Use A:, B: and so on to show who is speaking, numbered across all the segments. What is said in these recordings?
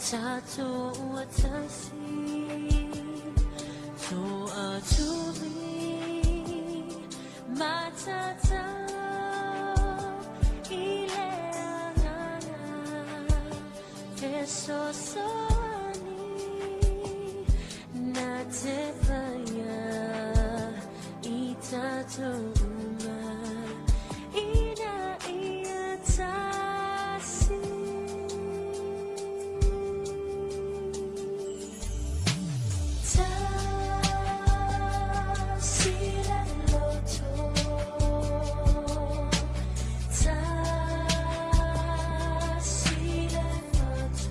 A: Tatou atasi toatuli matatau i le agaga fesoasoani na te faia i tatou uma ina ia tasi. Tasi le loto, tasi le fatu.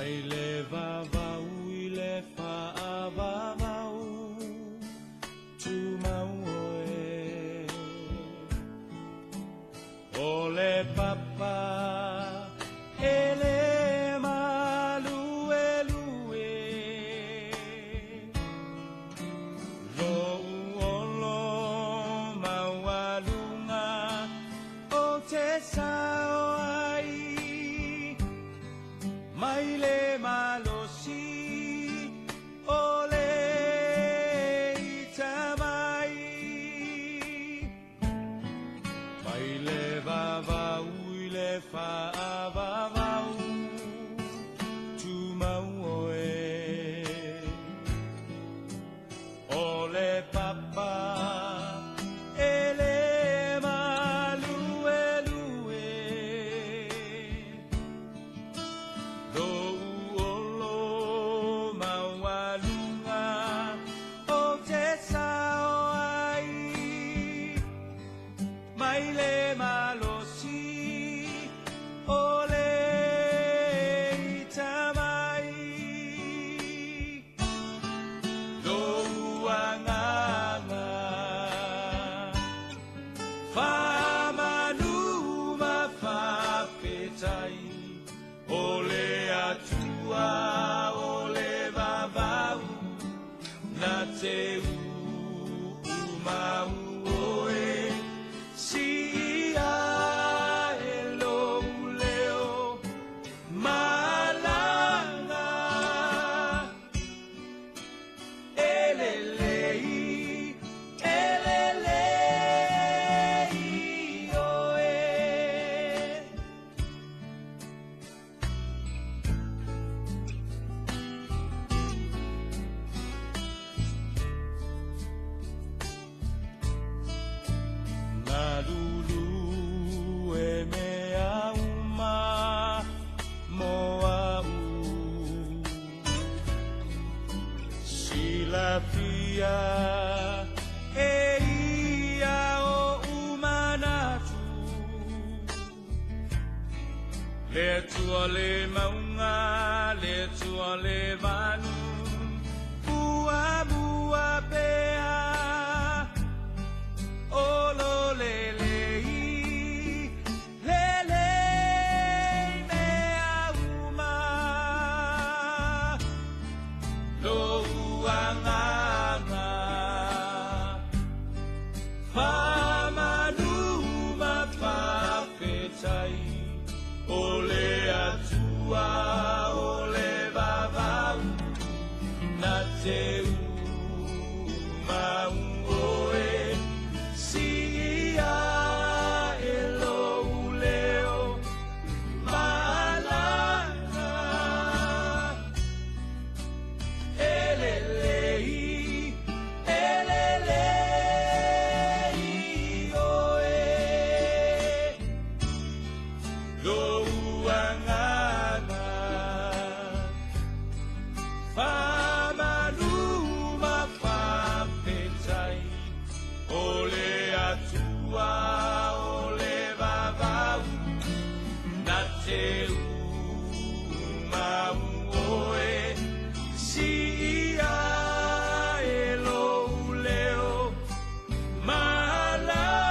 B: Mai le vavau i le faavavau, tumau oe. O le papa e le maluelue, lou olo maualuga ou te sao ai, mai le malosi o le ita mai. Mai le vavau i le faavavau, tumau oe. O le papa e le maluelue, lou olo maualuga ou te sao ai, mai le malosi o le ita mai. Lou agaga faamanu ma faafetai, o le Atua o le vavau na te uumau oe, siia e lou leo malaga. E lelei, e lelei oe. Galulu e mea uma mo au, silafia e ia oʻu manatu. Le Atua le mauga, le Atua le manu, muamua pea. O lo lelei, lelei mea uma. Lou agaga faamanu ma faafetai, o le Atua o le vavau na te umau oe, siia e lou leo malaga. E lelei, e lelei oe. Lou agaga faamanu ma faafetai, o le Atua o le vavau na te umau oe, siia e lou leo malaga.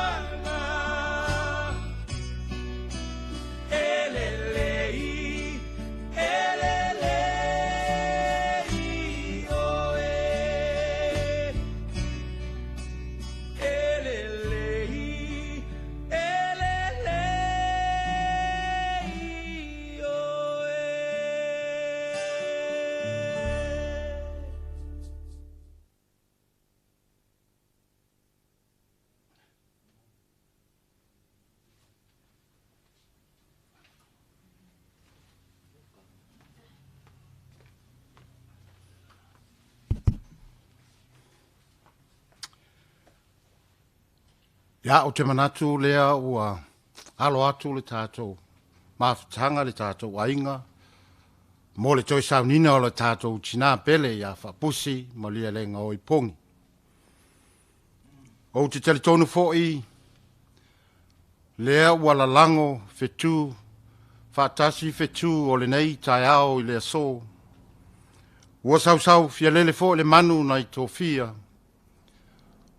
B: E lelei, e lelei oe. E lelei, e lelei oe.
C: Ia, ou te manatu lea ua alo atu le tatou mafutaga, le tatou aiga, mo le toe saunina o le tatou tinā pele ia Faapusi Malielegaoi Pogi. Ou te talitonu foi lea ua lalago fetu Faatasi fetu o lenei taeao i le aso. Ua sausau fialele foi le manu nai tofia.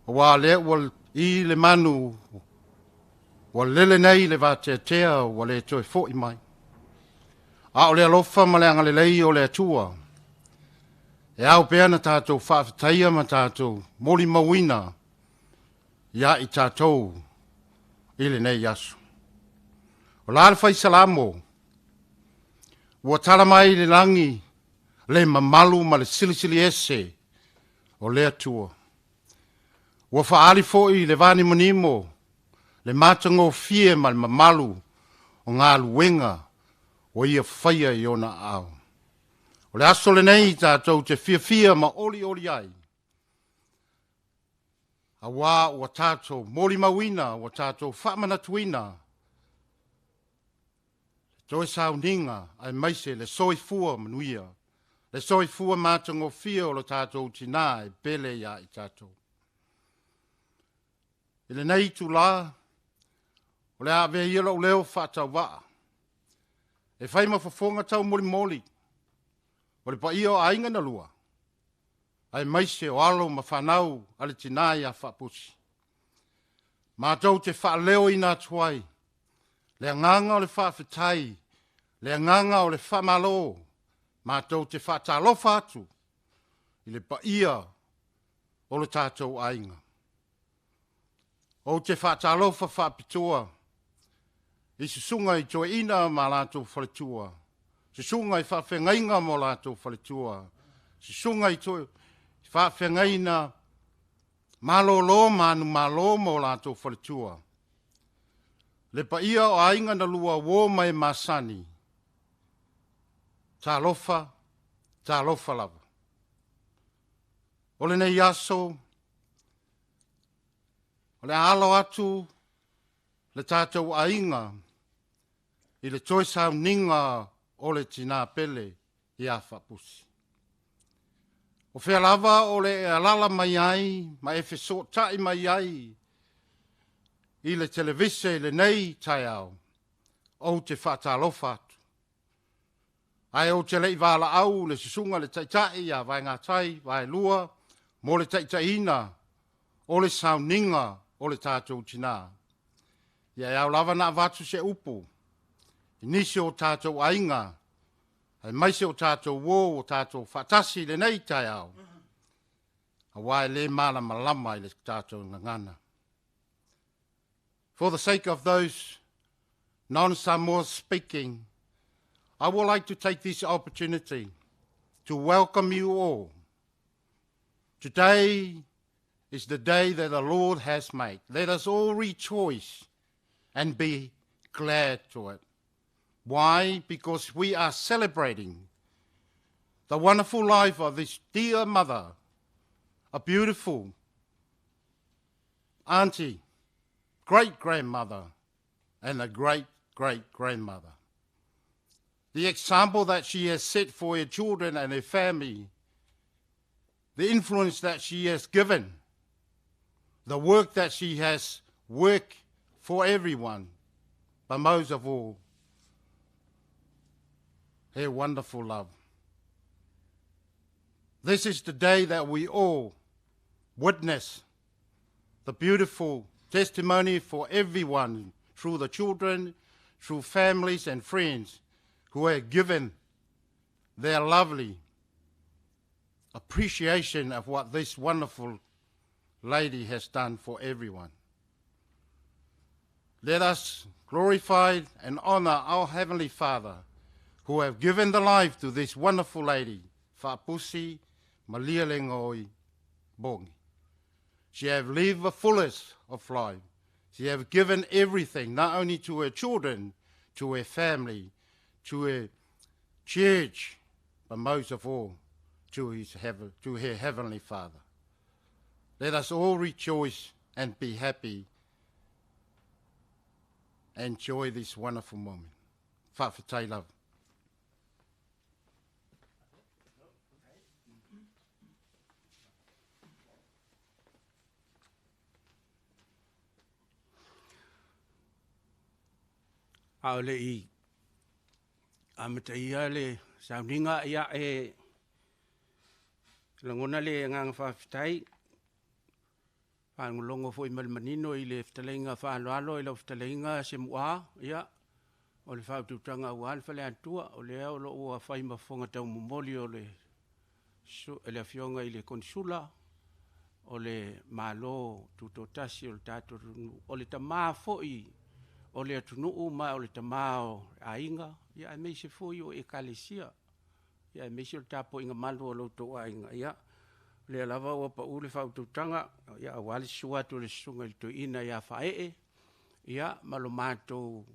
C: Auā lea ua i le manu ua lele nei le vateatea ua le toe fo'i mai. A o le alofa ma le agalelei o le Atua, e ao pea na tatou faafetaia ma tatou molimauina ia i tatou i lenei aso. O la le fai Salamo, ua tala mai le lagi le mamalu ma le silisili ese o le Atua. Ua faaali foi le vanimonimo, le matagofie ma le mamalu o galuega ua ia faia i ona aao. O le aso lenei tatou te fiafia ma olioli ai, auā ua tatou molimauina, ua tatou faamanatuina le toe sauniga aemaise le soifua manuia, le soifua matagofie o lo tatou tinā e pele ia i tatou. I lenei itulā, o le a avea ia lou leo faatauvaa e fai ma fofoga taumolimoli o le paia o aiga na lua, aemaise o alo ma fanau a le tinā ia Faapusi. Matou te faaleoina atu ai le agaga o le faafetai, le agaga o le faamalo, matou te faatalofa atu i le paia o le tatou aiga. Ou te faatalofa faapitoa i susuga i toeaiina ma latou faletua, susuga i faafeagaiga ma latou faletua, susuga i faafeagaiga malolo ma manumalo ma o latou faletua, le paia o aiga na lua, uo ma e masani, talofa, talofa lava. O lenei aso, o le a alo atu le tatou aiga i le toe sauniga o le tinā pele ia Faapusi. O fea lava o le e alala mai ai ma e fesootai mai ai i le televise i lenei taeao, ou te faatalofa atu. Ae ou te le i valaau le susuga le taitai ia Vaegatai Vaelua mo le taitaiina o le sauniga o le tatou tinā. Ia e ao lava na avatu se upu i nisi o tatou aiga, aemaise o tatou uo ua tatou faatasi i lenei taeao, auā e le malamalama i le tatou gagana. For the sake of those non-Samoa speaking, I would like to take this opportunity to welcome you all. Today is the day that the Lord has made. Let us all rejoice and be glad to it. Why? Because we are celebrating the wonderful life of this dear mother, a beautiful auntie, great grandmother, and a great great grandmother. The example that she has set for her children and her family, the influence that she has given, the work that she has worked for everyone, but most of all, her wonderful love. This is the day that we all witness the beautiful testimony for everyone through the children, through families and friends who have given their lovely appreciation of what this wonderful lady has done for everyone. Let us glorify and honor our Heavenly Father who have given the life to this wonderful lady, Faapusi Malielegaoi Bogi. She have lived the fullest of life. She have given everything, not only to her children, to her family, to her church, but most of all, to her Heavenly Father. Let us all rejoice and be happy. Enjoy this wonderful moment. Faafetai lava.
D: A o le i Amataia le sauniga, ia e lagona le agaga faafetai, faalogologo foi ma le manino i le fetalaiga faaaloalo i lau fetalaiga Semua, ia, o le faautautaga aua le Faleatua, o lea o lo o ua fai ma fofoga taumomoli o le Afioga i le Konesula o le Malo Tutoatasi o le tatou atunuu, o le tama foi o le atunuu ma o le tama o aiga, aemaise foi o Ekalesia, aemaise o le tapuaiga malu a lo outou aiga. Ia, o lea lava ua pau le faautautaga aua le susu atu o le Susuga i le Toeaina ia Faaee ma lo matou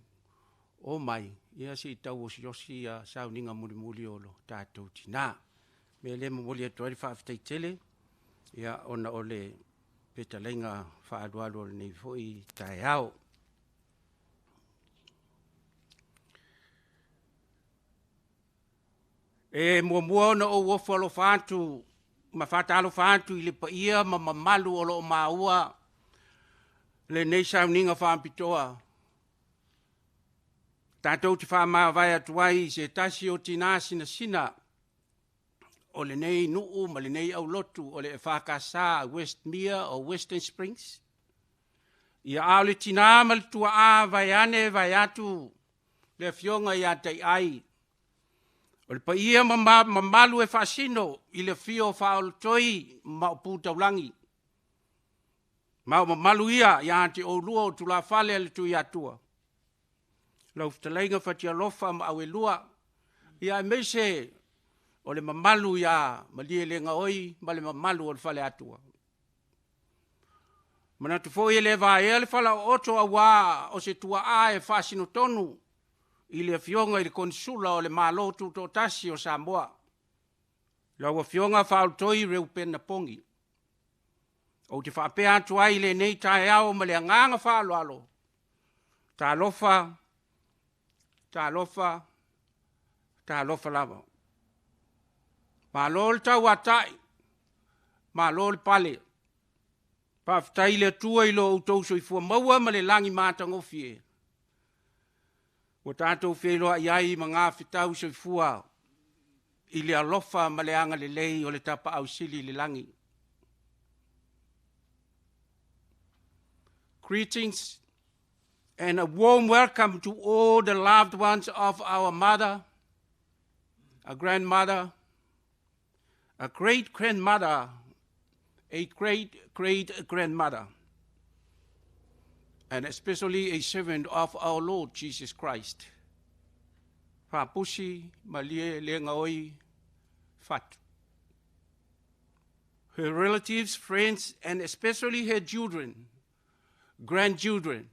D: omai se i tau osiosi sauniga mulimuli o lo tatou tina. O le mea lea e momoli atu ai le faafetai tele ona o le fetalaiga faaaloalo i lenei foi taeao. E muamua ona ou ofo alofa atu ma faatalofa atu i le paia ma mamalu o lo o maua lenei sauniga faapitoa tatou te faamavae atu ai i se tasi o tina sinasina o lenei nuu ma lenei aulotu o le EFKS Westmere o Western Springs. Ia a o le tina ma le tuaa vaeane vaeatu le afioga ia Taiai, o le paia ma mamalu e faasino i le afio o Faaolotoi ma Maopu Taulagi, ma o mamalu ia ia te oulua o tulafale a le Tuiatua, lau fetalaiga Fatialofa ma Auelua, aemaise o le mamalu ia Malielegaoi ma le mamalu o le Faleatua. E manatu foi e le vaea le falaooto aua o se tuaa e faasinotonu i le Afioga i le Konesula o le Malo Tutoatasi o Samoa, lau Afioga Faaolotoi Reupena Pogi. Ou te faapea atu ai i lenei taeao ma le agaga faaaloalo, talofa, talofa, talofa lava. Malo le tauatai, malo le pale. Faafetai i le Atua i lo outou soifua maua ma le lagi matagofie ua tatou feiloai ai i magafetau soifua i le alofa ma le agalelei o le Tapaau Sili i le lagi. Greetings and a warm welcome to all the loved ones of our mother, a grandmother, a great grandmother, a great great grandmother, and especially a servant of our Lord Jesus Christ. Faapusi Malielegaoi Fatu. Her relatives, friends, and especially her children, grandchildren,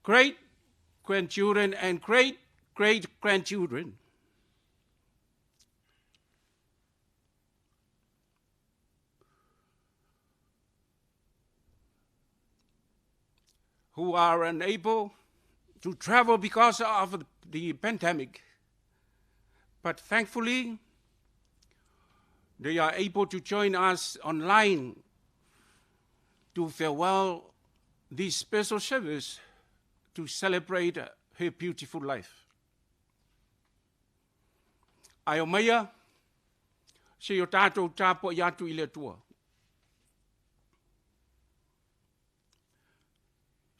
D: great grandchildren, and great great grandchildren. Who are unable to travel because of the pandemic. But thankfully, they are able to join us online to farewell this special service to celebrate her beautiful life. Ae omaia, se i o tatou tapuai atu i le Atua.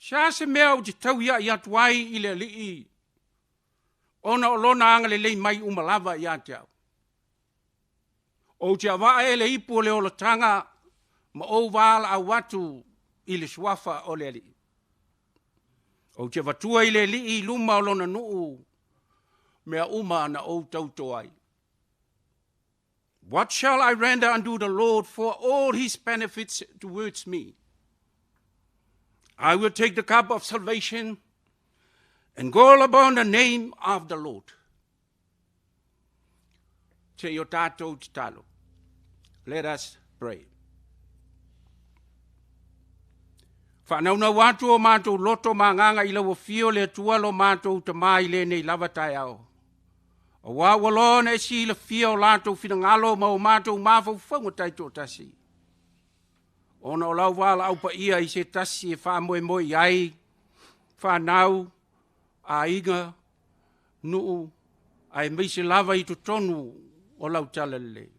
D: Se a se mea ou te tauiai atu ai i le Alii, ona o lona agalelei mai uma lava ia te au. Ou te avaa e le ipu o le olataga ma ou valaau atu i le suafa o le Alii. Ou te avatua i le Alii i luma o lona nuu mea uma na ou tauto ai. What shall I render unto the Lord for all his benefits towards me? I will take the cup of salvation and call upon the name of the Lord. Se i o tatou tatalo. Let us pray. Faanaunau atu o matou loto ma agaga i lau afio le Atua lo matou Tamā i lenei lava taeao. Aua ua loa ona e silafia o latou finagalo ma o matou mafaufauga taitoatasi. Ona o lau valaau paia i se tasi e faamoemoe i ai, fanau, aiga, nuu Aemaise lava i totonu o lau talalelei.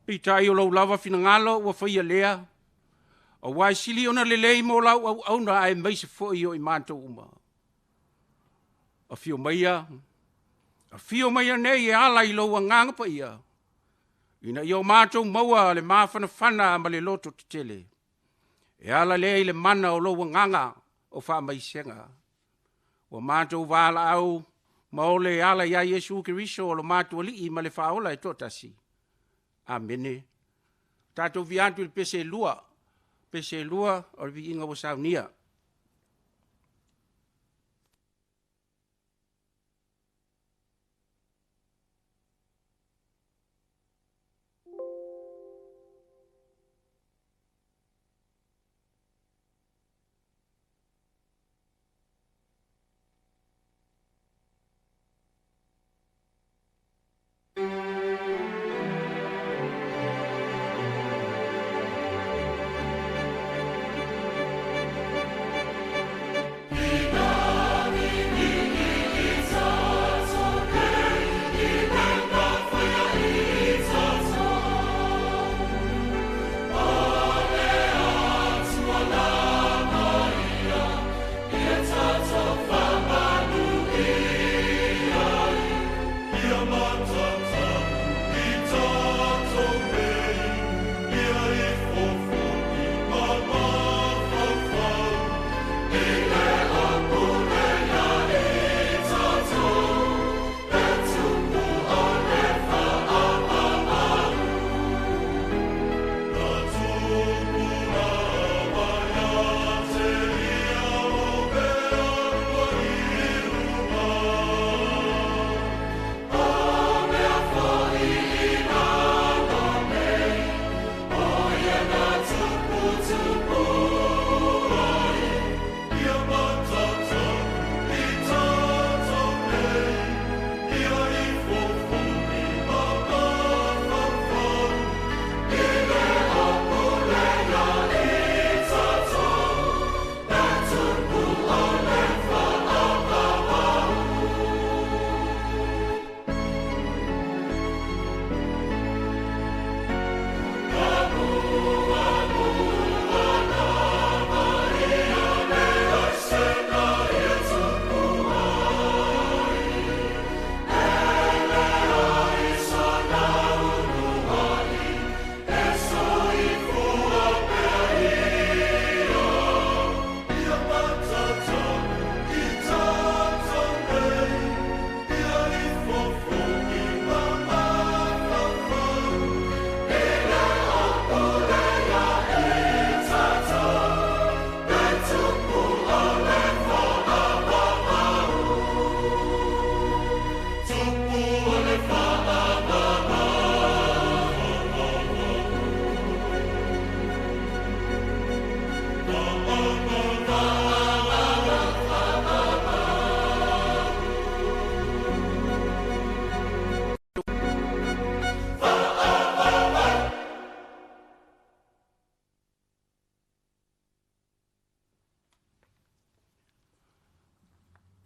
D: Peitai o lou lava finagalo ua faia lea, aua e sili ona lelei mo lau auauna aemaise foi o i matou uma. Afio maia, afio maia nei e ala i lou agaga paia, ina ia o matou maua le mafanafana ma le loto tetele. E ala lea i le mana o lou agaga o faamaisega. Ua matou valaau ma ole e ala ia Iesu Keriso o lo matou Alii ma le Faaola e toatasi. Amene. Tatou via atu i le pese 2. Pese 2 o le viiga ua saunia.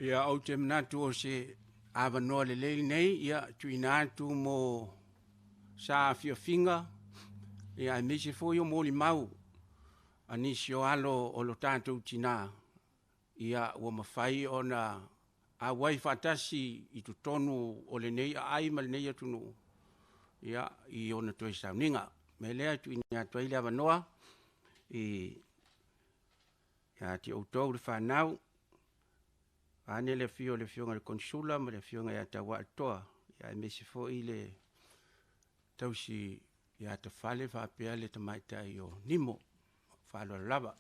D: Ia ou te manatu o se avanoa lelei lenei, ia tuuina atu mo sa afiafiga, ia aemaise foi o molimau a nisi o alo o lo tatou tinā, ia ua mafai ona auai faatasi i totonu o lenei aai ma lenei atunuu, ia, i ona toe sauniga. O le mea lea e tuuina atu ai le avanoa ia te outou le fanau, vaeane le afio o le Afioga i le Konesula ma le Afioga ia Tauaatoa, aemaise foi le tausi ia Tafale faapea le tamaitai o Nimo. Faaaloalo lava.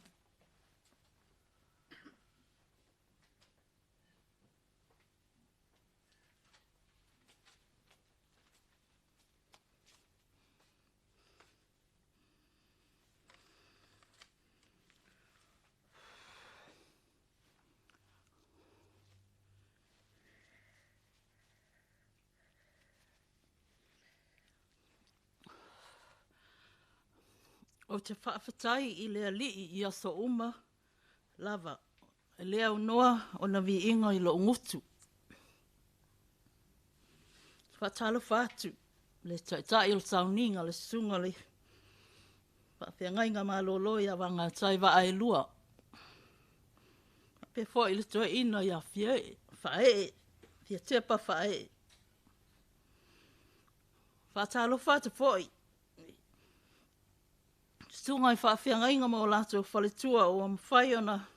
E: Ou te faafetai i le Alii i aso uma lava, e le aunoa ona viiga i lou gutu. Faatalofa atu le taitai o le sauniga, le susuga le faafeagaiga malolo ia Vagatai Vaaelua. Faapea foi le toeaina ia Fiaee, Faaee, Fiatepa Faaee. Faatalofa atu foi susuga i faafeagaiga ma o latou faletua ua mafai ona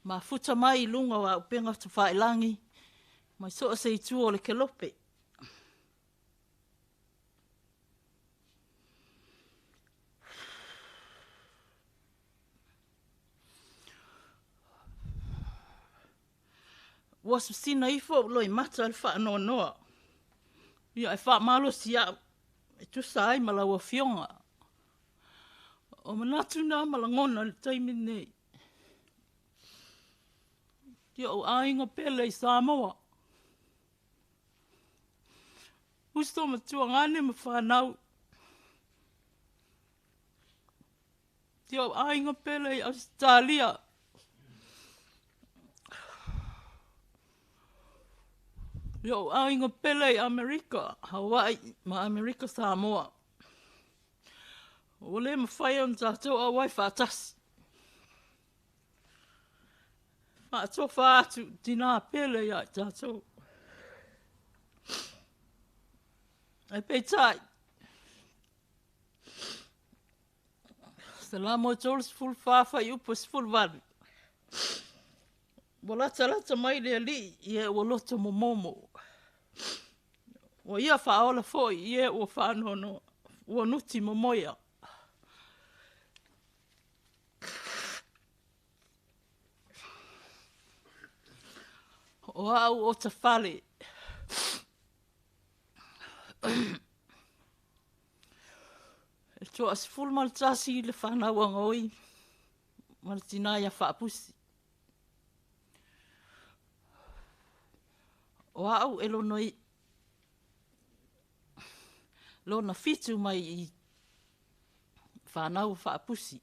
E: mafuta mai i luga o auupega tafailagi mai so o se itu o le kelope. Ua sisina ifo ou loimata i le faanoanoa, ia e faamalosi au e tusa ai ma lau Afioga. O manatu na ma lagona i le taimi lenei. I ou aiga pele i Samoa, uso ma tuagane ma fanau, i ou aiga pele i Ausetalia, i ou aiga pele i Amerika, Hawaii ma Amerika Samoa. Ua le mafai ona tatou auai faatasi. Faatofa atu tinā pele ia i tatou. Ae peitai, Salamo e 34 fuaiupu e 18. Ua latalata mai le Alii i e ua loto momomo. Ua ia faaola foi i e ua faanoanoa, ua nuti momoia. O au o Tafale. E toa-11 le fanau a Gaoi ma le tinā ia Faapusi. O au e lona, lona fitu mai i fanau a Faapusi.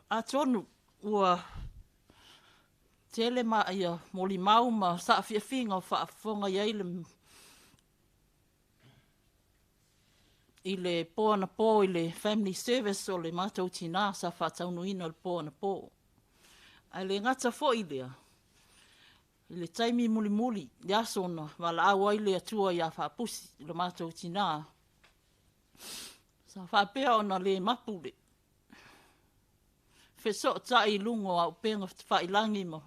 E: Atonu ua tele ma ia molimau ma saafiafiga o faafofoga i ai le i le po anapo i le family service o le matou tinā sa faataunuina le po anapo. Ae le gata foi i lea, i le taimi mulimuli, le aso na valaau ai le Atua ia Faapusi, lo matou tinā, sa faapea ona le mapu le fesootai i luga o auupega tafailagi ma,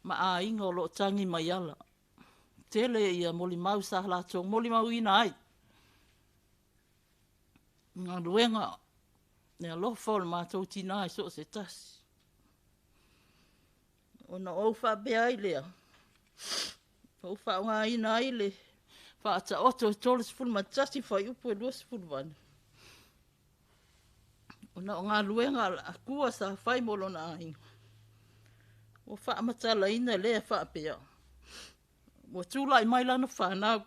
E: ma aiga o lo o tagi mai ala. Tele ia molimau sa latou molimauina ai galuega le alofa o le matou tinā i so o se tasi. Ona ou faapea ai lea, ou faaaogaina ai le faataoto e 31 fuaiupu e 28. Ona o galuega a le Atua sa fai mo lona aiga, ua faamatalaina lea faapea, ua tulai mai lana fanau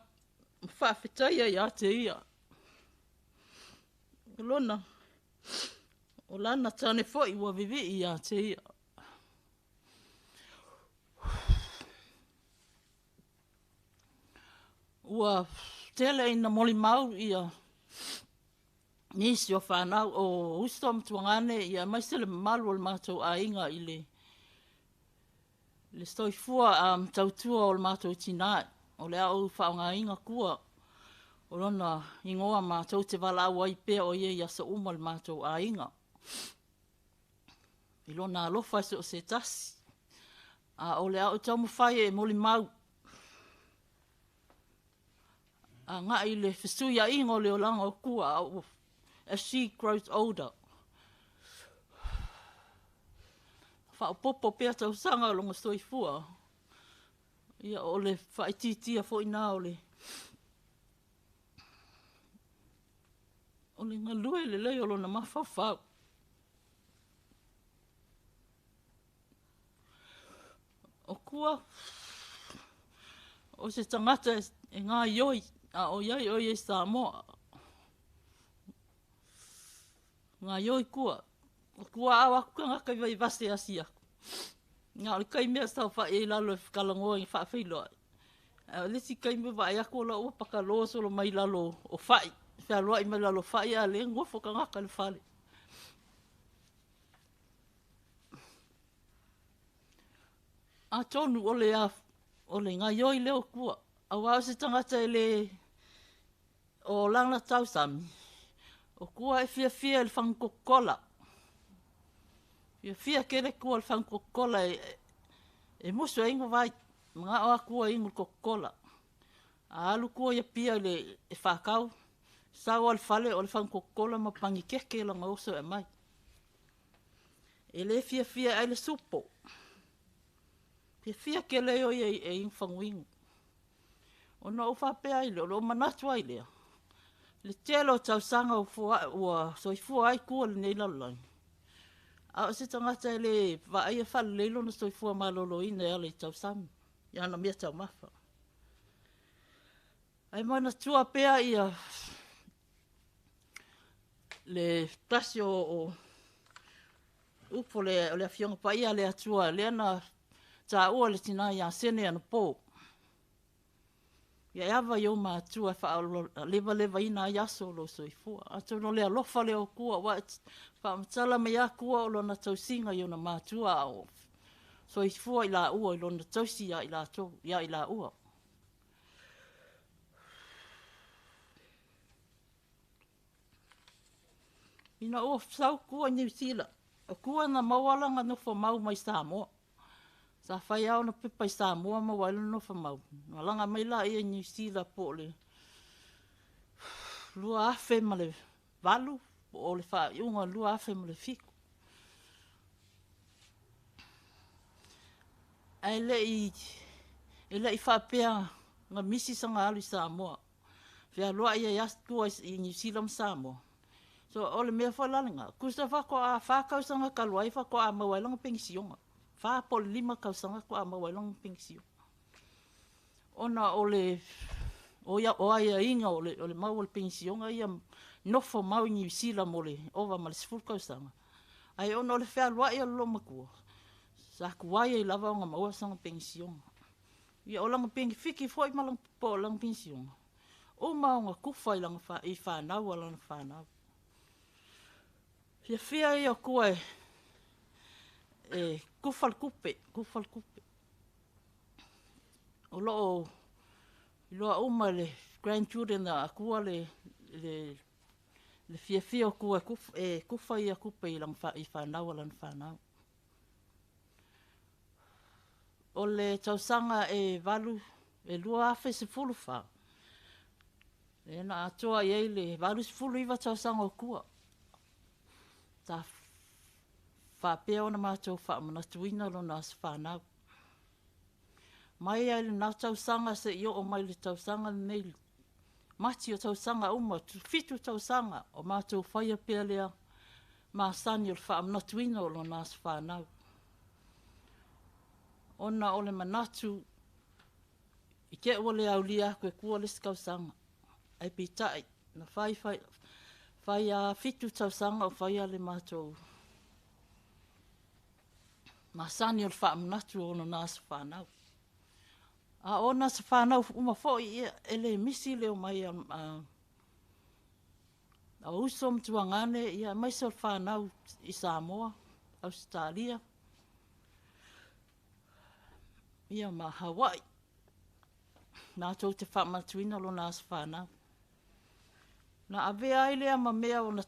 E: ma faafetaia ia te ia. O lona, o lana tane foi ua vivii ia te ia. Ua tele ina molimau ia nisi o fanau o uso ma tuagane ia aemaise le mamalu o le matou aiga i le le soifua tautua o le matou tinā. O le a ou faaaogaina kua o lona igoa matou te valaau ai pea o ia i aso uma le matou aiga. I lona alofa i so o se tasi. A o le a ou taumafai e molimau agai i le fesuiaiga o le olaga o Kua as she grows older. Faaopoopo pea tausaga o lona soifua. Ia o le faaitiitia foi na o le o le galue lelei o lona mafaufau. O Kua, o se tagata e gaioi a o iai o ia i Samoa. Gaioi Kua. O Kua ao aku tagata i Vaivase e asi aku. Na o le taimi a saofai ai i lalo e talanoa i faafeiloai, ae o le isi taimi vaai atu o la ua pataloa solo mai lalo o fai, fealuai mai lalo o fai, a o lea e nofo tagata i le fale. Atonu o le o le gaioi lea o tua, aua o se tagata e le o lana tausami, o tua e fiafia i le fagu kokola. Fiafia tele tua i le fagu kokola e, e musu ai inu vai. Manao a tua inu le kokola. A alu tua i Apia i le e faatau, sau lava i le fale o le fagu kokola ma panikeke lana oso e aumai. E le fiafia e ai le supo. Fiafia tele o ia e inu faguinu. Ona ou faapea ai lea, o lou manatu ai lea, le tele o tausaga ua soifua ai tua i lenei lalolagi, a o se tagata e le vaaia faalelei lona soifua maloloina e ala i tausami, i ana mea taumafa. Ae manatua pea ia le tasi o upu o le Afioga Paia a le Atua lea na taua le tina ia Sene anapo. Ia e ava i ou matua e faalevalevaina ai aso o lou soifua. Atonu o le alofa lea o Tua, aua e faamatala mai lava Tua o lona tausiga i ona matua a o soifua i laua i lona tausi ia i latou, ia i laua. Ina ua sau Tua i Niu Sila, o Tua na maua lana nofo mau mai Samoa. Sa fai lava ona pepa i Samoa maua ai lona nofo mau. Malaga mai laia i Niu Sila po o le 2008 po o le faaiuga o le 2007. Ae le i e le i faapea na misi sana alu i Samoa. Fealuai ai lava tua i Niu Sila ma Samoa. So o le mea foi la lena, tusa faatoa 4 tausaga talu ai faatoa maua ai lana penisiona. 4 po o le 5 tausaga faatoa maua ai lana penisiona. Ona o le o ia o aiaiga o le mau o le penisiona ia nofo mau i Niu Sila mo le ova ma le 10 tausaga. Ae ona o le fealuai o le loomatua, sa tuai ai lava ona maua sana penisiona. Ia o lana penefiti foi ma lana po o lana penisiona, uma ona tufa i lana i fanau a lana fanau. Fiafia ia o tua e e tufa le tupe, tufa le tupe. O loo iloa uma e le grandchildren a Tua le le le fiafia o Tua e tufa, e tufa ia tupe i lana i fanau a lana fanau. O le tausaga e valu e 2014, lea na atoa i ai le 89 tausaga o Tua. Sa faapea ona matou faamanatuina lona aso fanau. Mai ai lena tausaga seia oo mai le tausaga lenei, Mati o tausaga uma, 7 tausaga o matou faia pea lea masani o le faamanatuina o lona aso fanau. Ona o le manatu i te i ua le aulia atu e tua le isi tausaga. Ae peitai, na fai fai fai a 7 tausaga o faia le matou masani o le faamanatu o lona aso fanau. A o ona aso fanau uma foi, ia, e le misi le omai a, a, a uso ma tuagane, ia, aemaise o le fanau i Samoa, Ausetalia, ia ma Hawaii. Matou te faamanatuina lona aso fanau. Na avea ai lea ma mea ona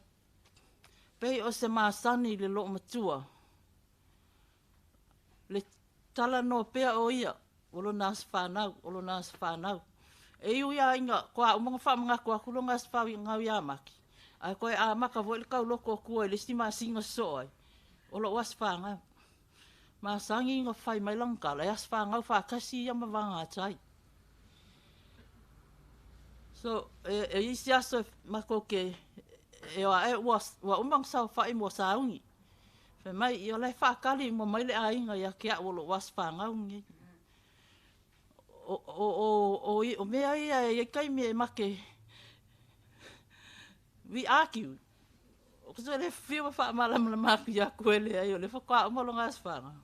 E: pei o se masani i le loomatua, le talanoa pea o ia, o lona aso fanau, o lona aso fanau. E ui lava ina toa uma ona faamanatu atu lona aso fanau ia Maki, ae toe amata foi le tauloto o tua i le isi masina sosoo ai, o lou aso fanau. Masani ona fai mai lana tala, e aso fanau faatasi ia ma vagatai. So, e, e isi aso e matou ke, e o ae ua, ua uma ona saofai ma ua sauni. Fai mai, ia o la e faatali uma mai le aiga ia te au o lou aso fanau lenei. O, o, o, o, o mea ia e i ai taimi e make we argue. O se le fiu ma faamalamalama atu ia koe leai o le faatoa uma lona aso fanau.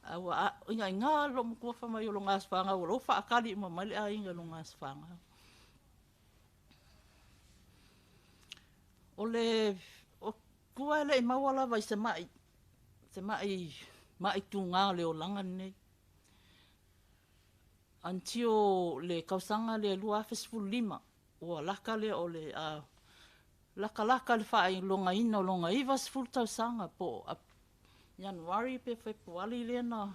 E: A ua igaiga lou matua fai mai o loga aso fanau o lo o faatali uma mai le aiga i loga aso fanau. O le o tua e le i maua lava i se mai, se mai mai tuga o le olaga lenei. Until le tausaga lea 2015, ua laka lea o le a lakalaka le faailogaina o lona 90 tausaga po o Ianuari pe Fepuari lea na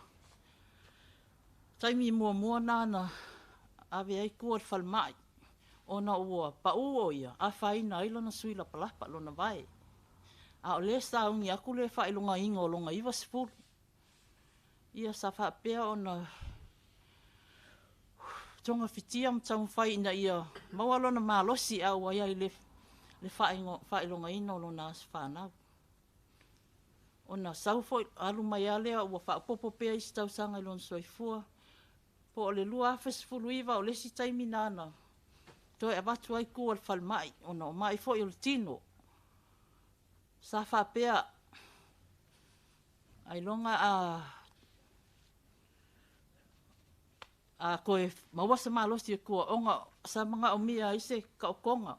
E: taimi muamua na na ave ai tua i le falemai ona ua pau o ia afaina ai lona sui lapalapa lona vae. A o lea sauni atu le faailogaina o lona 90. Ia sa faapea ona togafitia ma taumafai ina ia maua lona malosi e auai ai le faailogaina o lona aso fanau. Ona sau foi, alu mai lava lea ua faaopoopo pea isi tausaga i lona soifua. Po o le 2019 o le isi taimi na na toe avatu ai tua i le falemai, ona o mai foi o le tino. Sa faapea, ailoga a toe maua se malosi e tua, ona sa manaomia ai se taotoga.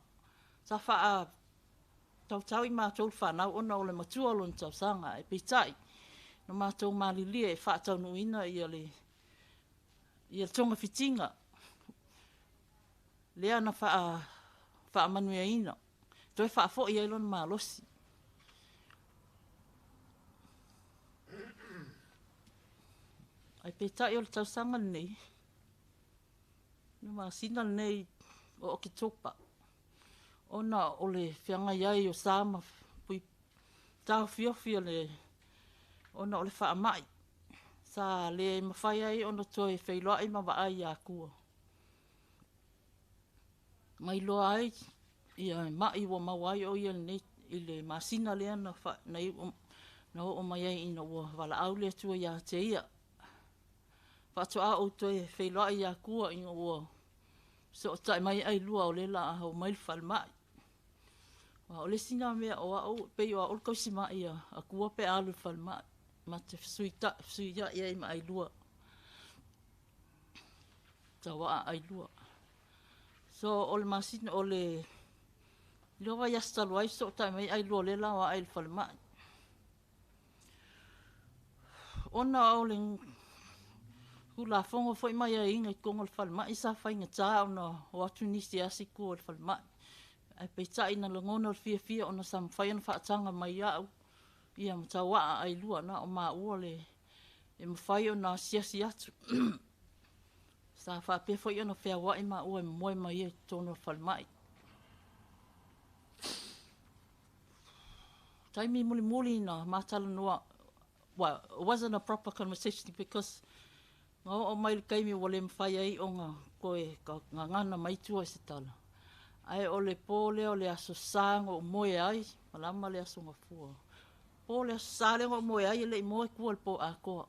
E: Sa faa tautau i matou le fanau ona o le matua o lona tausaga, ae peitai, na matou malilie e faataunuuina ia le togafitiga lea na faamanuiaina, toe faafoi ai lona malosi. Ae peitai o le tausaga lenei, le masina lenei o Oketopa, ona o le feagai ai o sa ma taofiofi o le, ona o le faamai, sa le mafai ai ona toe feiloai ma vaai ia Tua. Ma iloa ai ia mai ua maua ai o ia lenei i le masina lea na, na, na oo mai ai ina ua valaau le Atua ia te ia. Faatoa ou toe feiloai ia Tua ina ua sootai mai ai lua o le la a o mai le falemai. O le isi na mea o au, pei o au le tausimai a Tua pe a alu i le falemai. Ma te fesuiai ai ma ailua. Tauaa ailua. So o le masina o le lua vaiaso talu ai sootai mai ailua o le la o ae i le falemai. Ona o le Tulafono foi ma aiaiga i totonu o le falemai sa faigata ona o atu nisi e asi tua i le falemai. Ae peitai na lagona le fiafia ona sa mafai ona faataga mai au ia ma tauaa ailua na o maua le e mafai ona asiasi atu. Sa faapea foi ona feauai maua e momoe mai ia i totonu o le falemai. Taimi mulimuli na matalanoa, well, it wasn't a proper conversation because na oo mai le taimi ua le mafai ai ona toe gagana mai tua i se tala. Ae o le pō lea o le aso Sa na ou moe ai, malama le aso Gafua. Po le aso Sa lea na ou moe ai e le i moe tua i le pō atoa.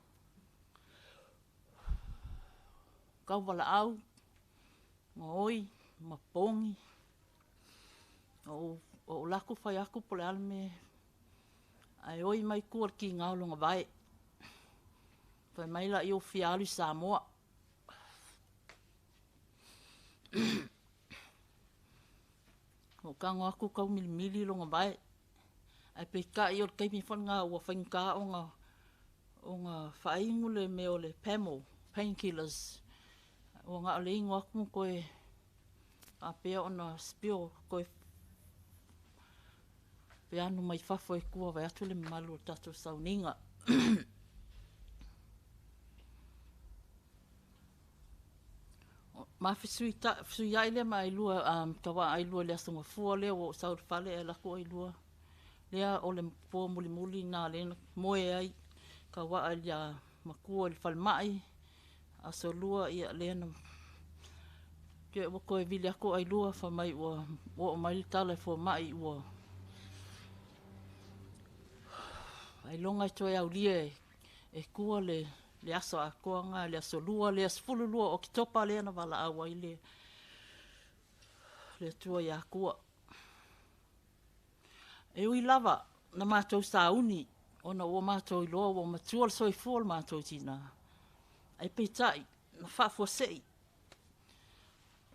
E: Tauvalaau, gaoi, ma pogi. Ou alu atu fai atu po o le a le mea. Ae oi mai tua i le kiga o lona vae. Fai mai laia ua fia alu i Samoa. Ou tago atu taumilimili lona vae. Ae peitai o le taimi foi lena ua faigata ona faainu le mea o le Pamol, painkillers. Ua na o le inu atu ma toe faapea ona spill, toe peanu mai fafo e tua vaeatu le mamalu o le tatou sauniga. Ma fesuiai lea ma ailua, tauaa ailua i le aso Gafua lea ua ou sau i le fale ae alu atu ailua. Lea o le po mulimuli na lea na moe ai tauaa ia matua i le falemai. Aso lua ia lea na ua toe vili atu ailua fai mai ua oo mai le tala e fomai ua ailoga e toe aulia e tua le aso atoa na le aso lua lea 12 o Oketopa lea na valaau ai le Atua ia Tua. E ui lava na matou sauni Ona ua matou iloa ua matua le soifua o le matou tinā, ae peitai, na faafuasei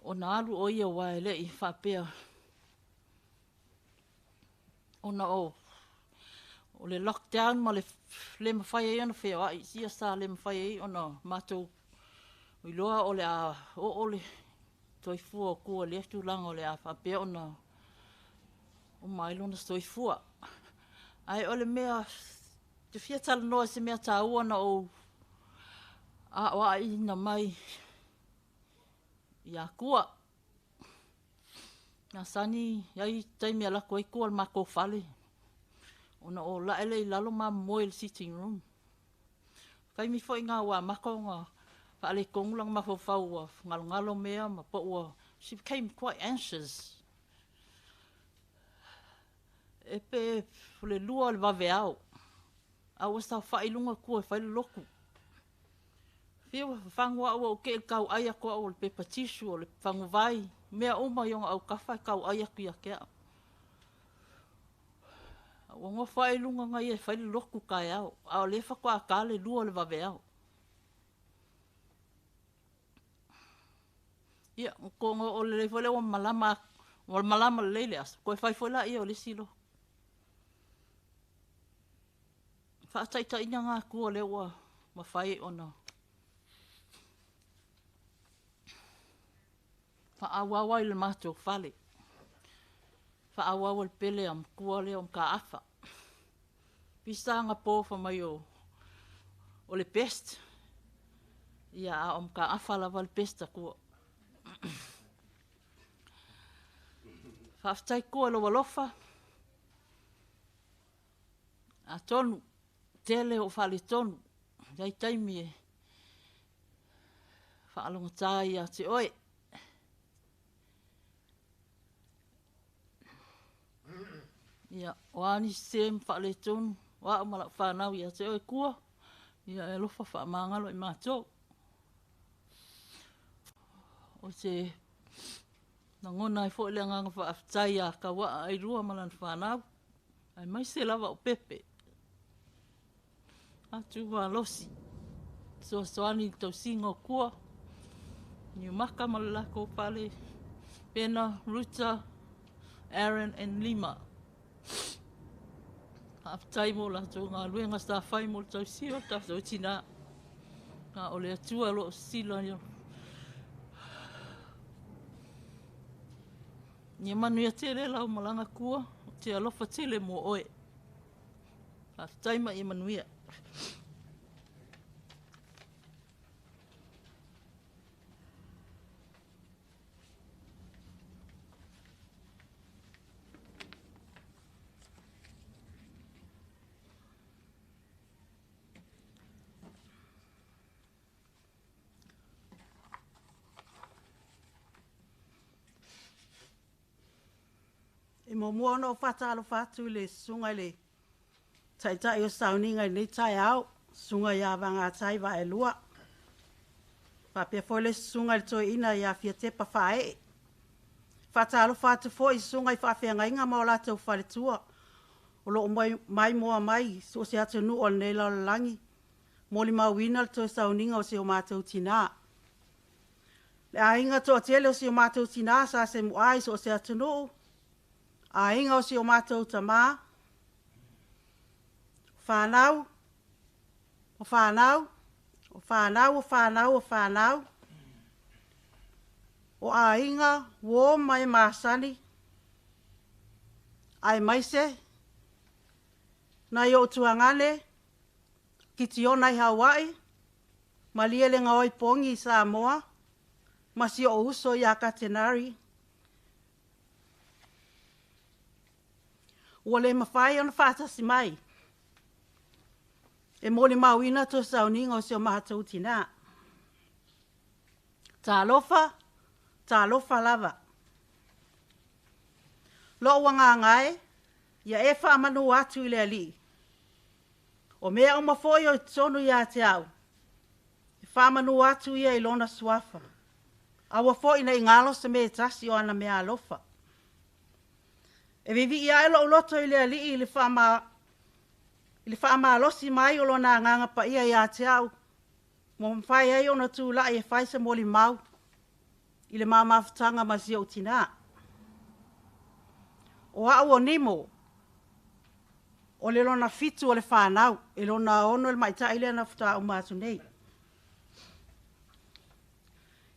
E: ona alu o ia aua e le i faapea ona o o le lockdown ma le le mafai ai ona feoai, ia sa le mafai ai ona matou iloa o le a oo le soifua o Kua i lea tulaga o le a faapea ona uma ai lona soifua. Ae o le mea ou te fia talanoa i se mea taua na ou aoaiina mai ia Kua. Masani ai taimi e alu atu ai Kua i le matou fale, ona o lae lea i lalo ma moe i le sitting room. Taimi foi na ua amata ona faaletonu lona mafaufau ua galogalo mea ma po ua she became quite anxious. E pe o le 2 o le vaveao, a ua saofai i luga tua e fai le lotu. Fiu e fafagu au, ua ou te i le tauai atu au o le pepa tissue, o le faguvai, mea uma i ona autafa e tauai atu ia te au. Ua nofo ai i luga na ia e fai le lotu taeao, a o lea faatoa ta le 2 o le vaveao. Ia, ona o lelei foi lea ua malama, ua malama lelei le aso, toe fai foi laia o le isi lotu. Faataitaiga na atu o lea ua mafai ona faaauau ai le matou fale. Faaauau ai le pele a matua lea o Mataafa. Pisa anapo fai mai o le best. Ia, a o Mataafa lava le best atua. Faafetai Kua i lou alofa. Atonu, tele o faaletonu, iai taimi e faalogata ai ia te oe. Ia, o a nisi sē ma faaletonu, o au ma lau fanau ia te oe Kua, ia e alofa faamagalo i matou. O te lagona ai foi le agaga faafetai ia Kauaa Ailua ma lana fanau, aemaise lava o Pepe. Atu malosi, fesoasoani i le tausiga o Kua, Niumaka ma le latou fale, Pena, Ruta, Aaron and Lima. Faafetai mo latou galuega sa fai mo le tausia o le tatou tinā. A o le Atua o lo o sisila ia. Ia manuia tele lau malaga Kua, ou te alofa tele mo oe. Faafetai ma ia manuia.
F: E muamua ona ou faatalofa atu i le susuga i le Taitai o Sauniga i lenei taeao, susuga ia Vagatai Vaelua, faapea foi le susuga i le Toeaina ia Fiatepa Faaee. Faatalofa atu foi i susuga i faafeagaiga ma o latou faletua, o lo o maimoa mai so o se atunuu o lenei lalolagi, molimauina le toe sauniga o si o matou tinā. Le aiga toatele o si o matou tinā sa semuā i so o se atunuu, aiga o si o matou tamā, fanau, o fanau, o fanau, o fanau, o fanau, o aiga, uo ma e masani, aemaise nai ou tuagane, Kitiona i Hawaii, Malielegaoi Pogi i Samoa, ma si ou uso ia Katenari. Ua le mafai ona faatasi mai e molimauina toe sauniga o si o matou tinā. Talofa, talofa lava. Lou agaga e, ia e faamanu atu i le Alii. O mea uma foi o i totonu ia te au, e faamanu atu ia i lona suafa. Aua foi ne i galo se mea e tasi o ana meaalofa. E vivii ae lou loto i le Alii i le i le faamalosi mai o Lona Agaga Paia ia te au, ua mafai ai ona tulai e fai se molimau i le ma mafutaga ma si ou tinā. O au o Nimo, o le lona fitu o le fanau, e lona ono le maita'i lea na faatoa uma atu nei.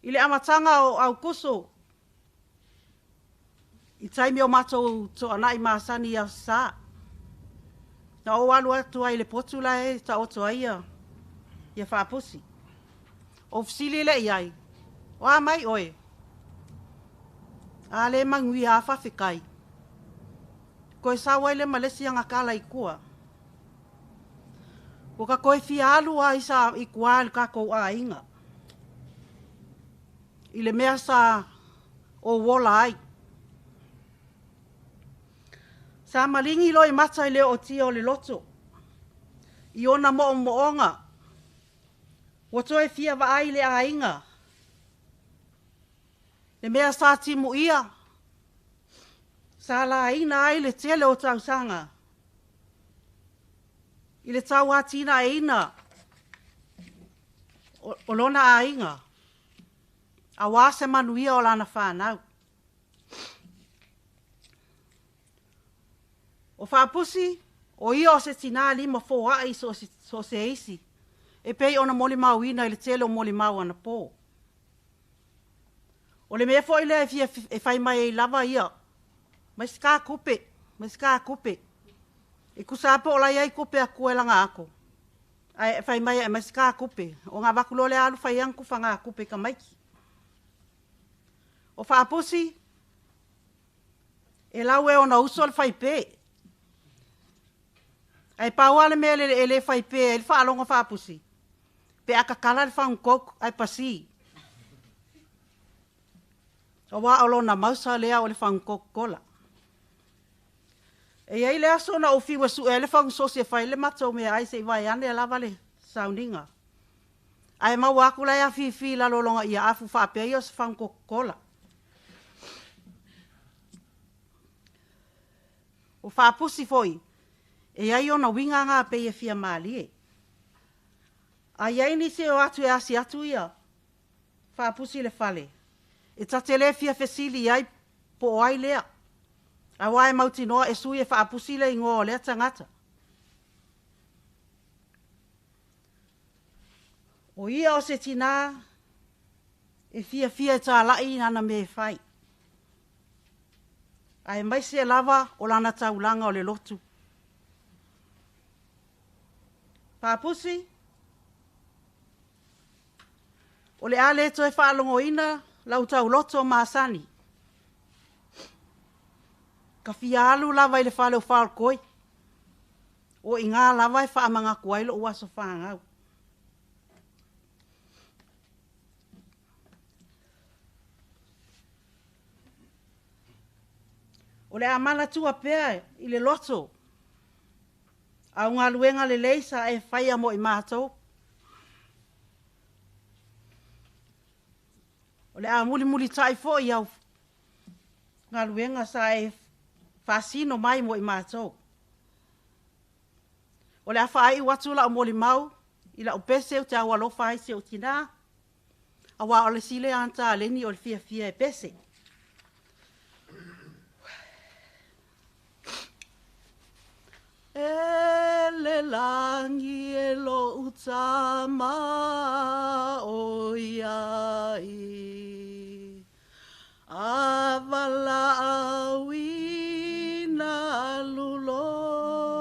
F: I le amataga o Aukuso, i taimi o matou toanai masani i Aso Sa, na ou alu atu ai i le potu la e taoto ai ia Faapusi. Ou fesili lea i ai, o a mai oe? A le manuia a faafetai. Toe sau ai le ma le isi agakala i tua. Ua ka toe fia alu lava i tua i le tatou aiga. I le mea sa ou ola ai. Sa maligi loa i mata i le ootia o le loto, i ona moomooga, ua toe fia vaai i le aiga, le mea sa timuia, sa laina ai le tele o tausaga, i le tauatinaeina o lona aiga, auā se manuia o lana fanau. O Faapusi, o ia o se tinā lima foai so o se isi, e pei ona molimauina i le tele o molimau anapo. O le mea foi lea e fia e fai mai ai lava ia, mai se tā tupe, mai se tā tupe. E tusa lava po o la e i ai tupe a tua i lana ato, ae fai mai e aumai se tā tupe. Ona avatu loa lea alu fai ai ana tufaga tupe i tamaiti. O Faapusi, e lau e ona uso le faipe. Ae pau lava le mea e le faipe ai le faalogo a Faapusi, pe a tatala le fagu Coke ae pasi. Aua o lona mausa lea o le fagu Coca-Cola. E i ai le aso na ou fiu e sue ai le fagu sosi e fai ai le matou meaai se i vaeane lava le sauniga. Ae maua atu la e afifi i lalo o lona iaafu faapea ia o se fagu Coca-Cola. Ua Faapusi foi, e i ai ona uiga na pei e fia malie. A i ai nisi e o atu e asi atu ia Faapusi i le fale, e ta te le fia fesili i ai po o ai lea, aua e mautinoa e sui e Faapusi le igoa o lea tagata. O ia o se tinā e fiafia e talai i ana mea e fai, aemaise lava o lana taulaga o le lotu. Faapusi, o le a le toe faalogoina lau tauloto masani. Ka fia alu lava i le fale o Faolokoi, o i ina lava e faamanatu ai lou aso fanau. O le a manatua pea i le loto au galuega lelei sa e faia mo i matou. O le a mulimulitai foi au galuega sa e faasino mai mo i matou. O le a faaiu atu lau molimau i lau pese ou te aualofa ai i si ou tinā, aua o le isi lea ana taleni o le fiafia e pese. E le lagi e lou tama o iai, a valaauina alu loa.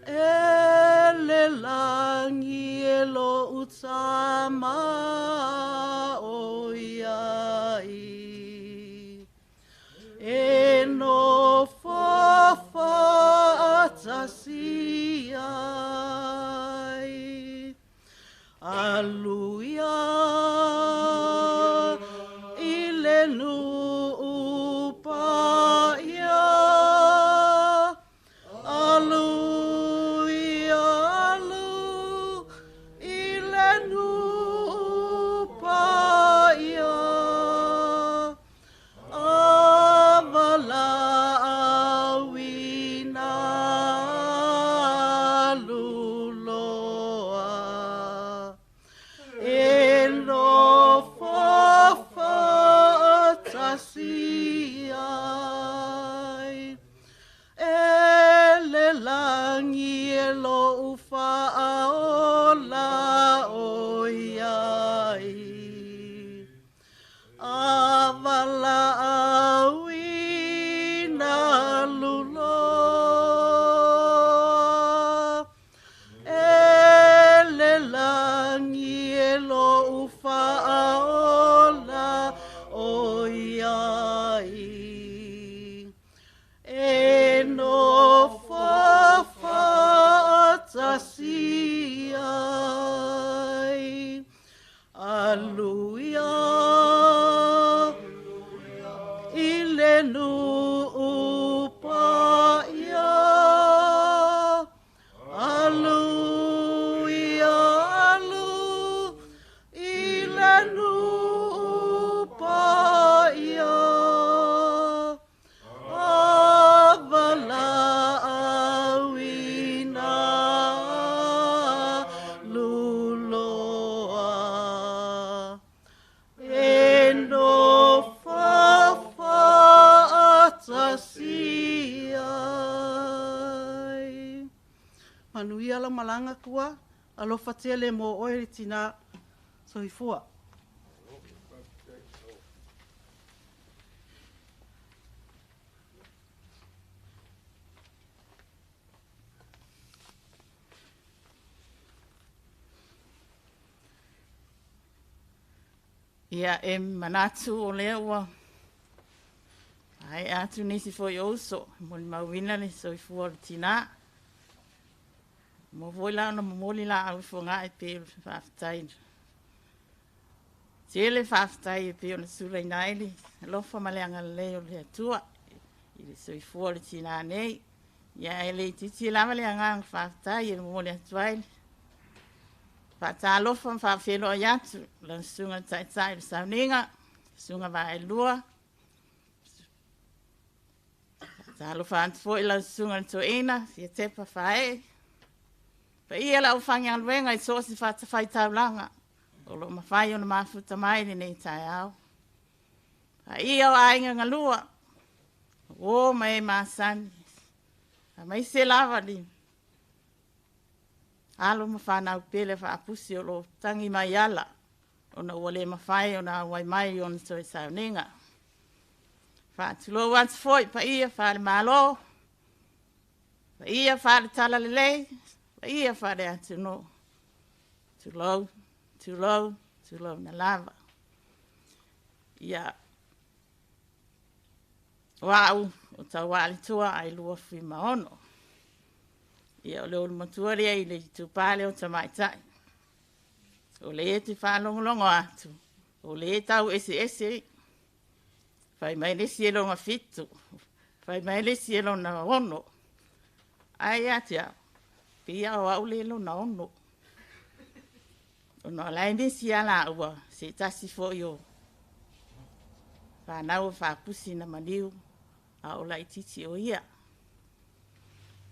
F: E le lagi e lou tama o iai, e nofo faatasi ai. Alu lau malaga Kua, alofa tele mo oe le tinā. Soifua.
E: Ia, e manatu o lea ua maea atu nisi foi o uso e molimauina le soifua o le tinā. Mo foi la ona momoli laau i Fogaa e pei o le faafetai. Tele faafetai e pei ona sulaina ai le alofa ma le agalelei o le Atua i le soifua o le tinā nei. Ia ae le itiiti lava le agaga faafetai e momoli atu ai le faatalofa ma faafeiloai atu lau Susuga i le Taitai o le Sauniga, Susuga Vaaelua. Faatalofa atu foi lau Susuga i le Toeaina, Fiatepa Faee. Paia le aufaigaluega i so o se fatafaitaulaga o lo o mafai ona mafuta mai lenei taeao. Paia o aiga galua, o ma e masani, aemaise lava le alo ma fanau pele faapusi o lo o tagi mai ala ona ua le mafai ona auai mai i ona toe sauniga. Faatulou atu foi paia faale-Malo, paia faale-Talalelei, paia faale-atunuu. Tulou, tulou, tulou na lava. Ia, o au o Tauaalitua Ailua Fuimaono. Ia, o le ulumatua lea i le itupa lea o tamaitai. O le e te faalogologo atu, o le e tau eseese. Fai mai le isi e lona 7, fai mai le isi e lona 6. Ae ia te au, pei o au le lona 6. Ona o la e nisi a laua, se tasi foi o fanau o faapusi na maliu, a o laitiiti o ia.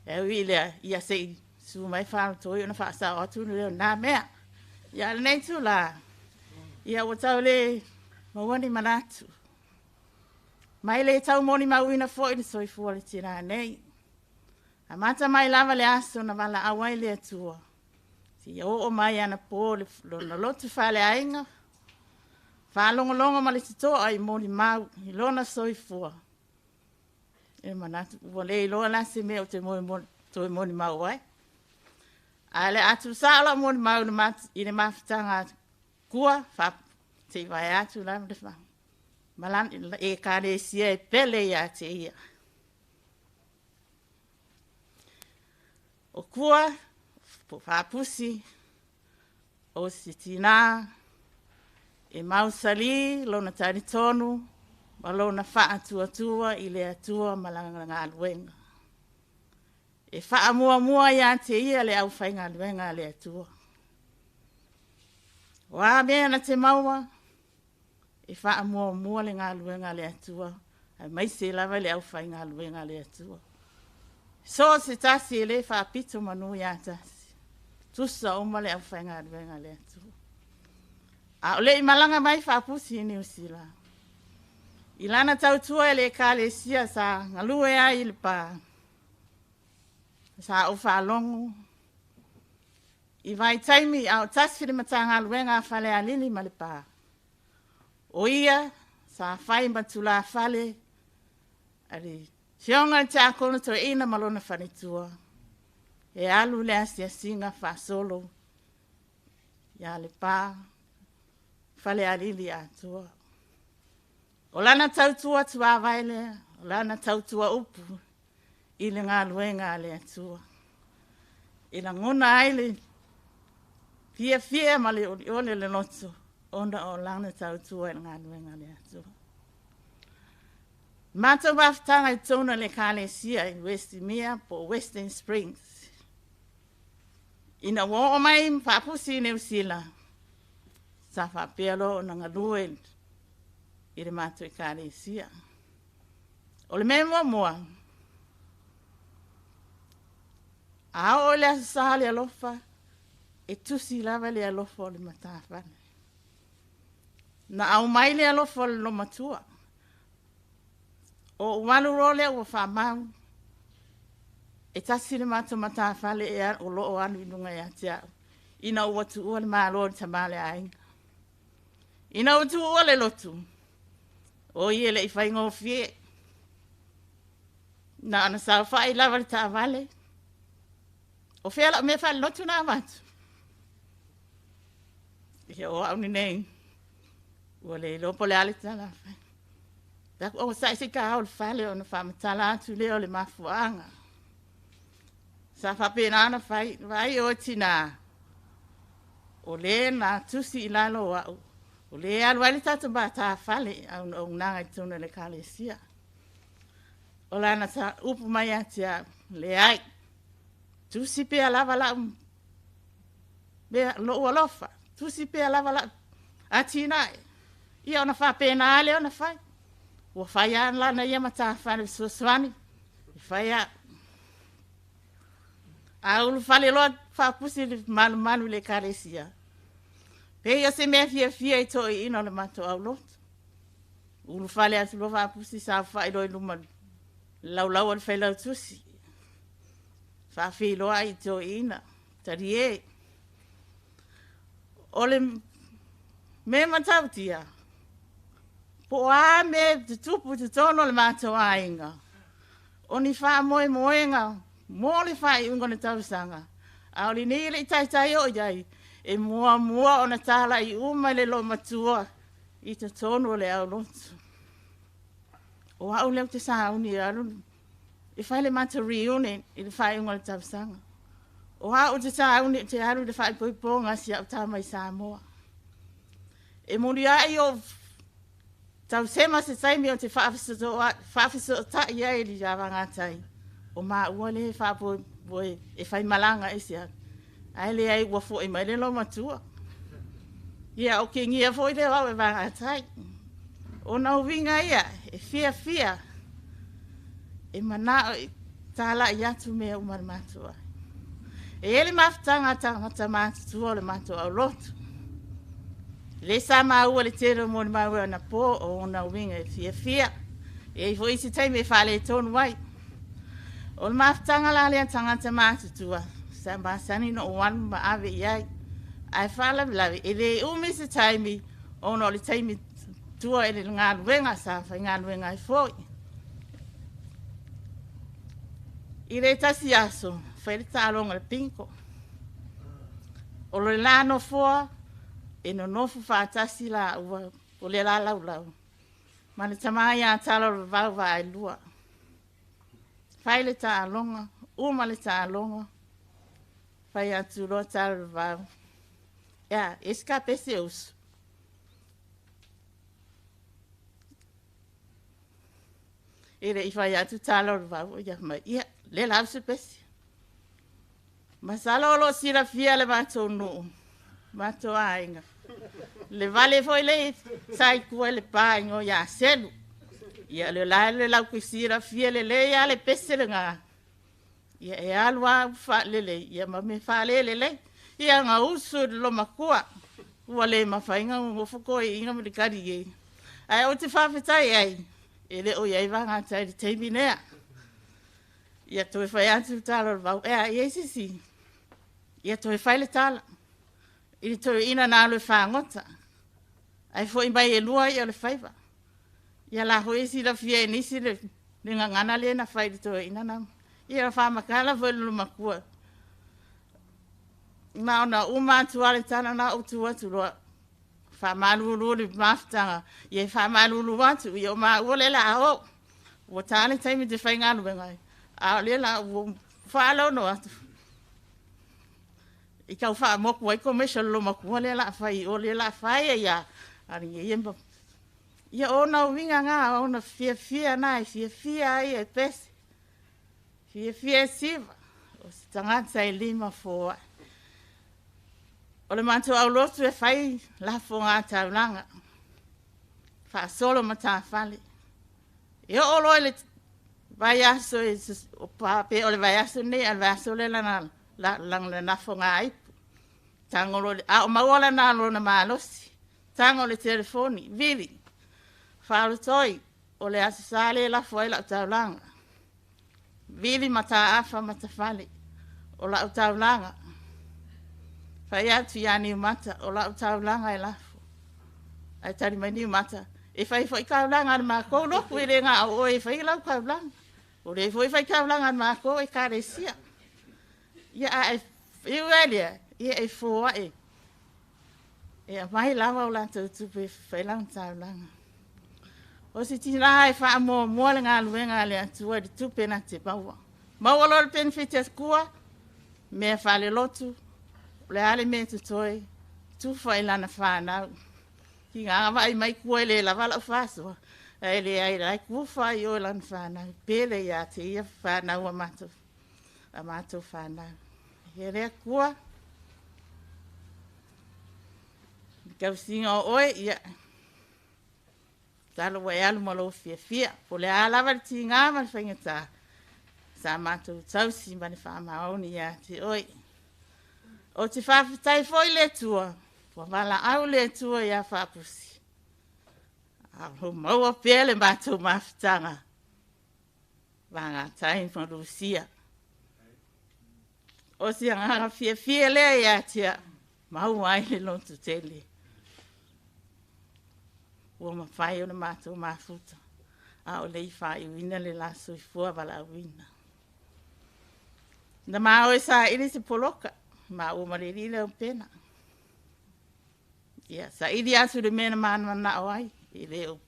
E: E ui i lea, ia se i su mai faalotoi ona faasao atu lea o na mea. Ia lenei tula, ia ua tau le maua ni manatu. Mai le tau molimauina foi le soifua o le tinā nei. Amata mai lava le aso na valaau ai le Atua. Seia oo mai anapo lona lotu faaleaiga, faalogologo ma le totoa i molimau i lona soifua. E manatu ua le iloa la se mea ou te toe molimau ai. Ae le a tuusao lau molimau i le mafutaga kua, se i vae atu la le malani ekalesia e pele ia te ia. O kua, po faapusi, o se tinā, e mausali lona talitonu ma lona faatuatua i le Atua ma lana galuega. E faamuamua ia te ia le aufaigaluega a le Atua. O a mea na te maua, e faamuamua le galuega a le Atua, aemaise lava le aufaigaluega a le Atua. So se tasi e le faapito manu ia tasi, tusa uma le aufaigaluega a le Atua. A o le i malaga mai faapusi i Niu Sila, i lana tautua i le ekalesia sa galue ai i le pa, sa ou faalogo i vaitaimi a o tasi le Matagaluega a Falealili ma Lepa. O ia sa fai ma tulafale a le Afioga i le Tiakono Toeaina ma lona faletua, e alu le asiasiga faasolo ia Lepa, Falealili atoa. O lana tautua tuavae lea, o lana tautua upu i le galuega a le Atua. E lagona ai le fiafia ma le olioli o le loto, ona o lana tautua i le galuega a le Atua. Matou mafutaga i totonu o le ekalesia i Westmere po o Western Springs. Ina ua oo mai faapusi i Niu Sila, sa faapea loa ona galue i le matou ekalesia. O le mea muamua, a oo i le Aso Sa le alofa, e tusi lava le alofa o le matafale. Na aumai le alofa o le lomatua. O ou alu loa lea ua faamau. E tasi le matou matafale e o lo o alu i luga ia te au, ina ua tuua le Malo i le tama o le aiga. Ina ua tuua le lotu, oi e le i faigofie. Na ona saofai lava i le taavale. O fea lau mea faalelotu na avatu? Ia o au lenei, ua le iloa po o le a le tala a fai. O sa'i se i ta ao i le fale ona faamatala atu lea o le mafuaaga. Sa faapena ona fai, vaai oe tinā, o lē na tusi i lalo o au, o lē e alu ai le tatou matafale auaunaga i totonu o le Ekalesia. O lana upu mai ia te au, leai, tusi pea lava lau mea, lou alofa, tusi pea lava lau atinae. Ia ona faapena lea ona fai. Ua fai lava lana ia matafale fesoasoani, e fai au. A ulufale loa Faapusi i le malumalu i le Ekalesia, pei o se mea fiafia i toeaiina o le matou aulotu. Ulufale atu loa Faapusi saofai loa i luma i le laulau a le failautusi. Faafeiloai i toeaiina, talie. O le mea matautia, po o a mea e tutupu i totonu o le matou aiga, o ni faamoemoega mo le faaiuga o le tausaga, a o lenei e le i taitai oo i ai, e muamua ona talai uma i le loomatua i totonu o le aulotu. O au lea ou te sauni e alu e fai le matou reunion i le faaiuga o le tausaga. O au ou te sauni ou te alu i le faaipoipoga a si au tama i Samoa. E muliai ou tausema se taimi ou te faafesootai ai i le Vaagatai, o maua lea e faamoemoe e faimalaga ese atu, ae leai ua foi mai le loomatua. Ia o kigia foi lea o au e Vaagatai. Ona uiga ia e fiafia e manao e talai atu mea uma a le matou aiga. E i ai le mafutaga a tagata matutua o le matou aulotu. Lea sa maua i le tele o molimau anapo o ona uiga e fiafia. E i ai foi isi taimi e faaletonu ai. O le mafutaga la lea a tagata matutua, sa masani ona ou alu ma ave i ai. Ae faalavelave, e le umi se taimi ona o le taimi tua i le galuega sa faigaluega ai foi. I le tasi aso, fai le taaloga o le bingo. O le la nofoa, e nonofo faatasi laua o le la laulau ma le tama ia Tala o le Vavau Vaaelua. Fai le taaloga, uma le taaloga, fai atu loa Tala o le Vavau. Ea, ese ka pese usu. E le i fai atu Tala o le Vavau, ia mai, ia, le la se pese. Masalo o lo o silafia le matou nuu, matou aiga. Le vale foi le sa i tua i le pa igoa ia Selu. Ia le la le lau silafia lelei lava le pese lena. Ia e alu lava faalelei, ia ma mea faalelelei. Ia na usu i le lomatua. Ua le mafai ona nonofo toeaiina ma le talie. Ae ou te faafetai ai, e le o i ai Vaagatai i le taimi lea. Ia toe fai atu le tala o le vau. Ea, e i ai se isi? Ia toe fai le tala i le toeaina na alu e fagota. Ae foi mai e lua i'a o le faiva. Ia la foi e silafia e nisi le gagana lea na fai i le toeaina na. Ia faamatala foi i le matua. Na ona uma atu lava le tala na ou tu atu loa. Faamalulu le mafutaga, ia e faamalulu atu, ia o maua lea o le a o. Ua ta le taimi te faigaluega ai, a o lea la ua faalogo atu. I tau faamotu ai commercial loomatua lea o le a fai i o lea o le a fai ai lava. Ia o ona uiga na, o ona fiafia na e fiafia ai e pese. Fiafia e siva, o se tagata e lima foai. O le matou aulotu e fai lafoga taulaga, faasolo matafale. E oo loa i le vaiaso, pe o le vaiaso lenei a o le vaiaso lea lana lafoga ipu. Tago loa, a o maua lana lona malosi, tago i le telefoni, Vili, faaolotoi, o le Aso Sa lea e lafo ai lau taulaga. Vili mataafa matafale o lau taulaga. Fai atu ia Niumata o lau taulaga e lafo. Ae tali mai Niumata, e fai foi taulaga a le matou lotu e le na o oe e fai lau taulaga. O lea foi e fai taulaga a le matou ekalesia. Ia ae iu ai lea, ia e foai. E aumai lava o latou tupe e fai lana taulaga. O se tinā e faamuamua le galuega a le Atua i le tupe na te maua. Maua loa le penefiti a Kua, mea faalelotu, o le a le mea e totoe, tufa i lana fanau. Tiga vaai mai Kua e le lava lau faasoa, ae leai la e tufa i o i lana fanau. Pele ia te ia fanau a matou fanau. Ia le Atua, le tausiga o oe, ia, talo ua e alu ma lou fiafia. Po o le a lava le tiga ma le faigata, sa matou tausi ma le faamaoni ia te oe. O te faafetai foi le Atua, ua valaau le Atua ia Faapusi. A o maua pea le matou mafutaga, Vagatai ma Lusia. O se agaga fiafia lea ia te au, maua ai le loto tele. Ua mafai ona matou mafuta, a o le i faaiuina le la soifua valaauina. Na ma o e saili se poloka, maua ma le alii le auupega. Ia, saili atu le mea na manao ai, e le o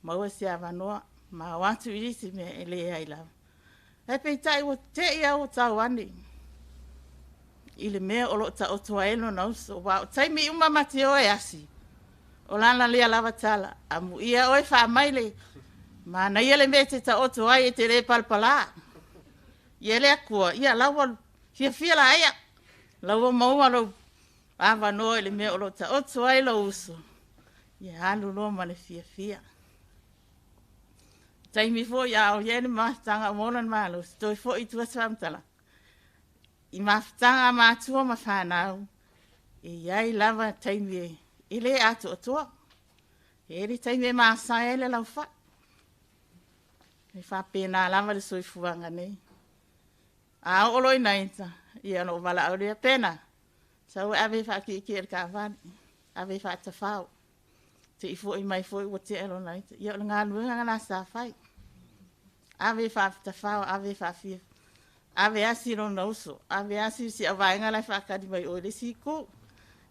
E: maua se avanoa, ma o atu i isi mea e leai lava. Ae peitai ua te i au tau ane i le mea o loo taoto ai lona uso. Aua o taimi uma ma te o e asi, o lana lea lava tala, amuia oe faamaile, manaia le mea e te taoto ai e te le palapala. Ia le Atua, ia lau fiafia la ia, lau maua lou avanoa i le mea o loo taoto ai lou uso, ia alu loa ma le fiafia. Taimi foi a o i ai le mafutaga o maua lona malosi, toe foi i tua se faamatalaga. I mafutaga a matua ma fanau, e i ai lava taimi e le atoatoa. E i ai le taimi e masae ai le laufai. E faapena lava le soifuaga nei. A oo loa ina ita, ia ona ou valaau lea, Pena, sau e ave e faatietie i le taavale, ave e faatafao. Te i foi mai foi ua tea lona ita. Ia o le galuega lena sa fai. Ave e faatafao, ave e faafia. Ave asi lona uso, ave asi si au vaega la e faatali mai o i le isi itu.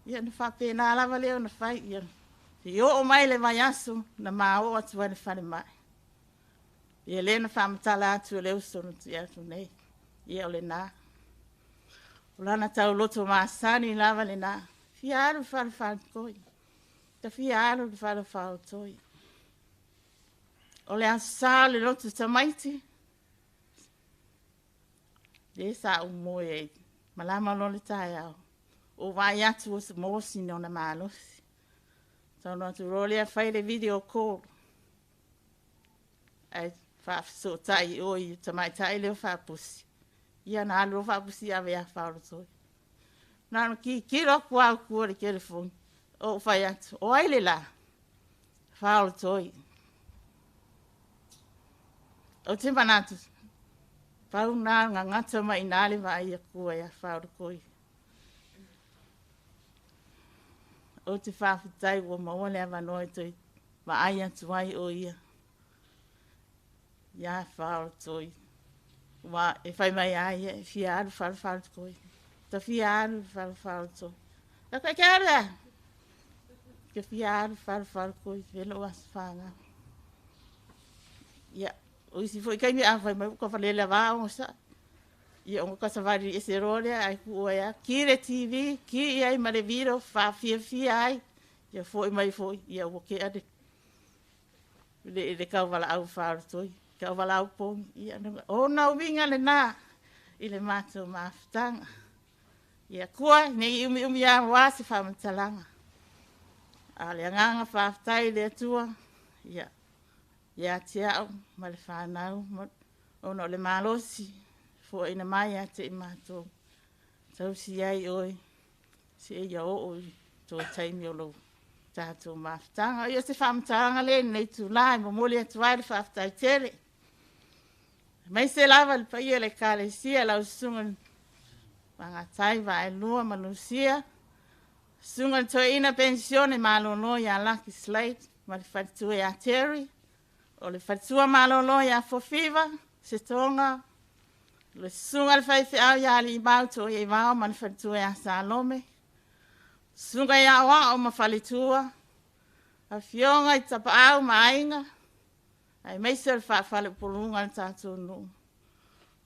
E: Ia na faapena lava lea ona fai. Ia, i oo mai le vaiaso, na ma oo atu ai le falemai. Ia lea na faamatala atu e le uso na tuu atu nei. Ia o lena. O lana tauloto masani lava lena. Fia alu le fale Ta fia alu le fale faotoi. O le aso sa o le loto tamaiti, le sa umoe ai, malama loa le taeao. O vaai atu o se mosi ona malosi. Taunuu atu loa lea fai le video call. Ae faafesootai i o i tamaitai lea o Faapusi. Ia na alu loa Faapusi ave ia Faolotoi. Na ona tilotilo atu lava o tua i le telefoni. Ou fai atu, o ai le la? Faolotoi. Ou te manatu, pau na gagata mai ina le vaai atua ia Faolotoi. Ou te faafetai ua maua le avanoa e toe vaai atu ai o ia. Ia Faolotoi. Ua e fai mai a ia e fia alu fale Faolotoi. Ta fia alu fale Faolotoi. E koe ke alu a? Ke fia alu fale Faolotoi, velo aso whanga. Ia, o isi foi kaimi a fai mai ka whalele wā o sa. Ia, o ka sawari e se roa lea, ai ku oe a. Ki le TV, ki i ai ma le video, wha fia ai. Ia foi mai foi, ia ua ke ane. Le kauwala au Faolotoi, kauwala au pongi. Ia, o na uwinga le nā, i le mātou mafutaga. Ia kua, nei umi umi a wā se whamatalaga. A le agaga faafetai i le Atua, ia, ia te au ma le whanau, ona o le malosi, foaina mai ia te i matou. Tausi ai oe, se ia oo i tō taimi o lou tātou mafutaga. Ia se faamatalaga lea i lenei itulā e momoli atu ai le faafetai tele.
G: Aemaise lava le paia o le Ekalesia i lau Susuga Vagatai Vaelua ma Lucia, Susuga i le Toeaina Penisione Malolo ia Lucky Slade ma le faletua ia Terry, o le faletua malolo ia Fofiva Setoga, le Susuga i le Faifeau ia Aliimau Toiaivao ma le faletua ia Salome, Susuga ia Aoao ma faletua, Afioga i Tapaau ma Aiga, aemaise o le faafaleupoluga a le tatou nuu.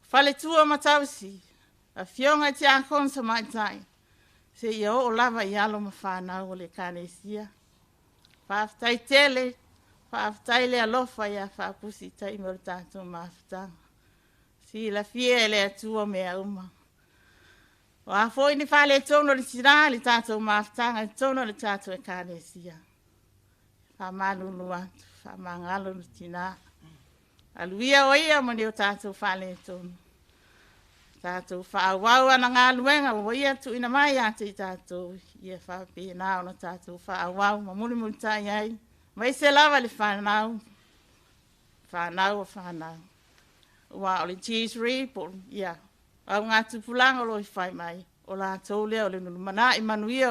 G: Faletua ma tausi, afioga i tiakono tamaitai, seia oo lava i alo ma fanau o le Ekalesia. Faafetai tele, faafetai le alofa ia Faapusi i taimi o le tatou mafutaga. Silafia e le Atua mea uma. O a foi ni faaletonu o le tina i le tatou mafutaga i totonu o le tatou Ekalesia, faamalulu atu, faamagalo le tina. Alu ia o ia ma ni o tatou faaletonu. Tatou faaauau ana galuega ua ia tuuina mai ia te i tatou, ia faapena ona tatou faaauau ma mulimulitai ai, aemaise lava le fanau, fanau o fanau. Aua o le G3 po o ia augatupulaga o lo o fai mai, o latou lea o le lumanai manuia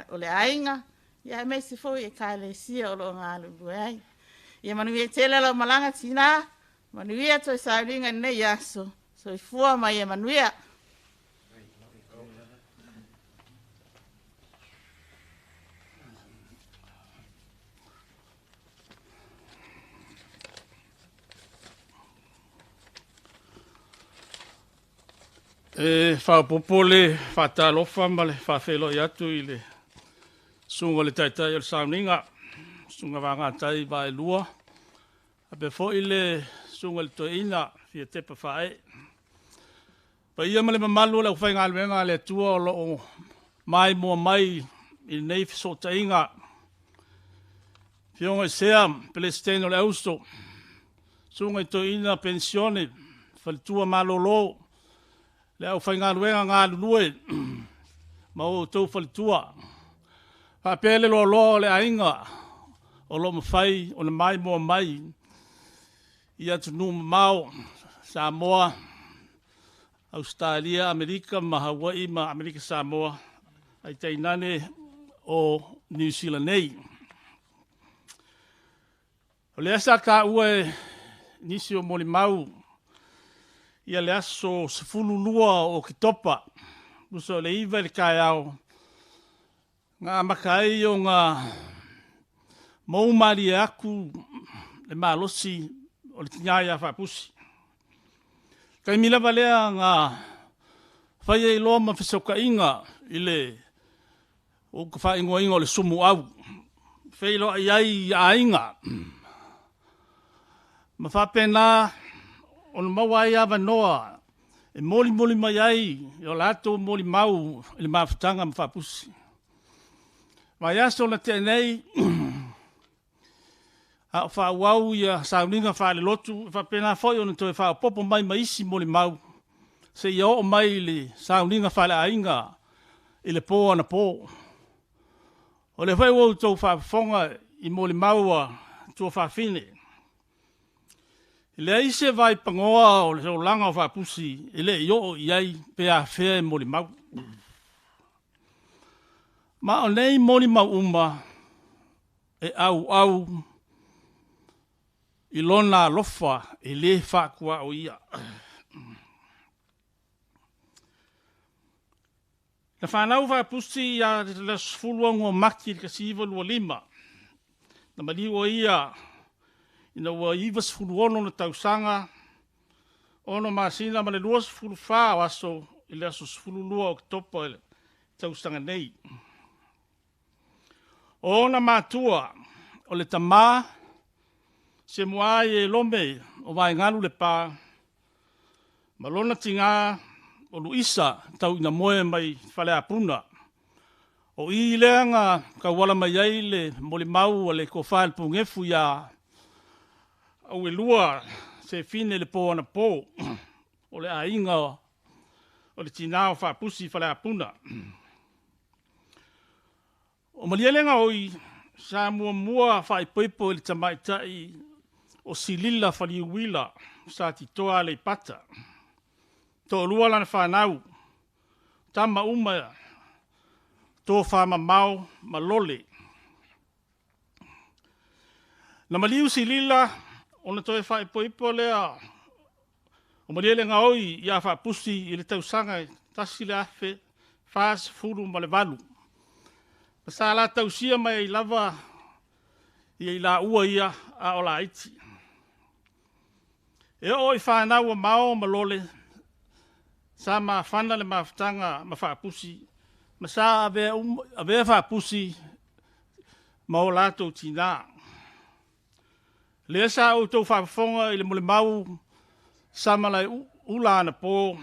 G: o le aiga, ia aemaise foi ekalesia o lo o galulue ai. Ia manuia tele lau malaga tina, manuia toe sauniga i lenei aso. Soifua ma ia manuia.
D: E faaopoopo le faatalofa ma le faafeiloai atu i le susuga i le Taitai o le Sauniga, Susuga Vagatai Vaelua, faapea foi le Susuga i le Toeaina Fiatepa Faaee. Paia ma le mamalu o le aufaigaluega a le Atua o lo o maimoa mai i lenei fesootaiga. Afioga i Sea ma Peresetene o le Auso, Susuga i Toeaina Penisione, Faletua Malolo, le aufaigaluega galulue ma outou faletua, faapea le loaloa o le aiga o lo o mafai ona maimoa mai i atunuu mamao, Samoa, Ausetalia, Amerika ma Hawaii ma Amerika Samoa, ae tainane o Niu Sila nei. O lea sa taua e nisi o molimau le aso 12 o Oketopa, tusa o le 9 i le taeao, na amata ai ona mou malie atu le malosi o le tina ia Faapusi. O le taimi lava lea na fai ai loa ma fesootaiga i le ua ou faaigoaina o le sumuau, feiloai ai i aiga ma faapena ona maua ai avanoa e molimoli mai ai o latou molimau i le mafutaga ma Faapusi. O le vaiaso na tea nei a o faaauau sauniga faalelotu, e faapena foi ona toe faaopoopo mai ma isi molimau seia oo mai i le sauniga faaleaiga i le po anapo. O lea foi ua outou faafofoga i molimau a tuafafine. E leai se vaipanoa o le olaga o Faapusi e le i oo i ai pe afea e molimau. Ma o nei molimau uma, e auau i Lona alofa e le faatuaoia. Na fanau Faapusi ia le aso 16 o Mati i le 1925. Na maliu o ia ina ua 96 ona tausaga, 6 masina ma le 24 o aso i le aso 12 o Oketopa i le tausaga nei. O ona matua, o le tama Semuai Elome o Vaegalu Lepa ma lona tina o Luisa Tauinamoe mai Faleapuna. O i lea na tauala mai ai le molimau a le Tofa i le Punefu ia Auelua Sefine i le po anapo, o le aiga o le tina o Faapusi i Faleapuna. O Malielegaoi, sa muamua faaipoipo i le tamaitai o Silila Faliuila Satitoa Aleipata. Toalua lana fanau, tama uma tofamamao ma lole. Na maliu Silila ona toe faaipoipo lea o Malielegaoi ia Faapusi i le tausaga e 1048. Ma sa la tausia mai ai lava ia i laua ia a o laiti. E oo i fanau a Mao ma Lole, sa mafana le mafutaga ma Faapusi, ma sa avea Faapusi ma o latou tina. Lea sa outou faafofoga i le molimau sa malaeula anapo,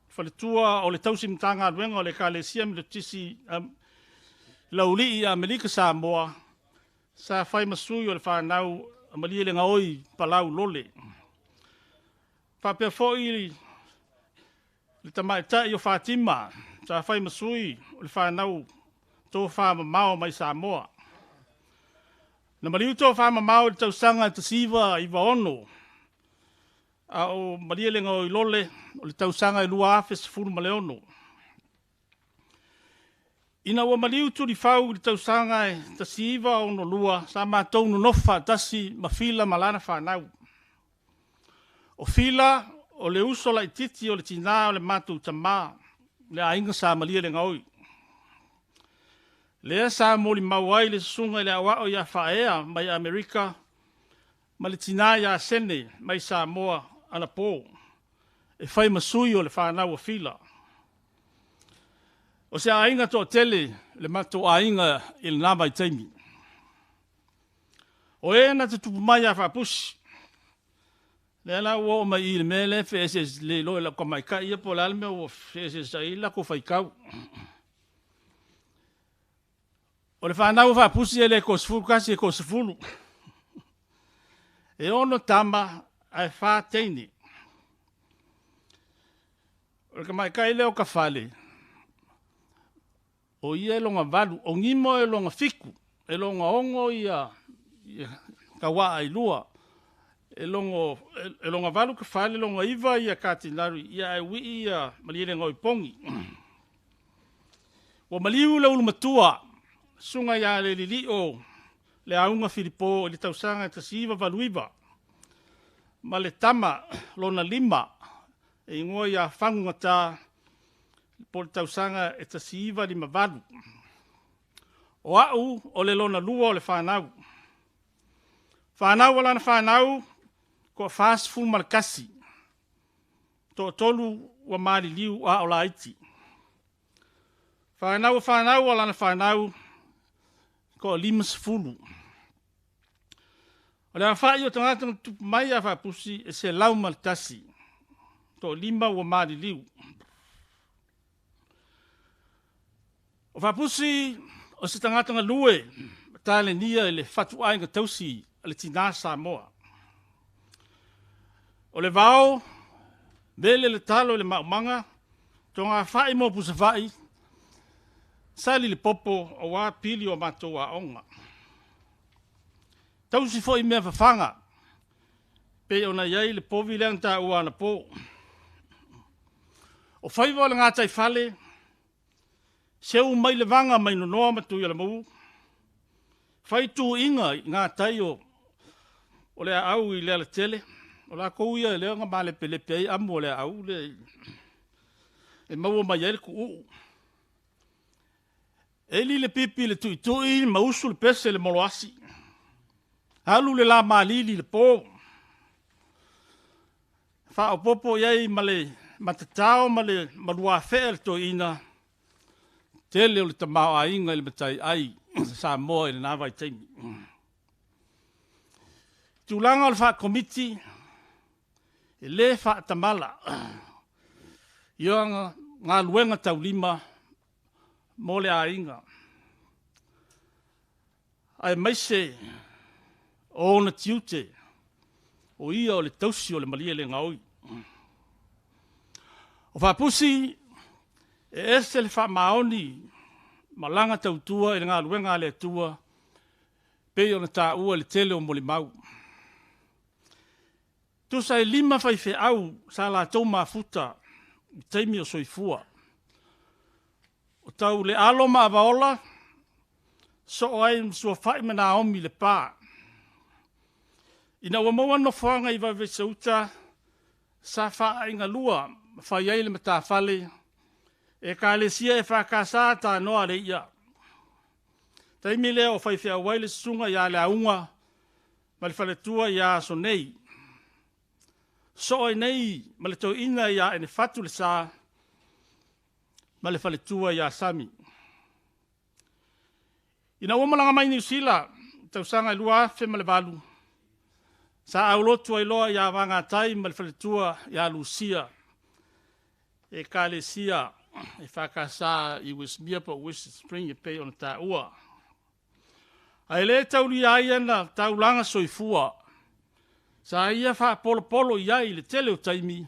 D: faletua o le tausi Matagaluega o le Ekalesia Metotisi i Laulii ia Amerika Samoa, sa fai ma sui o le fanau a Malielegaoi Palau Lole. Faapea foi le tamaitai o Fatima sa fai ma sui o le fanau tofamamao mai Samoa. Na maliu tofamamao i le tausaga e 1996, a o Malielegaoi Lole o le tausaga e 2016. Ina ua maliu Tulifau i le tausaga e 1962, sa matou nonofo faatasi ma Fila ma lana fanau. O Fila o le uso laitiiti o le tina o le matou tama, le aiga Sa Malielegaoi. Lea sa molimau ai le susuga i le aoao ia Faaea mai Amerika ma le tina ia Sene mai Samoa anapo, e fai ma sui o le fanau a Fila. O se aiga toatele le matou aiga i lena vaitaimi. O e na tutupu mai ia Faapusi, lea la ua oo mai i i le mea lea e feeseeseai, le iloa e lau tamaitai ia po o le a le mea ua feeseeseai ai le latou faitau. O le fanau a Faapusi e le toa-11 e toa-10. E 6 tama ae 4 teine. O le tamaitai lea o Tafale, o ia e lona 8, o Nimo e lona 7, e lona 6 tauaa e lua. E lona 8 Tafale, lona 9 Katinari, ae uii Malielegaoi Pogi. Ua maliu le ulumatua, susuga ia Lelilio Leauga Filipo i le tausaga e 1989 ma le tama lona 5 e igoa ia Fagugata po o le tausaga e 1958. O au o le lona lua o le fanau. Fanau a lana fanau, toa-41, toatolu ua maliliu a o laiti. Fanau a fanau a lana fanau, toa-50. O le aofai o tagata na tutupu mai ia Faapusi, e 101, toa-5 ua maliliu. O Faapusi o se tagata galue ma talenia i le fatuaiga tausi a le tina Samoa. O le vao, vele le talo i le maumaga, togafai mo pusafai, sali le popo aua pili o matou aoga. Tausi foi mea fafaga, pei ona i ai le povi lea na taua anapo. O faiva o le gataifale, seu mai Levaga mai Nonoa ma Tuialamu, faituiga i gatai o le aau i Lealatele, o latou ia lea na malepelepe ai amu o le aau lea e maua mai ai le tuuu. Eli le pipi i le tuitui ma usu le pese i le moloasi. Alu le la malili i le po, faaopoopo i ai ma le matatao ma le maluafea i le toeaina, tele o le tamaoaiga i le mataiai Samoa i lena vaitaimi. Tulaga o le faakomiti, e le faatamala i ona galuega taulima mo le aiga, aemaise o ona tiute, o ia o le tausi o le malielegaoi. O Faapusi, e ese le faamaoni ma lana tautua i le galuega a le Atua, pei ona taua i le tele o molimau.
H: Tusa e 5 faifeau sa latou mafuta i taimi o soifua. O tau le alo ma Avaola, soo ai ma Suafai ma Naomi le pa. Ina ua maua nofoaga i VaivaisaUta, sa faaaigalua ma fai ai le matafale Ekalesia EFKS Tanoa le Ia. Taimi lea o faifeau ai le susuga ia Leauga ma le faletua ia Asonei. Soo ai nei ma le toeaina ia Enefatu Lesa ma le faletua ia Sami. Ina ua malaga mai Niu Sila tausaga 2008, sa aulotu ai loa ia Vagatai ma le faletua ia Lusia, Ekalesia EFKS i Uesimia po o Western Spring e pei ona taua. Ae le taulia ai ana taulaga soifua, sa ia faapolopolo i ai i le tele o taimi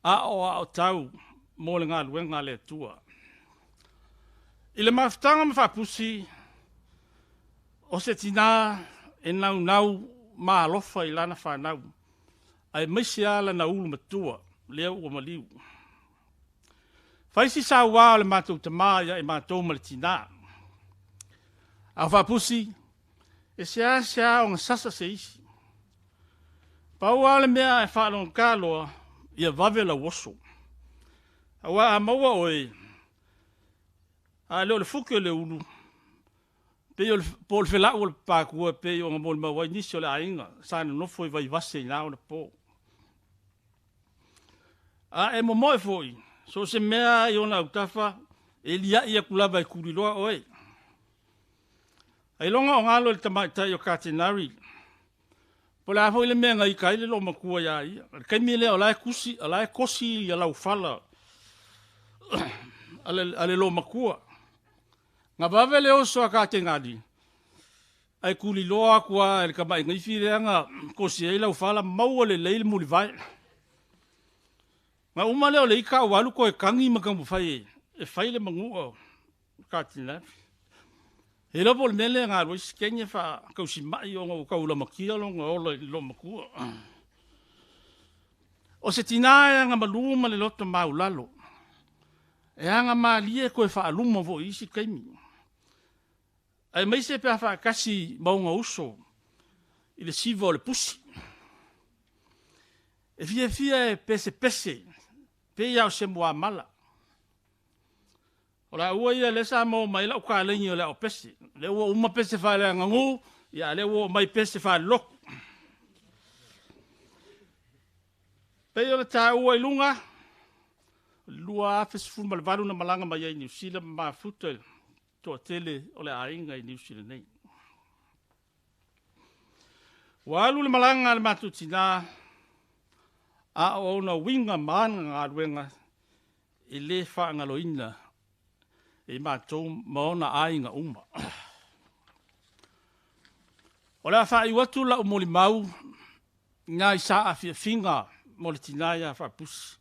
H: a o aotau mo le galuega a le Atua. I le mafutaga ma Faapusi, o se tinā e naunau ma alofa i lana fanau, aemaise lava lana ulu matua lea ua maliu. Fai si saua o le matou tama ia i matou ma le tina. A o Faapusi, e seasea ona sasa se isi. Pau lava le mea e faalogogata loa, ia vave lau oso. Aua a maua oe, a le o le fuki o le ulu, pei o le, po o le felau o le papatua e pei ona molimau ai nisi o le aiga sa nonofo i Vaivase i na ona po. A e momoe foi, so o se mea i ona autafa, e liai atu lava e tuliloa oe. Ailoga o galo i le tamaitai o Katenari, po o le a foi le mea na ita ai le loomatua ia ia. O le taimi lea o la e tusi, o la e kosi ia laufala a le loomatua. Na vave le oso a Katenari, ae tuliloa atu lava e le tamai naifi lea na kosi ai laufala, maua lelei le mulivae. Na uma lea o le ita ua alu toe tagi ma taumafai e fai le manua o Katenari. E iloa po o le mea lea na alu ai Sikeni e faatausimai ona ua tau lamatia lona ola i le loomatua. O se tina e agamalu ma le loto maulalo, e agamalie toe faaluma foi i isi taimi, aemaise pe a faatasi ma ona uso i le siva o le pusi. E fiafia e pesepese pei lava o se muamala. O laua ia lea sa maua mai ai lau taleni o le ao pese. O lea ua uma pese faaleaganuu, ia a o lea ua oo mai pese faalelotu. Pei ona taua i luga, o le 2018 na malaga mai ai i Niu Sila ma mafuta i le toatele o le aiga i Niu Sila nei. Ua alu le malaga a le matou tina, a o ona uiga ma ana galuega e le faagaloina e matou ma ona aiga uma. O le a faaiu atu lau molimau i nai saafiafiga mo le tina ia Faapusi,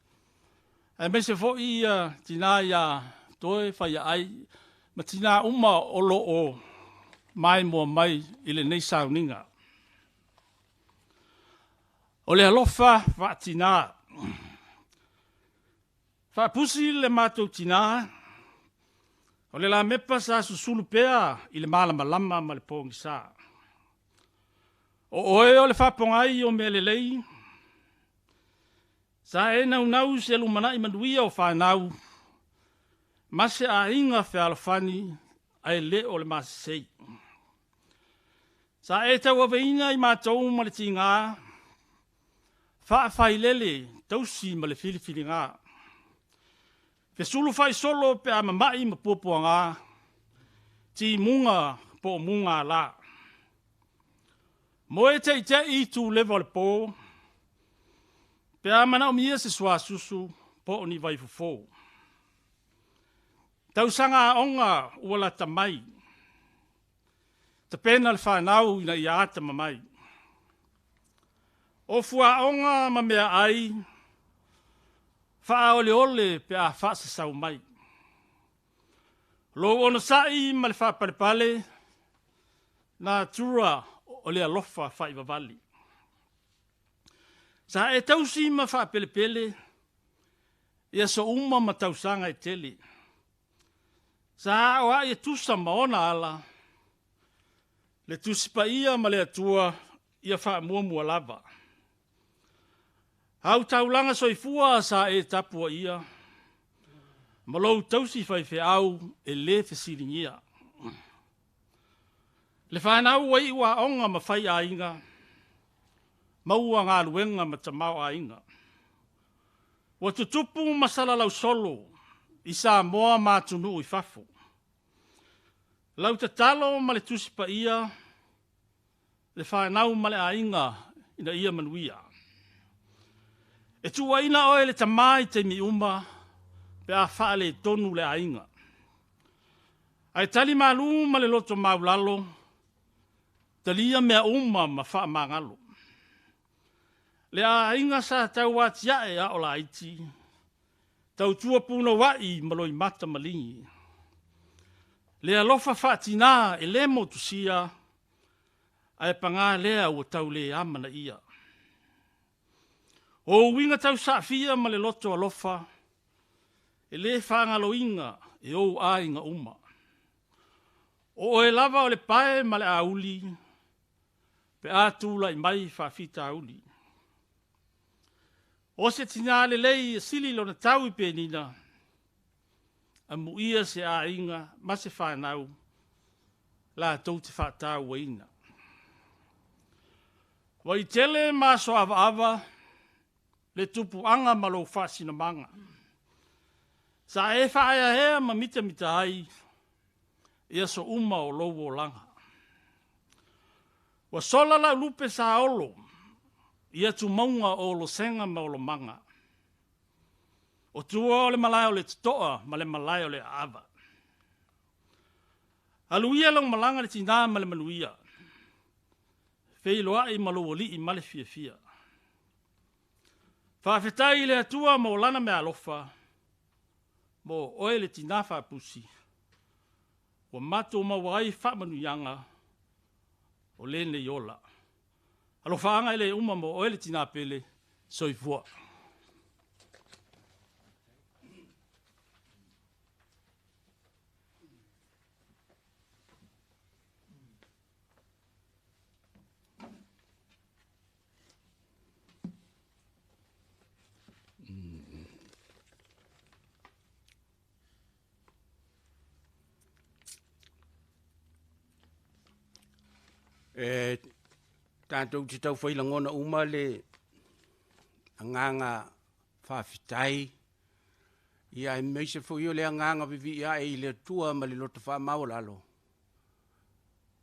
H: aemaise foi tina ia Toe Faiaai ma tina uma o lo o maimoa mai i lenei sauniga. O le alofa faatina. Faapusi le matou tina, o le lamepa sa susulu pea i le malamalama ma le pogisa. O oe o le faapogai o mea lelei, sa e naunau i se lumanai manuia o fanau ma se aiga fealofani ae le o le masesei. Sa e tauaveina i matou ma le tiga, faafailele tausi ma le filifiliga. Fesulufaisolo pe a mamai ma puapuaga, timuga po o mugala. Moe teitei i tuleva o le po, pe a manaomia se suasusu po o ni vaifofo. Tausaga aoga ua lata mai, tapena le fanau ina ia atamamai. O fuaoga ma meaai, faaoleole pe a faasasau mai. Lou onosai ma le faapalepale, natura o le alofa faivavale. Sa e tausi ma faapelepele i aso uma ma tausaga e tele. Sa aoai e tusa ma ona ala le Tusi Paia ma le Atua ia faamuamua lava. Au taulaga soifua sa e tapuaia ma lou tausi faifeau e lē fesiligia. Le fanau ua iu aoga ma faiaiga, maua galuega ma tamaoaiga. Ua tutupu ma salalau solo i Samoa ma atunuu i fafo. Lau tatalo ma le Tusi Paia, le fanau ma le aiga ina ia manuia. E tuuaina oe e le tama i taimi uma pe a faaletonu le aiga. Ae tali malu ma le loto maulalo, talia mea uma ma faamagalo. Le aiga sa tau atiae a o laiti, tautua punouai ma loimata maligi. Le alofa faatina e le motusia, ae paga lea ua tau le amanaia. O uiga tau saafia ma le loto alofa, e le faagaloina e ou aiga uma. O oe lava o le pae ma le auli pe a tulai mai faafitauli. O se tina lelei e sili lona tau i penina, amuia se aiga ma se fanau latou te faatauaina. Vaitele ma aso avaava le tupuaga ma lou faasinomaga. Sa e faaeaea ma mitamita ai i aso uma o lou olaga. Ua sola lau lupe saolo i atumauga o Olosega ma Olomaga. O tua o le malae o le Totoa ma le malae o le Aava. Alu ia lau malaga le tina ma le manuia, feiloai ma lou alii ma le fiafia. Faafetai i le Atua mo lana meaalofa mo oe le tina faapusi ua matou maua ai faamanuiaga o lenei ola. Alofaaga e le uma mo oe le tina pele. Soifua.
D: E tatou te tau fai lagona uma le agaga faafetai ia aemaise foi o le agaga vivii ae i le Atua ma le loto faamaualalo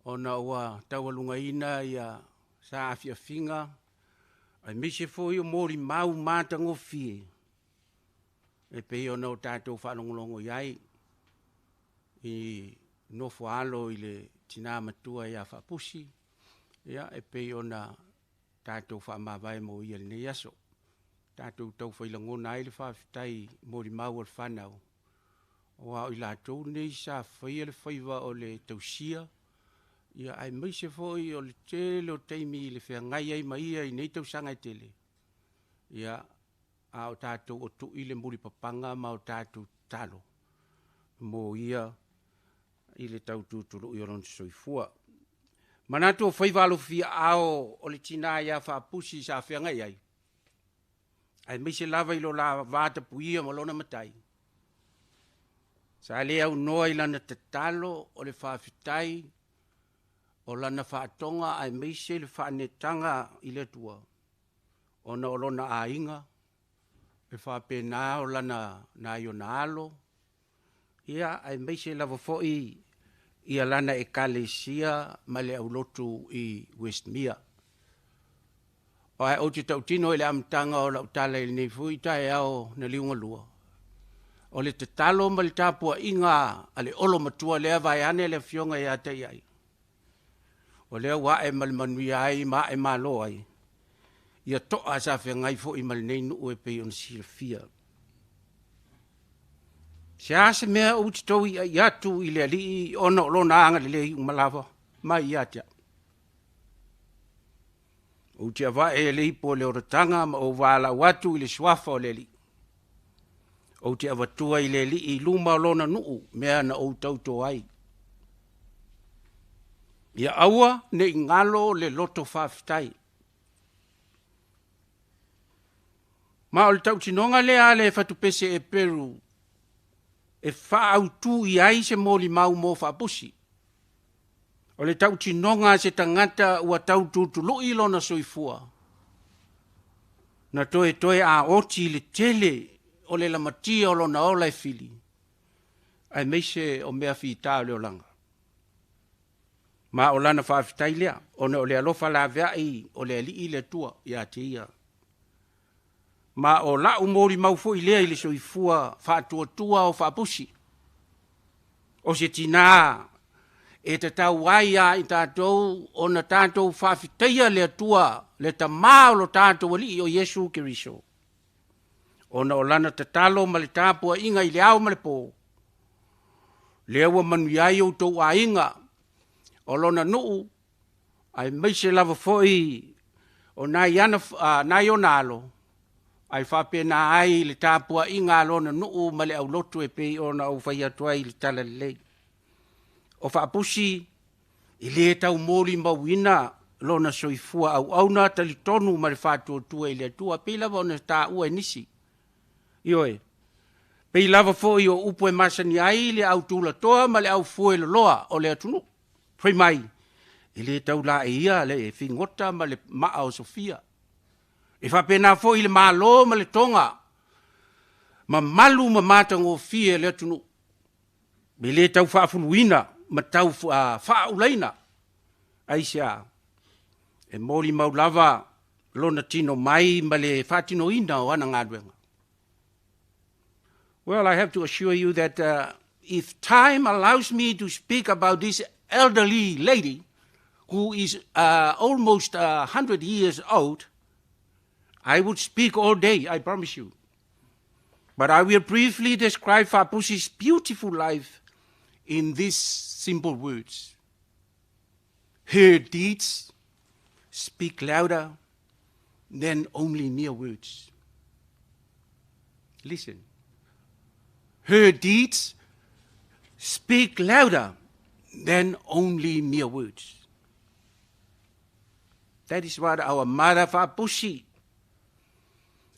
D: ona ua taualugaina ia saafiafiga aemaise foi o molimau matagofie e pei ona o tatou faalogologo i ai i nofo a alo i le tina matua ia Faapusi, ia e pei ona tatou faamavae mo ia i lenei aso. Tatou tau fai lagona ai le faafetai i molimau a le fanau, aua o i latou nei sa faia le faiva o le tausia, ia aemaise foi o le tele o taimi i le feagai ai ma ia i nei tausaga e tele, ia a o tatou o tui le mulipapaga ma o tatou tatalo mo ia i le tau tutului o lona soifua. Manatu o faiva alofia ao o le tina ia Faapusi sa feagai ai, aemaise lava i lo la vatapuia ma lona matai, sa le aunoa i lana tatalo o le faafetai o lana faatoga aemaise le faanetaga i le Atua, ona o lona aiga, e faapena o lana nai ona alo, ia aemaise lava foi ia lana ekalesia ma le aulotu i Westmere. Ae ou te tautino i le amataga o lau tala i lenei foi taeao na liugalua, o le tatalo ma le tapuaiga a le olo matua lea vaeane le afioga ia Taiai, o lea ua ae ma le manuia ai ma ae malo ai ia toa sa feagai foi ma lenei nuu e pei ona silafia. Se a se mea ou te tou iai atu i le Alii ona o lona agalelei uma lava mai ia te au. Ou te avae e le ipu o le olataga ma ou valaau atu i le suafa o le Alii. Ou te avatua i le Alii i luma o lona nuu mea na ou tauto ai. Ia aua ne i galo le loto faafetai. Ma o le tautinoga lea a le fatupese Eperu e faaautu i ai se molimau mo Faapusi. O le tautinoga a se tagata ua tautulutului lona soifua, na toetoe a oti i le tele o le lamatia o lona ola e fili, aemaise o mea fita o le olaga. Ma o lana faafetai lea, ona o le alofa laveai o le Alii le Atua ia te ia. Ma o la'u molimau foi lea i le soifua faatuatua o Faapusi, o se tinā e tatau ai ia i tatou ona tatou faafetaia le Atua, le Tamā o lo tatou Alii o Iesu Keriso, ona o lana tatalo ma le tapuaiga i le ao ma le po, lea ua manuia ai outou aiga, o lona nuu, aemaise lava foi o nai ana, nai ona alo, ae faapena ai le tapuaiga a lona nuu ma le aulotu e pei ona ou fai atu ai i le talalelei. O Faapusi e le tau molimauina lona soifua auauna talitonu ma le faatuatua i le Atua, pei lava ona taua e nisi. Ioe, pei lava foi o upu e masani ai le au tulatoa ma le au fueloloa o le atunuu. Fai mai, e le tau laeia le figota ma le maa o Sofia. E faapena foi le Malo ma le toga, mamalu ma matagofie le atunuu. E le tau faafuluina ma tau faaulaina. Aisea? E molimau lava lona tino mai ma le faatinoina o ana galuega. Well, I have to assure you that if time allows me to speak about this elderly lady who is almost 100 years old, I would speak all day, I promise you. But I will briefly describe Faapusi's beautiful life in these simple words. Her deeds speak louder than only mere words. Listen. Her deeds speak louder than only mere words. That is what our mother Faapusi,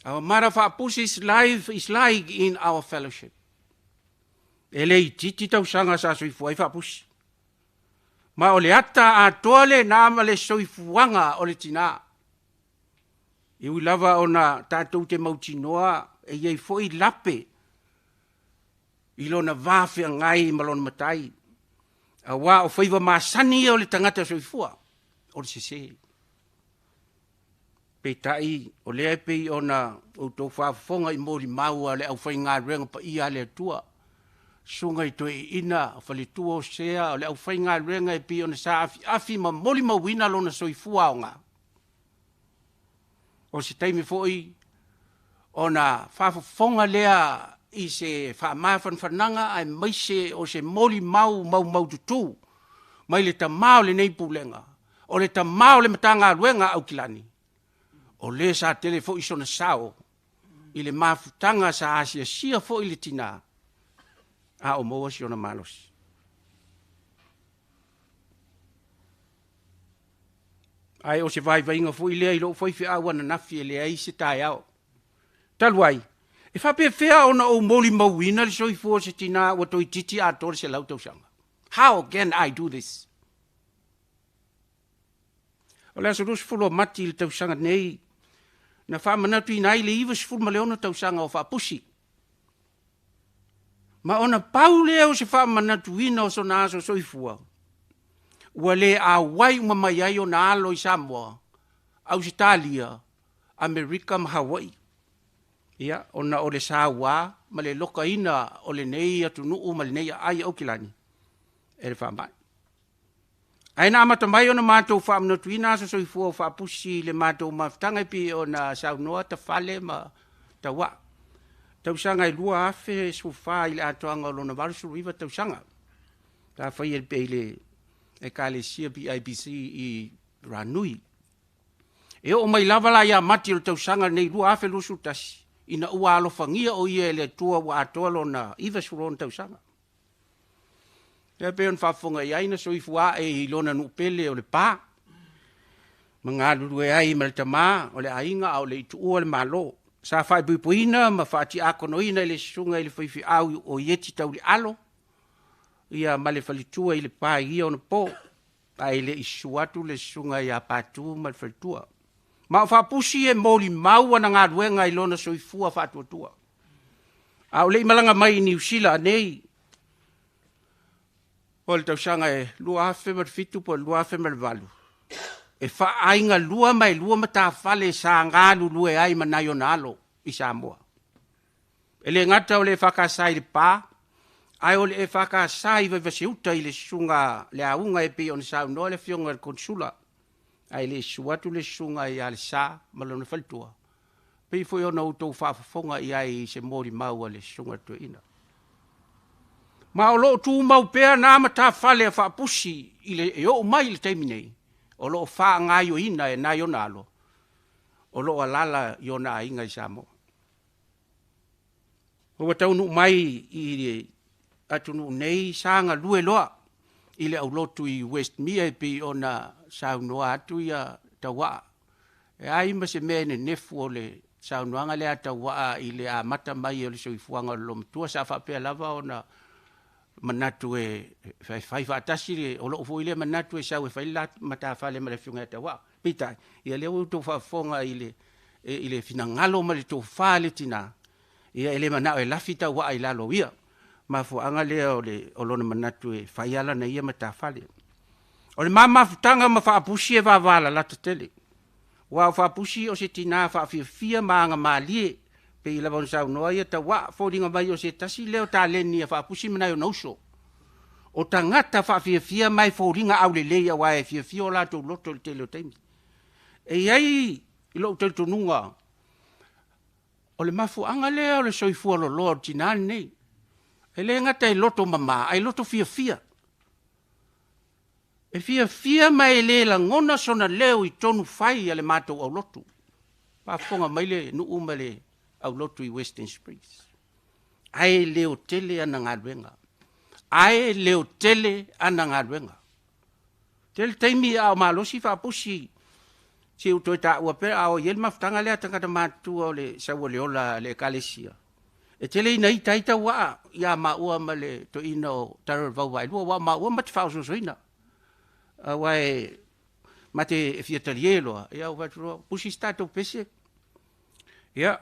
D: our mother Faapusi's life is like in our fellowship. E le itiiti tausaga sa soifua ai Faapusi. Ma o le ata atoa lena ma le soifuaga o le tinā. E ui lava ona tatou te mautinoa e i ai foi lape i lona va feagai ma lona matai, auā o faiva masani ia o le tagata soifua, o le sesē. Peitai, o lea e pei ona outou faafofoga i molimau a le aufaigaluega paia a le Atua, Susuga i Toeaiina, Faletua o Sea, o le aufaigaluega e pei ona saafiafi ma molimauina lona soifua aoga. O se taimi foi ona faafofoga lea i se faamafanafanaga aemaise o se molimau maumaututu mai le Tama o lenei Pulega, o le Tama o le Matagaluega a Aukilani, o le sa tele foi sona sao i le mafutaga sa asiasia foi le tina a o maua si ona malosi. Ae o se vaivaiga foi lea i lou faifeau ananafi e leai se taeao. Talu ai, e faapefea ona ou molimauina le soifua o se tina ua toeitiiti atoa le 100 tausaga? How can I do this? O le aso 20 o Mati i le tausaga nei, na faamanatuina ai le 96 tausaga o Faapusi. Ma ona pau lea o se faamanatuina o sona aso soifua, ua le auai uma mai ai ona alo i Samoa, Ausetalia, Amerika ma Hawaii. Ia, ona o le saua ma le lokaina o lenei atunuu ma lenei aai Aukilani e le faamai. Ae na amata mai ona matou faamanatuina aso soifua o Faapusi i le matou mafutaga e pei ona saunoa Tafale ma Tauaa. Tausaga e 2014 i le atoaga o lona 89 tausaga. Sa faia i le Ekalesia PIBC i Ranui. E oo mai lava la ia Mati o le tausaga lenei 2021, ina ua alofagia o ia e le Atua ua atoa lona 96 tausaga. Ia pei ona faafofoga i ai na soifua ae i lona nuu pele o Lepa, ma galulue ai ma le tama o le aiga a o le i tuua le Malo. Sa faaipoipoina ma faatiakonoina e le susuga i le faifeau o Ieti Taulialo ia ma le faletua i Lepa i ia ona po, ae le i susu atu le susuga ia Patu ma le faletua. Ma o Faapusi e molimau ana galuega i lona soifua faatuatua. A o le i malaga mai i Niu Sila nei, o le tausaga e 2007 po o le 2008, e faaaigalua ma e lua matafale sa galulue ai ma nai ona alo i Samoa. E le gata o le EFKS i Lepa, ae o le EFKS i Vaivase-uta i le susuga Leauga e pei ona saunoa le afioga i le Konesula, ae le i susu atu le susuga ia Lesa ma lona faletua, pei foi ona outou faafofoga i ai i se molimau a le susuga i le toeaina. Ma o lo o tumau pea na matafale a Faapusi i le, e oo mai i le taimi nei, o lo o faagaoioina e nai ona alo, o lo o alaala i ona aiga i Samoa. Ua taunuu mai i le atunuu nei sa galue loa i le aulotu i Westmere e pei ona saunoa atu ia Tauaa. E ai ma se mea e nenefu o le saunoaga lea a Tauaa i le amata mai o le soifuaga o le loomatua sa faapea lava ona manatu e fai faatasi le, o lou foi lea manatu e sau e fai le matafale ma le afioga ia Tauaa. Peitai, ia lea ua outou faafofoga i le, i le finagalo ma le tofa a le tina, ia e le manao e lafi Tauaa i lalo o ia. Mafuaaga lea o, le, o lona manatu e fai ala na ia matafale. O le ma mafutaga ma Faapusi e vavalalata tele. Aua o Faapusi o se tina faafiafia ma agamalie, pei lava ona saunoa ia Tauaa, foliga mai o se tasi lea o taleni a Faapusi ma nai ona uso. O tagata faafiafia ma e foliga aulelei aua e fiafia o latou loto i le tele o taimi. E i ai i lou talitonuga, o le mafuaaga lea o le soifua loloa o le tina lenei. E le gata e loto mama, ae loto fiafia. E fiafia ma e le lagona sona leo i tonu fai a le matou aulotu. Faafofoga mai le nuu ma le aulotu i Western Springs. Ae leotele ana galuega. Ae leotele ana galuega. Tele taimi a o malosi Faapusi, se i ou toe taua pea, a o i ai le mafutaga lea a tagata matutua o le sau o le ola a le Ekalesia. E tele ina ita ai Tauaa ia maua ma le toeaina o Taralevau Vaelua, aua o maua ma te faaosoosoina. Aua e ma te fia talie loa, ia ua fai atu loa, pusi se tatou pese. Ia,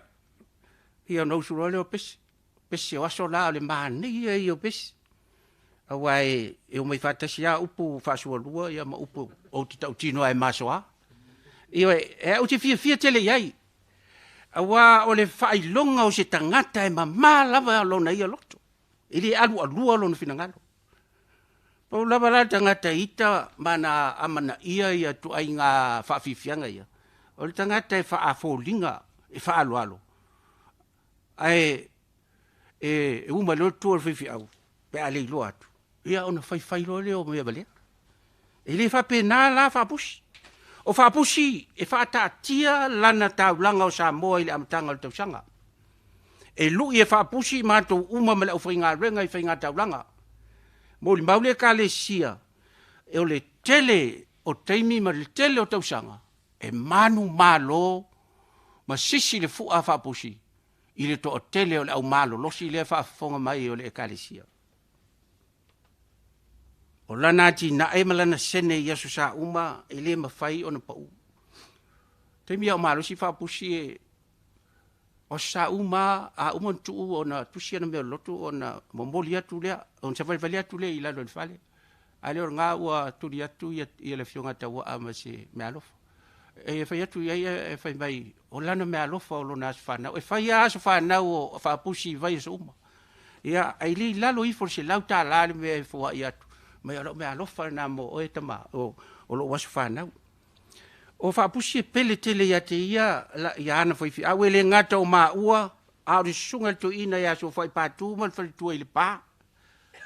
D: ia ona usu loa lea o pese. Pese o aso la o le manaia ia o pese. Aua e, e omai faatasi lava upu faasualua ia ma upu ou te tautino lava e masoa. Ioe, e ou te fiafia tele i ai. Aua o le faailoga o se tagata e mama lava lona ia loto. E le alualua lona finagalo. Pau lava la le tagata e ita ma na amanaia ia ituaiga faafiafiaga ia, o le tagata e faafoliga, e faaaloalo, ae e uma loa le tua o le faifeau pe a le iloa atu, ia ona faifai loa lea o mea valea. E le faapena la Faapusi. O Faapusi e faataatia lana taulaga o Samoa i le amataga o le tausaga. E lui e Faapusi i matou uma ma le aufaigaluega i faigataulaga. Molimau le Ekalesia, o le tele o taimi ma le tele o tausaga e manumalo ma sisi le fua a Faapusi i le toatele o le aumalolosi lea e faafofoga mai o le Ekalesia. O lana atinae ma lana sene i aso sa uma e le mafai ona pau. Taimi a o malosi Faapusi e o aso sa uma a uma ona tuu ona tusi ana mea o le lotu ona momoli atu lea, ona savalivali atu lea i lalo i le fale. A le o lena ua tuli atu ia, ia le afioga a Tauaa ma se meaalofa. E fai atu i ai e fai mai, o lana meaalofa o lona aso fanau. E fai lava aso fanau o Faapusi i vaiaso uma. Ia, ae le i lalo ifo o le $100 le mea e foai atu. Mai o lau meaalofa lena mo oe tama, o, o lou aso fanau. O Faapusi e pele tele ia te ia, ia ana faifeau, e le gata o maua, a o le susuga i le toeaina ia Sofai Patu ma le faletua i Lepa,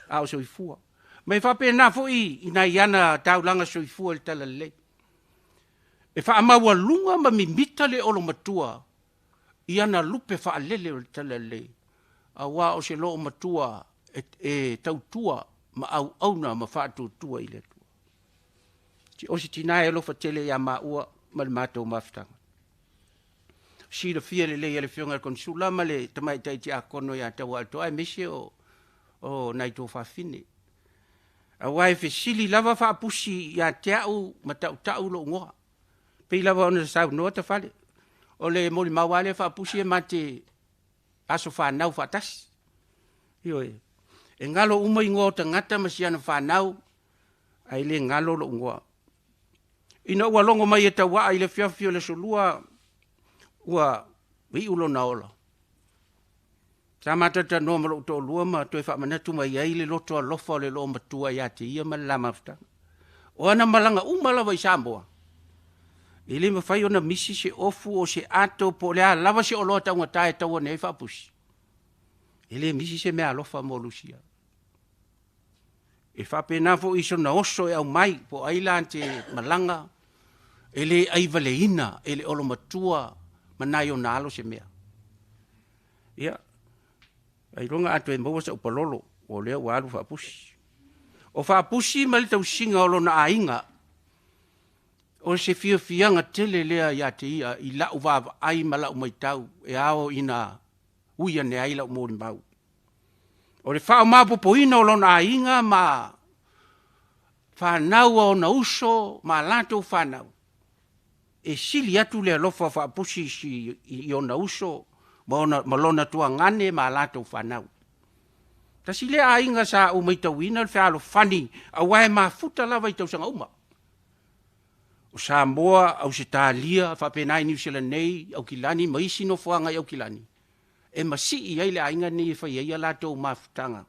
D: a o soifua. Ma e faapena foi i nai ana taulaga soifua i le Talalelei. E faamaualuga ma mimita le olomatua i ana lupe faalele o le talalelei, aua o se loomatua e tautua ma auauna ma faatuatua i le Atua. O se tina e alofa tele ia maua ma le matou mafutaga. Silafia lelei e le Afioga i le Konesula ma le Tamaitai Tiakono ia Tauaatoa aemaise o nai tuafafine. Aua e fesili lava faapusi ia te au ma tautau lou igoa. Pei lava ona saunoa Tafale, o le molimau lava lea faapusi e ma te aso fanau faatasi. Ioe. E galo uma igoa o tagata ma siana fanau, ae le galo lou igoa. Ina ua logo mai e Tauaa i le afiafi o le Aso Lua ua iu lona ola, sa ma talatalanoa ma lou toalua ma toe faamanatu mai ai le loto alofa o le loomatua ia te ia ma le la mafutaga. O ana malaga uma lava i Samoa, e le mafai ona misi se ofu o se ato po o le a lava se oloa taugata e tau ane ai faapusi. E le misi se meaalofa mo Lusia. E faapena foi i sona oso e aumai, po o ai la te malaga, e le aivaleina e le olomatua ma nai ona alo se mea. Ia, ailoga a toe maua sau palolo, o lea ua alu faapusi. O faapusi ma le tausiga o lona aiga, o se fiafiaga tele lea ia te ia i lau vaavaai ma lau matau e ao ina ui ane ai lau molimau. O le faamaopoopoina o lona aiga ma fanau a ona uso ma a latou fanau, e sili atu le alofa faapusi i ona uso ma lona tuagane ma a latou fanau. Tasi lea aiga sa ou matauina le fealofani aua e mafuta lava i tausaga uma. O Samoa, Ausetalia, faapena i Niu Sila nei, Aukilani ma isi nofoaga i Aukilani, e masii ai le aiga lenei e fai ai a latou mafutaga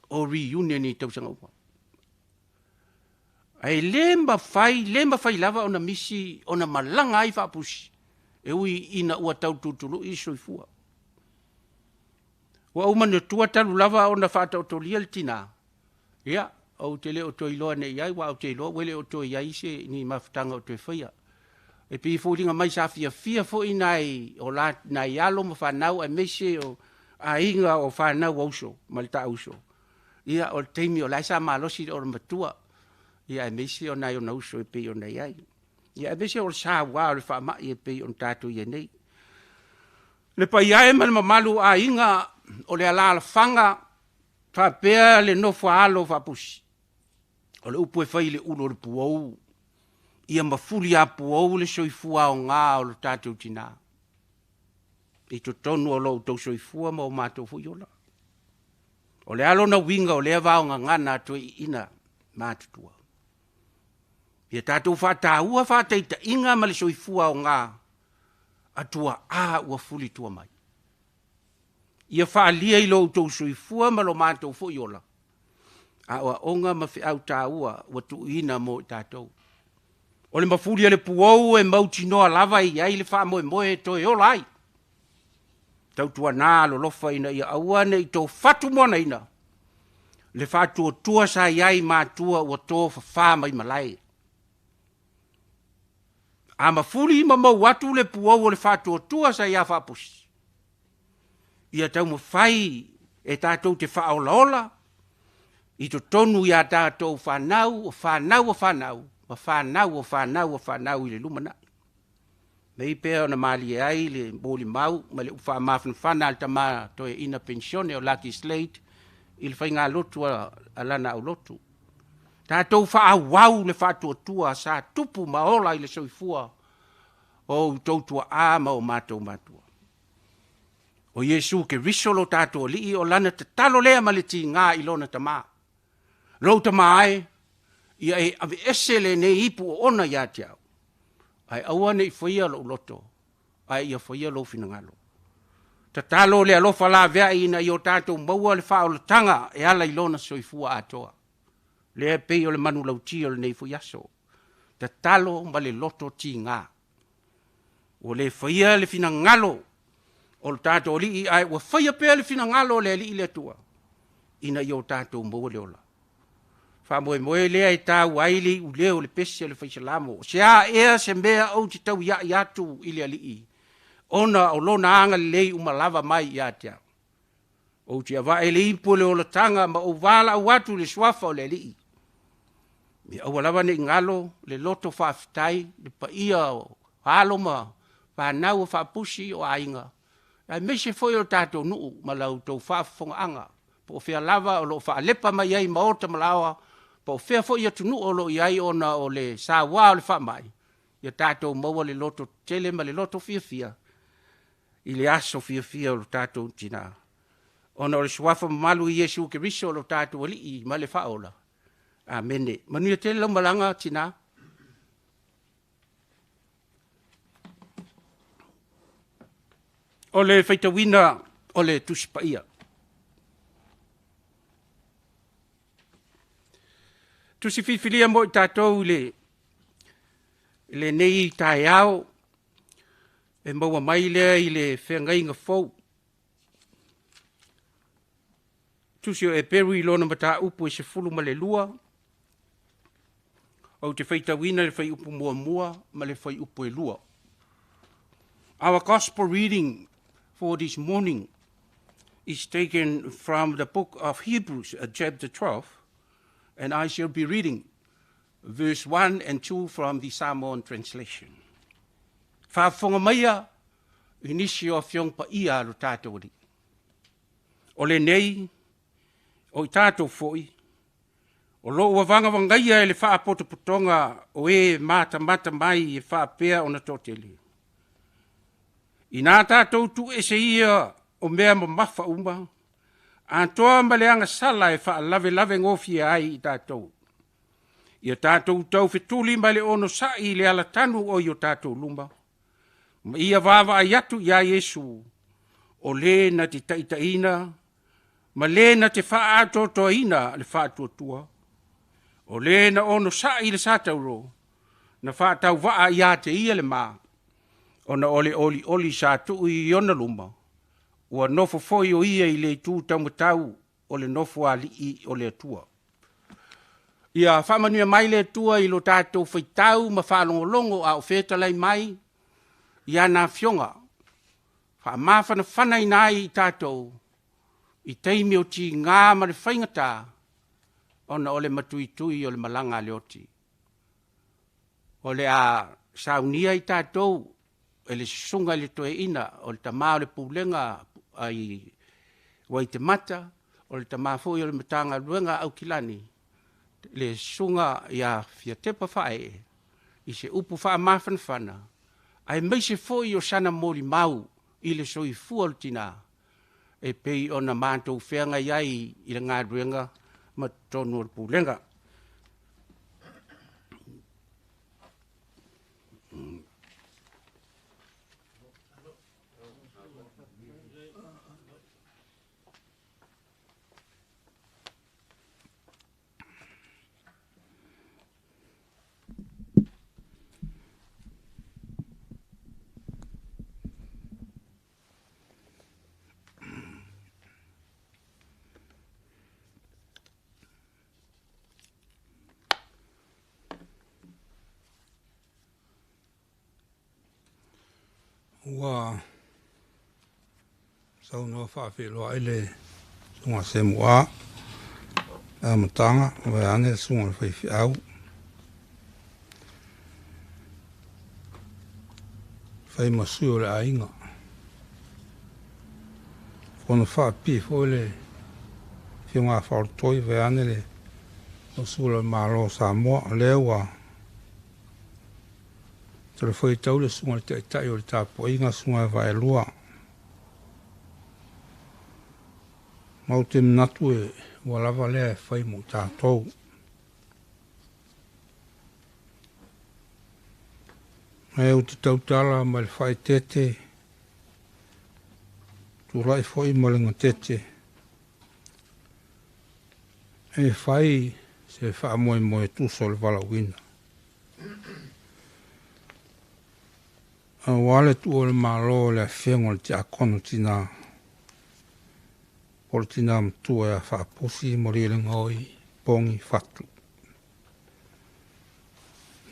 D: o reunion i tausaga uma. Ae le mafai, le mafai lava ona misi ona malaga ai faapusi, e ui ina ua tau tulutului le soifua. Ua ou manatua talu lava ona faataotolia le tina, ia, ou te le o toe iloa nei i ai, aua ou te iloa ua le o toe i ai se, ni mafutaga o toe faia. E pei e foliga mai sa fiafia foi nai, o la, nai alo ma fanau aemaise o aiga o fanau a uso ma le taauso. Ia, o le taimi o la e sa malosi le olomatua, ia aemaise o nai ona uso e pei ona i ai. Ia aemaise o le saua o le faamai e pei ona tatou i ai nei. Le paia e ma le mamalu o aiga o le alaalafaga faapea le nofo a alo faapusi. O le upu e fai i le ulu o le puou, ia mafuliapuou le soifua aoga o lo tatou tina i totonu o lo outou soifua ma o matou foi ola. O le a lona uiga o lea vaogagana a toeaiina matutua? Ia tatou faataua faataitaiga ma le soifua aoga a tuaa ua fulitua mai. Ia faaalia i lo outou soifua ma lo matou foi ola aoaoga ma feau taua ua tuuina mo i tatou. O le mafuli a le puou e mautinoa lava e i ai le faamoemoe e toe ola ai. Tautuana alolofa ina ia aua ne i tofatumoanaina le faatuatua sa i ai matua ua tofafa mai malae. A mafuli ma mou atu le puou o le faatuatua sa ia Faapusi, ia taumafai e tatou te faaolaola i totonu i a tatou fanau, o fanau a fanau, ma fanau o fanau a fanau i le lumanai. Nei pea ona malie ai le molimau ma le upu faamafanafana a le tama toeaina penisione o Lucky Slade i le faigalotu a lana aulotu. Tatou faaauau le faatuatua sa tupu ma ola i le soifua o outou tuaa ma o matou matua. O Iesu Keriso lo tatou Alii, o lana tatalo lea ma le tiga i lona Tama. Lou Tama e, ia e aveese lenei ipu oona ia te au, ae aua ne i faia lou loto, ae ia faia lou finagalo. Tatalo le alofa laveai ina ia o tatou maua le faaolataga e ala i lona soifua atoa. Lea e pei o le manulauti o lenei foi aso. Tatalo ma le loto tiga. Ua le faia le finagalo o le tatou Alii, ae ua faia pea le finagalo o le Alii le Atua, ina ia o tatou maua le ola. Faamoemoe lea e taua ai le iuleo o le pese a le Faisalamo, o se a ea se mea ou te tauiai atu i le Alii, ona o lona agalelei uma lava mai ia te au. Ou te avae le ipu o le olataga ma ou valaau atu i le suafa o le Alii. Ia aua lava ne i galo le loto faafetai, le paia o alo ma fanau o faapusi o aiga, aemaise foi o le tatou nuu ma la outou faafofogaaga, po o fea lava o lo o faalepa mai ai maota ma laoa, po o fea foi atunuu o lo o i ai ona o le saua o le faamai, ia tatou maua le loto tetele ma le loto fiafia i le aso fiafia o lo tatou tina. Ona o le suafa mamalu o Iesu Keriso lo tatou Alii ma le Faaola. Amene. Manuia tele lau malaga tina. O le faitauina o le Tusi Paia. Tusi filifilia mo i tatou i lenei taeao, e maua mai lea i le feagaiga fou. Tusi o Eperu i lona mataupu e 12, ou te faitauina le fuaiupu 1 ma le fuaiupu 2. Our gospel reading for this morning is taken from the book of Hebrews, chapter 12, and I shall be reading verse 1 and 2 from the Samoan translation. Faafofoga maia i nisi o afioga paia a lo tatou Alii. O lenei, o i tatou foi, o lo o ua vagavagaia e le faapotopotoga o e matamata mai e faapea ona toatele. Ina tatou tuuese ia o mea mamafa uma, atoa ma le agasala e faalavelave gofie ai i tatou. Ia tatou taufetuli ma le onosai i le alatanu o i o tatou luma, ma ia vaavaai atu ia Iesu, o le na te taitaiina ma le na te faaatoatoaina le faatuatua, o le na onosai i le satauro, na faatauvaa ia te ia le ma, ona o le olioli sa tuu i ona luma, ua nofo foi o ia i le itu taumatau o le nofo alii o le Atua. Ia faamanuia mai le Atua i lo tatou faitau ma faalogologo a o fetalai mai i ana afioga, faamafanafanaina ai i tatou i taimi o tiga ma le faigata, ona o le matuitui o le malaga a le oti. O le a saunia i tatou e le susuga i le toeaina o le tama o le pulega ai Waitemata, o le tama foi o le Matagaluega a Aukilani, le susuga ia Fiatepa Faaee, i se upu faamafanafana, aemaise foi o sana molimau i le soifua o le tina, e pei ona matou feagai ai i le galuega ma totonu o le pulega.
I: Ua saunoa faafeiloai le susuga Semua le amataga vaeane le susuga i le faifeau. Fai ma sui o le aiga. Fono faapipii foi le afioga a Faolotoi vaeane le Sula o le Malo o Samoa. O lea ua talifuaitau le susuga i le Taitai o le tapuaiga, susuga e Vaelua. Ma ou te manatu e ua lava lea e fai mo tatou. Ae ou te tautala ma le faaeteete, tulai foi ma le gatete, e fai se faamoemoe tusa o le valaauina. Aua le tuu o le Malo i le afioga o le Tiakono Tina, po o le Tina Matua ia Faapusi Malielegaoi Pogi Fatu.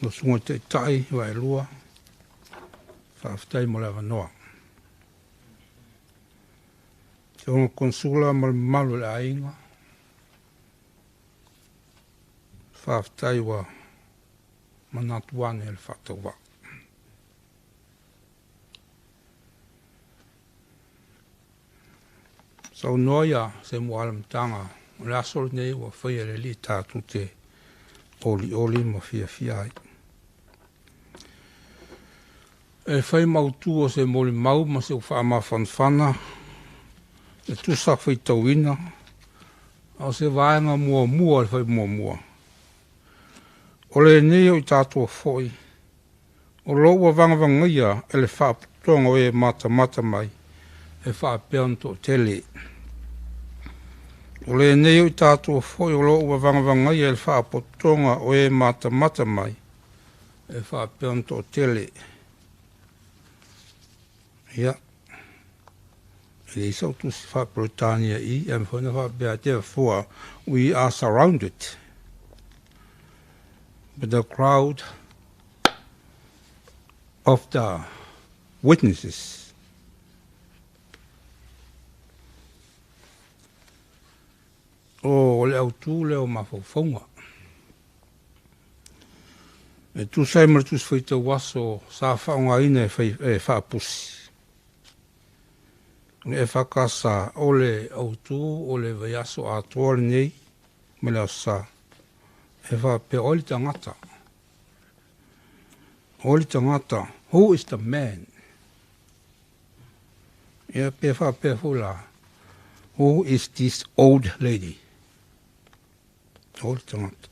I: Lau Susuga i le Taitai Vaelua, faafetai mo le avanoa. Afioga Konsula ma le mamalu o le aiga, faafetai ua manatu ane le faatauvaa. Saunoa ia se mualamataga o le aso lenei ua faia le alii tatou te olioli ma fiafia ai. E fai mautu o se molimau ma se faamafanafana e tusa faitauina a o se vaega muamua le fai muamua. O lenei o i tatou foi, o lo ua vagavagaia e le faaputoga o e matamata mai e faapea ona toatele. O lenei o i tatou foi o lo ua vagavagaia e le faapotopotoga o e matamata mai e faapea ona toatele. Ia, e leai sau tusi faa-Peretania i, e mafai ona faapea, therefore we are surrounded by the crowd of the witnesses. O le autu lea o mafaufauga. E tusa ai ma le tusi faitau aso sa faaaogaina e faapusi. O le EFKS o le autu o le vaiaso atoa lenei ma le aso Sa. E faapea o le tagata. O le tagata, who is the man? Ia pe faapea foi la, who is this old lady? O le tagata.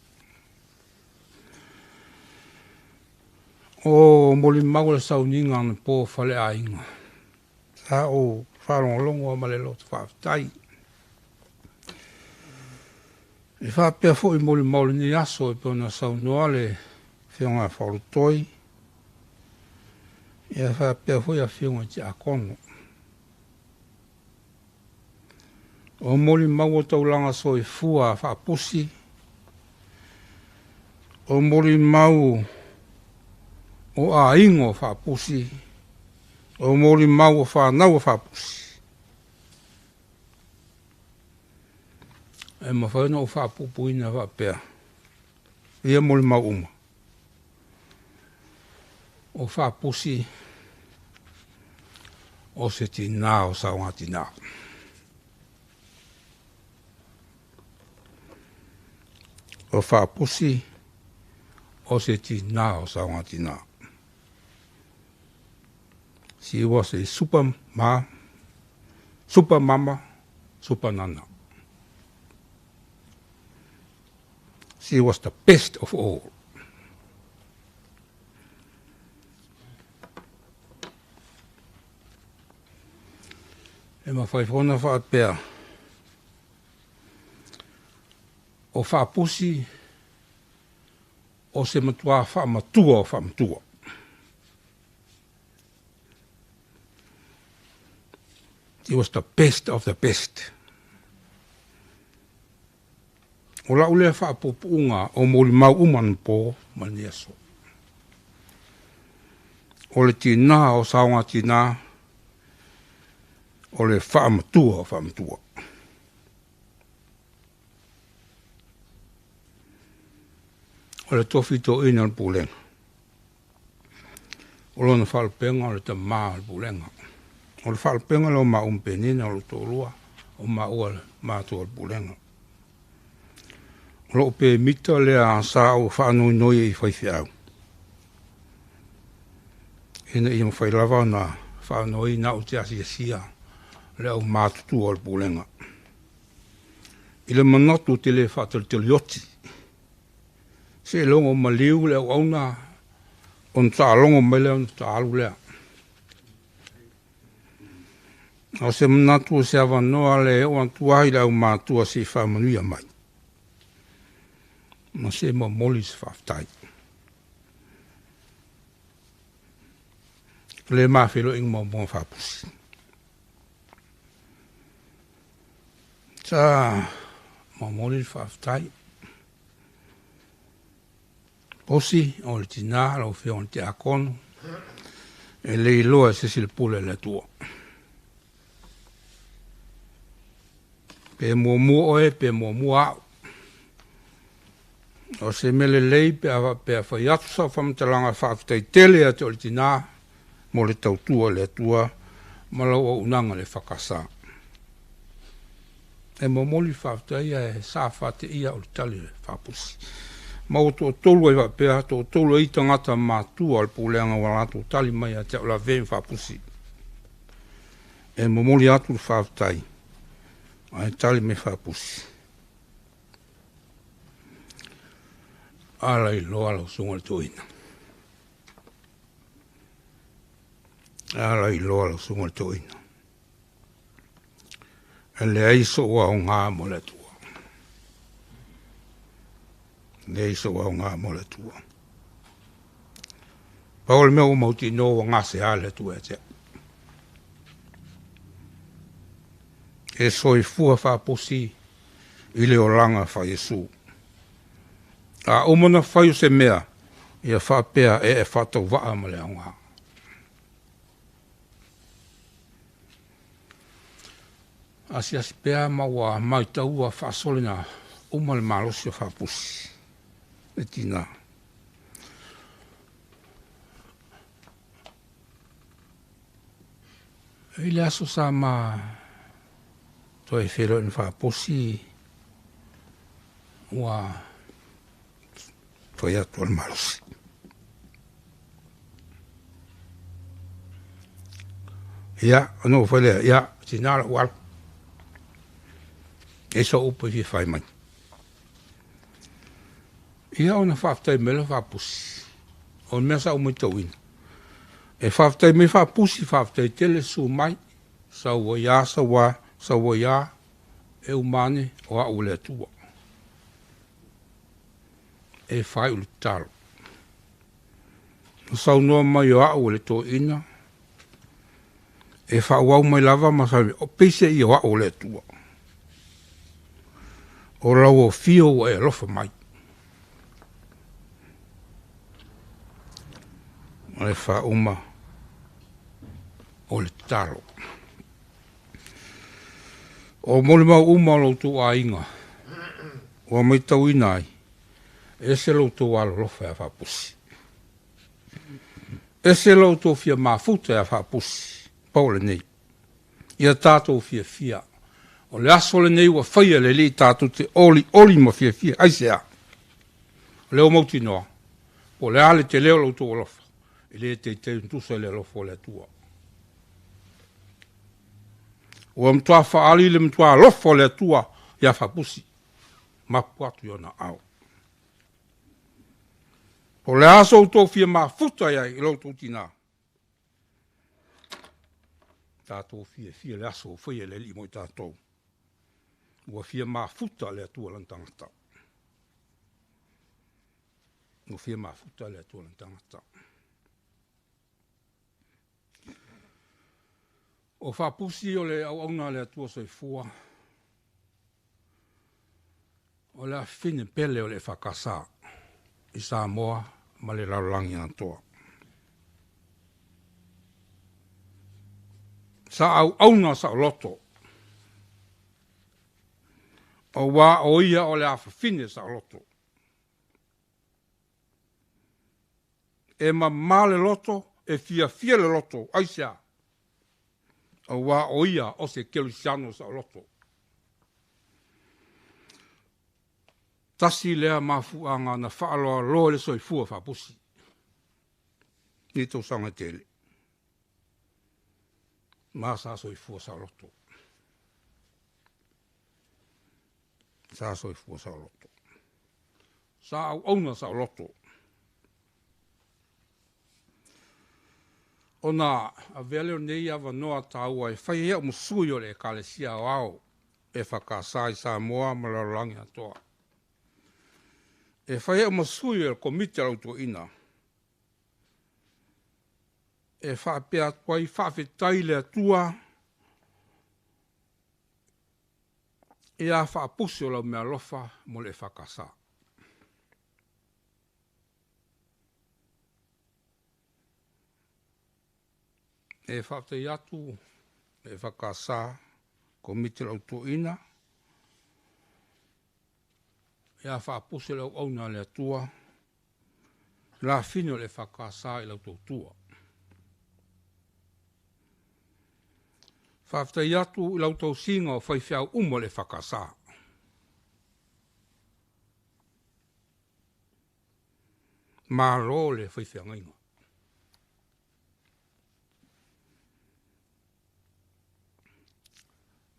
I: O molimau le sauniga na po faleaiga. Sa ou faalogologo ma le loto faafetai. E faapea foi molimau lenei aso e pei ona saunoa le afioga ia Faulutoi, ia faapea foi afioga i tiakono. O molimau o taulaga soifua faapusi, o molimau o aiga o faapusi, o molimau o fanau o faapusi. E mafai ona ou faapuupuina faapea ia molimau uma. O faapusi o se tinā o saoga tinā. O faapusi o se tinā o saoga tinā. She was a super ma, super mama, super nana. She was the best of all. E mafai foi ona faapea, o faapusi o se matua faamatua o faamatua. He was the best of the best. O lau lea faapuupuuga o molimau uma na po ma lenei aso. O le tinā o saoga tinā, o le faamatua o faamatua. O le tofi toeaina o le pulega. O lona faalupega o le tamā o le pulega. O le faalupega lea o maua ma Penina o lou toalua o maua le matua o le pulega. O lou pemita lea sa ou faanoinoi ai i faifeau ina ia mafai lava ona faanoina au te asiasia le au matutua o le pulega. I le manatu te le faatalitalioti, se logo maliu le auauna ona taalogo mai lea ona taalu lea. O se manatu o se avanoa le oo atu ai le aumatua se i faamanuia mai. Ma se momoli se faafetai. Le mafeloiga muamua faapusi. Sa momoli le faafetai. Posi o le tinā lau Afioga i le Tiakono, e le iloa e se isi le pule a le Atua. Pe muamua oe pe muamua au. O se mea lelei pe a faapea fai atu sau faamatalaga faafetai tele ia te oe le tinā mo le tautua i le Atua ma lau auaunaga i le EFKS. E momoli le faafetai ae sa faateia o le tali a le faapusi. Ma ua toatolu ai faapea, toatolu ai tagata matua o le pulega ua latou tali mai ia te au lavea ma faapusi. E momoli atu le faafetai ae tali mai faapusi. Ala iloa lau susuga i le toeaina. Ala iloa lau susuga i le toeaina. E leai sou aoga mo le Atua. Leai sou aoga mo le Atua. Pau o le mea ua mautinoa ua gasea le Atua ia te au. E soifua faapusi i le olaga faa-Iesu. A uma ona fai o se mea, ia faapea e e faatauvaa ma le aoga. Asiasi pea ma ua maitaua faasolena uma le malosi o faapusi le tina. I le aso sa ma toe feiloai ma faapusi ua fai atu o le malosi. Ia, ona ou fai lea, ia, tina lou alu. E so upu e fia fai mai. Ia ona faafetai mai lea faapusi. O le mea sa ou matauina. E faafetai mai faapusi, faafetai tele susu mai. Sau ai a, sau a, sau ai a, e uma ane o au o le Atua. E faaiu le tatalo. Na saunoa mai o au e le toeaina, e faaauau mai lava ma fai mai, o peiseai ia o au o le Atua. O lau afio ua e alofa mai. O le faauma o le tatalo. O molimau uma o lo outou aiga ua matauina ai, ese lo outou alolofa ia Faapusi. Ese lo outou fia mafuta ia Faapusi, pau lenei. Ia tatou fiafia. O le aso lenei ua faia e le Alii tatou te olioli ma fiafia. Aisea? O lea ua mautinoa, po o le a le tele o lo outou alofa, e le teitei ona tusa i le alofa o le Atua. Ua matua faaali le matua alofa o le Atua ia Faapusi, mapu atu i ona ao. Po o le a so outou fia mafuta i ai i lo outou tinā, tatou fiafia le aso ua faia e le Alii mo i tatou. Ua fia mafuta le Atua lana tagata. Ua fia mafuta le Atua lana tagata. O Faapusi o le auauna a le Atua Soifua, o le afafine pele o le EFKS i Samoa ma le lalolagi atoa. Sa auauna saoloto, auā o ia o le afafine saoloto. E mamā le loto, e fiafia le loto, aisea? Auā o ia o se kerisiano saoloto. Tasi lea mafuaaga na faaaloaloa i le soifua faapusi i tausaga e tele. Ma sa soifua saoloto. Sa soifua saoloto. Sa auauna saoloto. Ona avea lea o lenei avanoa taua e fai ai au ma sui o le Ekalesia Aoao EFKS i Samoa ma le lalolagi atoa. E fai ai au ma sui o le Komiti a le Autuaina e faapea atu ai, faafetai i le Atua ia faapusi o lau meaalofa mo le EFKS. E faafetai atu le EFKS, Komiti o le Au Toeaina, ia faapuse le auauna a le Atua, lafine o le EFKS i lau tautua. Faafetai atu i lau tausiga o faifeau uma o le EFKS. Malo le faifeagaiga.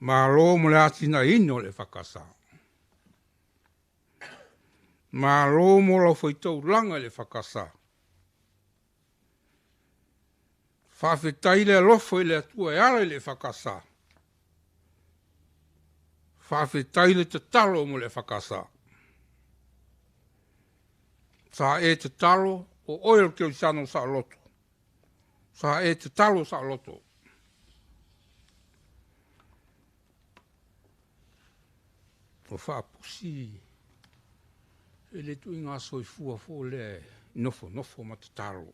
I: Malo mo le atinaeina o le EFKS. Malo mo lau faitaulaga i le EFKS. Faafetai le alofa i le Atua e ala i le EFKS. Faafetai le tatalo mo le EFKS. Sa e tatalo o oe o le Kerisiano saoloto. Sa e tatalo saoloto. O faapusi e le tuiga soifua fo lea e nofonofo ma tatalo.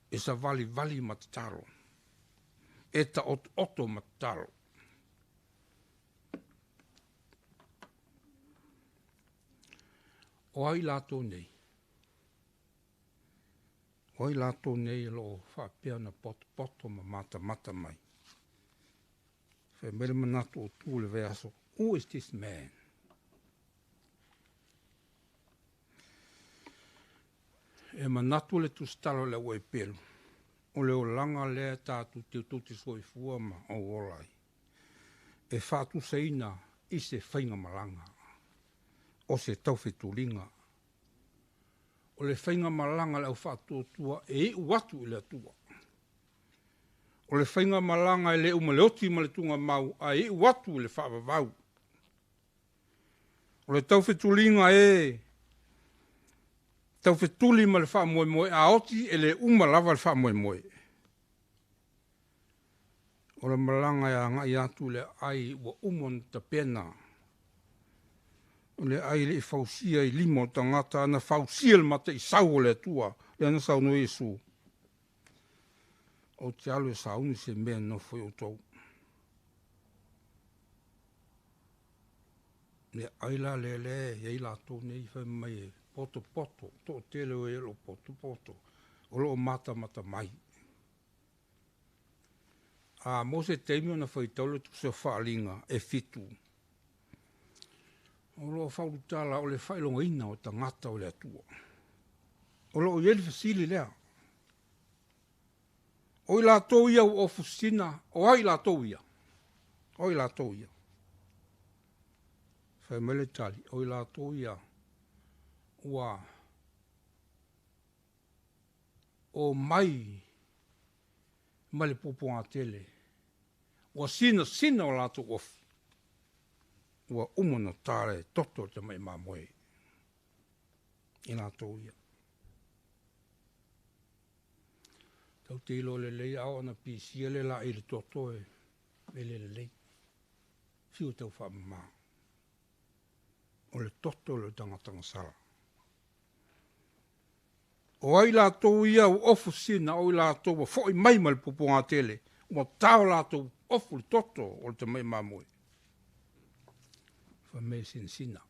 I: E savalivali ma tatalo. E taotooto ma tatalo. O ai latou nei? O ai latou nei o lo o faapea ona potopoto ma matamata mai? Fai mai le manatu o tu le vaiaso, who is this man? E manatu le tusitala o le auaepelu, o le olaga lea tatou te soifua ma ou ola ai, e faatusaina i se faigamalaga, o se taufetuliga. O le faigamalaga le au faatuatua e iu atu i le Atua. O le faigamalaga e le uma le oti ma le tugamau, a iu atu i le faavavau. O le taufetuliga e taufetuli ma le faamoemoe a oti e le uma lava le faamoemoe. O le malaga e agai atu le ai ua uma ona tapena. O le ai le i fausia i lima o tagata ana fausia le mataisau o le Atua, le ana saunoa Iesu. O te alu e sauni se mea nofo i outou. Le ai la le le i ai latou nei fai mai e poto poto, to tele o e lo poto poto, o lo o matamata mai. A mo se taimi ona faitau le tusi o Faaaliga e 7. O lo o faulutala o le faailogaina o tagata o le Atua. O lo o i ai le fesili lea. O i latou ia ua ofusina, o ai latou ia? O i latou ia. Fai mai le tali, o i latou ia ua o mai ma le puapuagatele, ua sinasina o latou ofu, ua uma ona ta le toto o le tamai mamoe i latou ia. Tau te ilo lelei ao ona pisia le la i le toto e le lelei. Fiu tau whaamama. O le toto le tangata ngasala. O ai latou ia ua ofu sina, o i latou ua foi mai ma le puapuagatele, ua tao latou ofu le toto o le tamai mamoe. Fa me sinasina.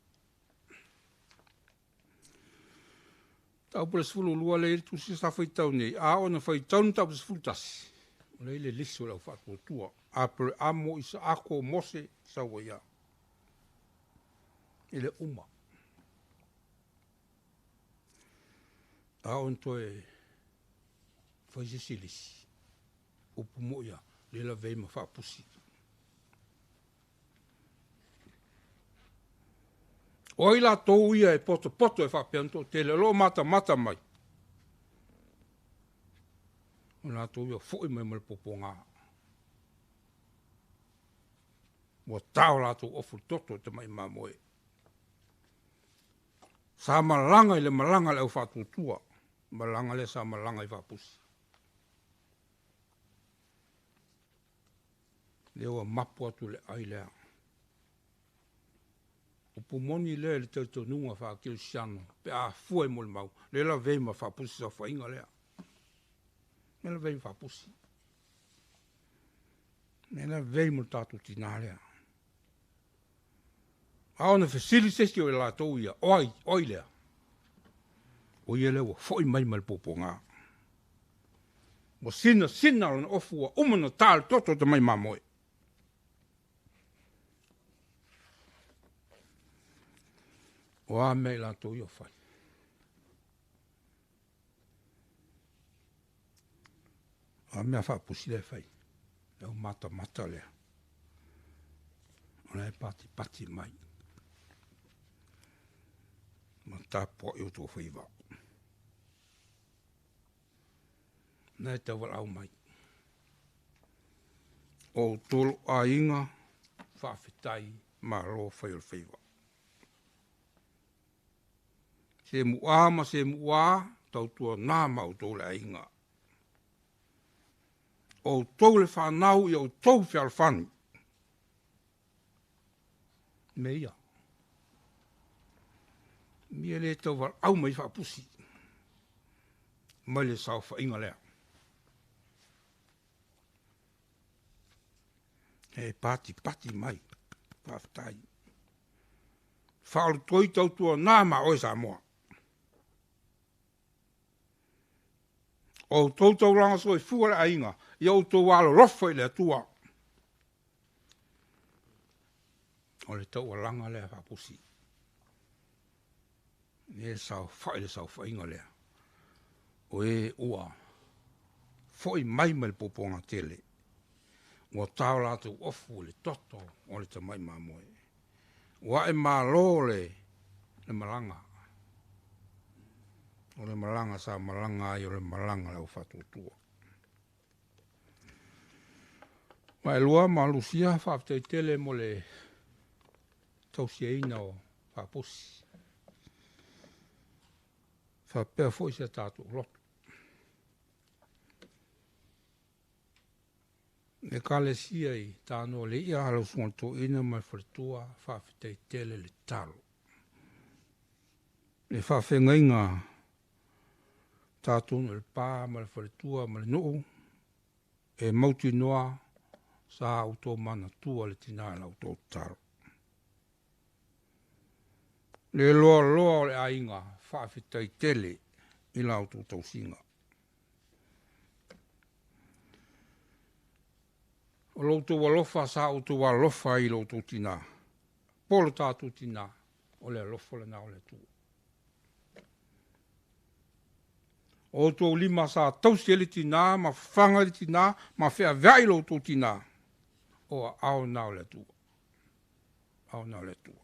I: Tau pule 12 le tusi sa faitau nei, a ona faitau ni tau pule 11. O le le lisi o lau faatuatua. Aperehamo, Isaako, Mose, saua ia. I le uma. A on toe fai se silisi. Upu mo ia, le la vei ma faapusi. O ai latou ia e potopoto e faapea ona toatele, o lo o matamata mai. O latou ia foi mai ma le puapuaga. Ua tao latou ofu le toto o tamai mamoe. Sa malaga i le malaga le au faatuatua. Malaga lea sa malaga i faapusi. Lea ua mapu atu le ai lea. Upu moni lea i le talitonuga faakerisiano pe a fua i molimau, le lavei ma faapusi saofaiga lea. Le lavei ma faapusi. Mea la vei mo le tatou tinā lea. A ona fesili se isi o i latou ia, o ai, o ai lea? O ia lea ua foi mai ma le puapuaga. Ua sinasina lona ofu ua uma ona ta le toto o tamai mamoe. O a mea i latou ia o fai? O a mea faapusi lea e fai? Le au matamata lea. O la e patipati mai. Ma tapuai o tou faiva. Na e taualaau mai. O outou lou aiga, faafetai malo fai o le faiva. Se mu'a ma se mu'a, tautuana ma outou le aiga. O outou le fanau ia outou fealofani. Me ia. Mea le tauvalau mai faapusi mai le saofaiga lea. E patipati mai. Faafetai. Faaolotoi tautuana ma oe Samoa. O outou taulaga soifua le aiga, ia outou alolofa i le Atua. O le taualaga lea faapusi. E saofai le saofaiga lea. O e ua foi mai mai le puapuaga tele. Ua tao latou ofu i le toto o le tamai mamoe. Ua ae malo le malaga. O le malaga sa malaga ai o le malaga a le au faatuatua. Vaelua ma Lusia, faafetai tele mo le tausiaina o faapusi. Faapea foi si a tatou loto. Ekalesia i Tanoa le ia lau susuga toeaina ma le faletua, faafetai tele le talo. Le faafeagaiga tatou i le pa ma le faletua ma le nuu e mautinoa sa outou manatua le tina i la outou tatalo. Le loaloa o le aiga, faafetai tele i la outou tausiga. O lo outou alofa sa outou alofa ai i lo outou tinā, po o lo tatou tinā, o le alofa lena o le Atua. O outou lima sa tausi ai le tinā ma fafaga ai le tinā ma feaveai lo outou tinā, o aao na o le Atua. Aao na o le Atua.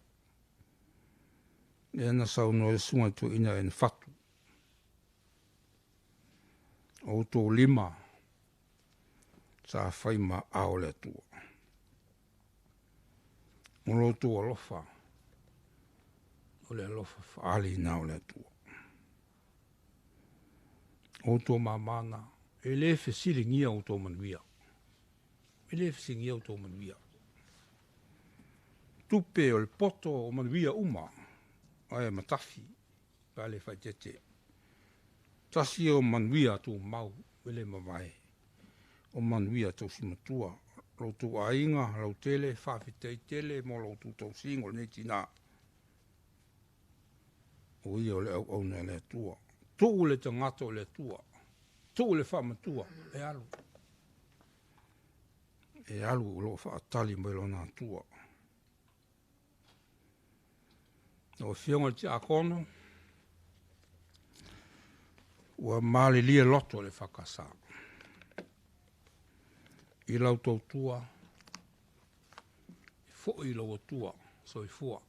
I: Lea na saunoa ai le susuga i le toeaina e na fatu. O outou lima sa fai ma aao o le Atua. O lo outou alofa, o le alofa faali na o le Atua. O outou mamana, e le fesiligia outou manuia. E le fesiligia outou manuia. Tupe o le poto o manuia uma, ae matafi, pe a le faaeteete. Tasi o manuia tumau e le mavae, o manuia tausi matua. Lo outou aiga lautele, faafetai tele mo lo outou tausiga o lenei tinā. O ia o le auauna a le Atua. Tuu le tagata o le Atua, tuu le faamatua e alu. E alu o lo o faatali mai lona Atua. Lau Afioga i le Tiakono, ua malilie loto le FKS i lau tautua, e foi i lou Atua soifua.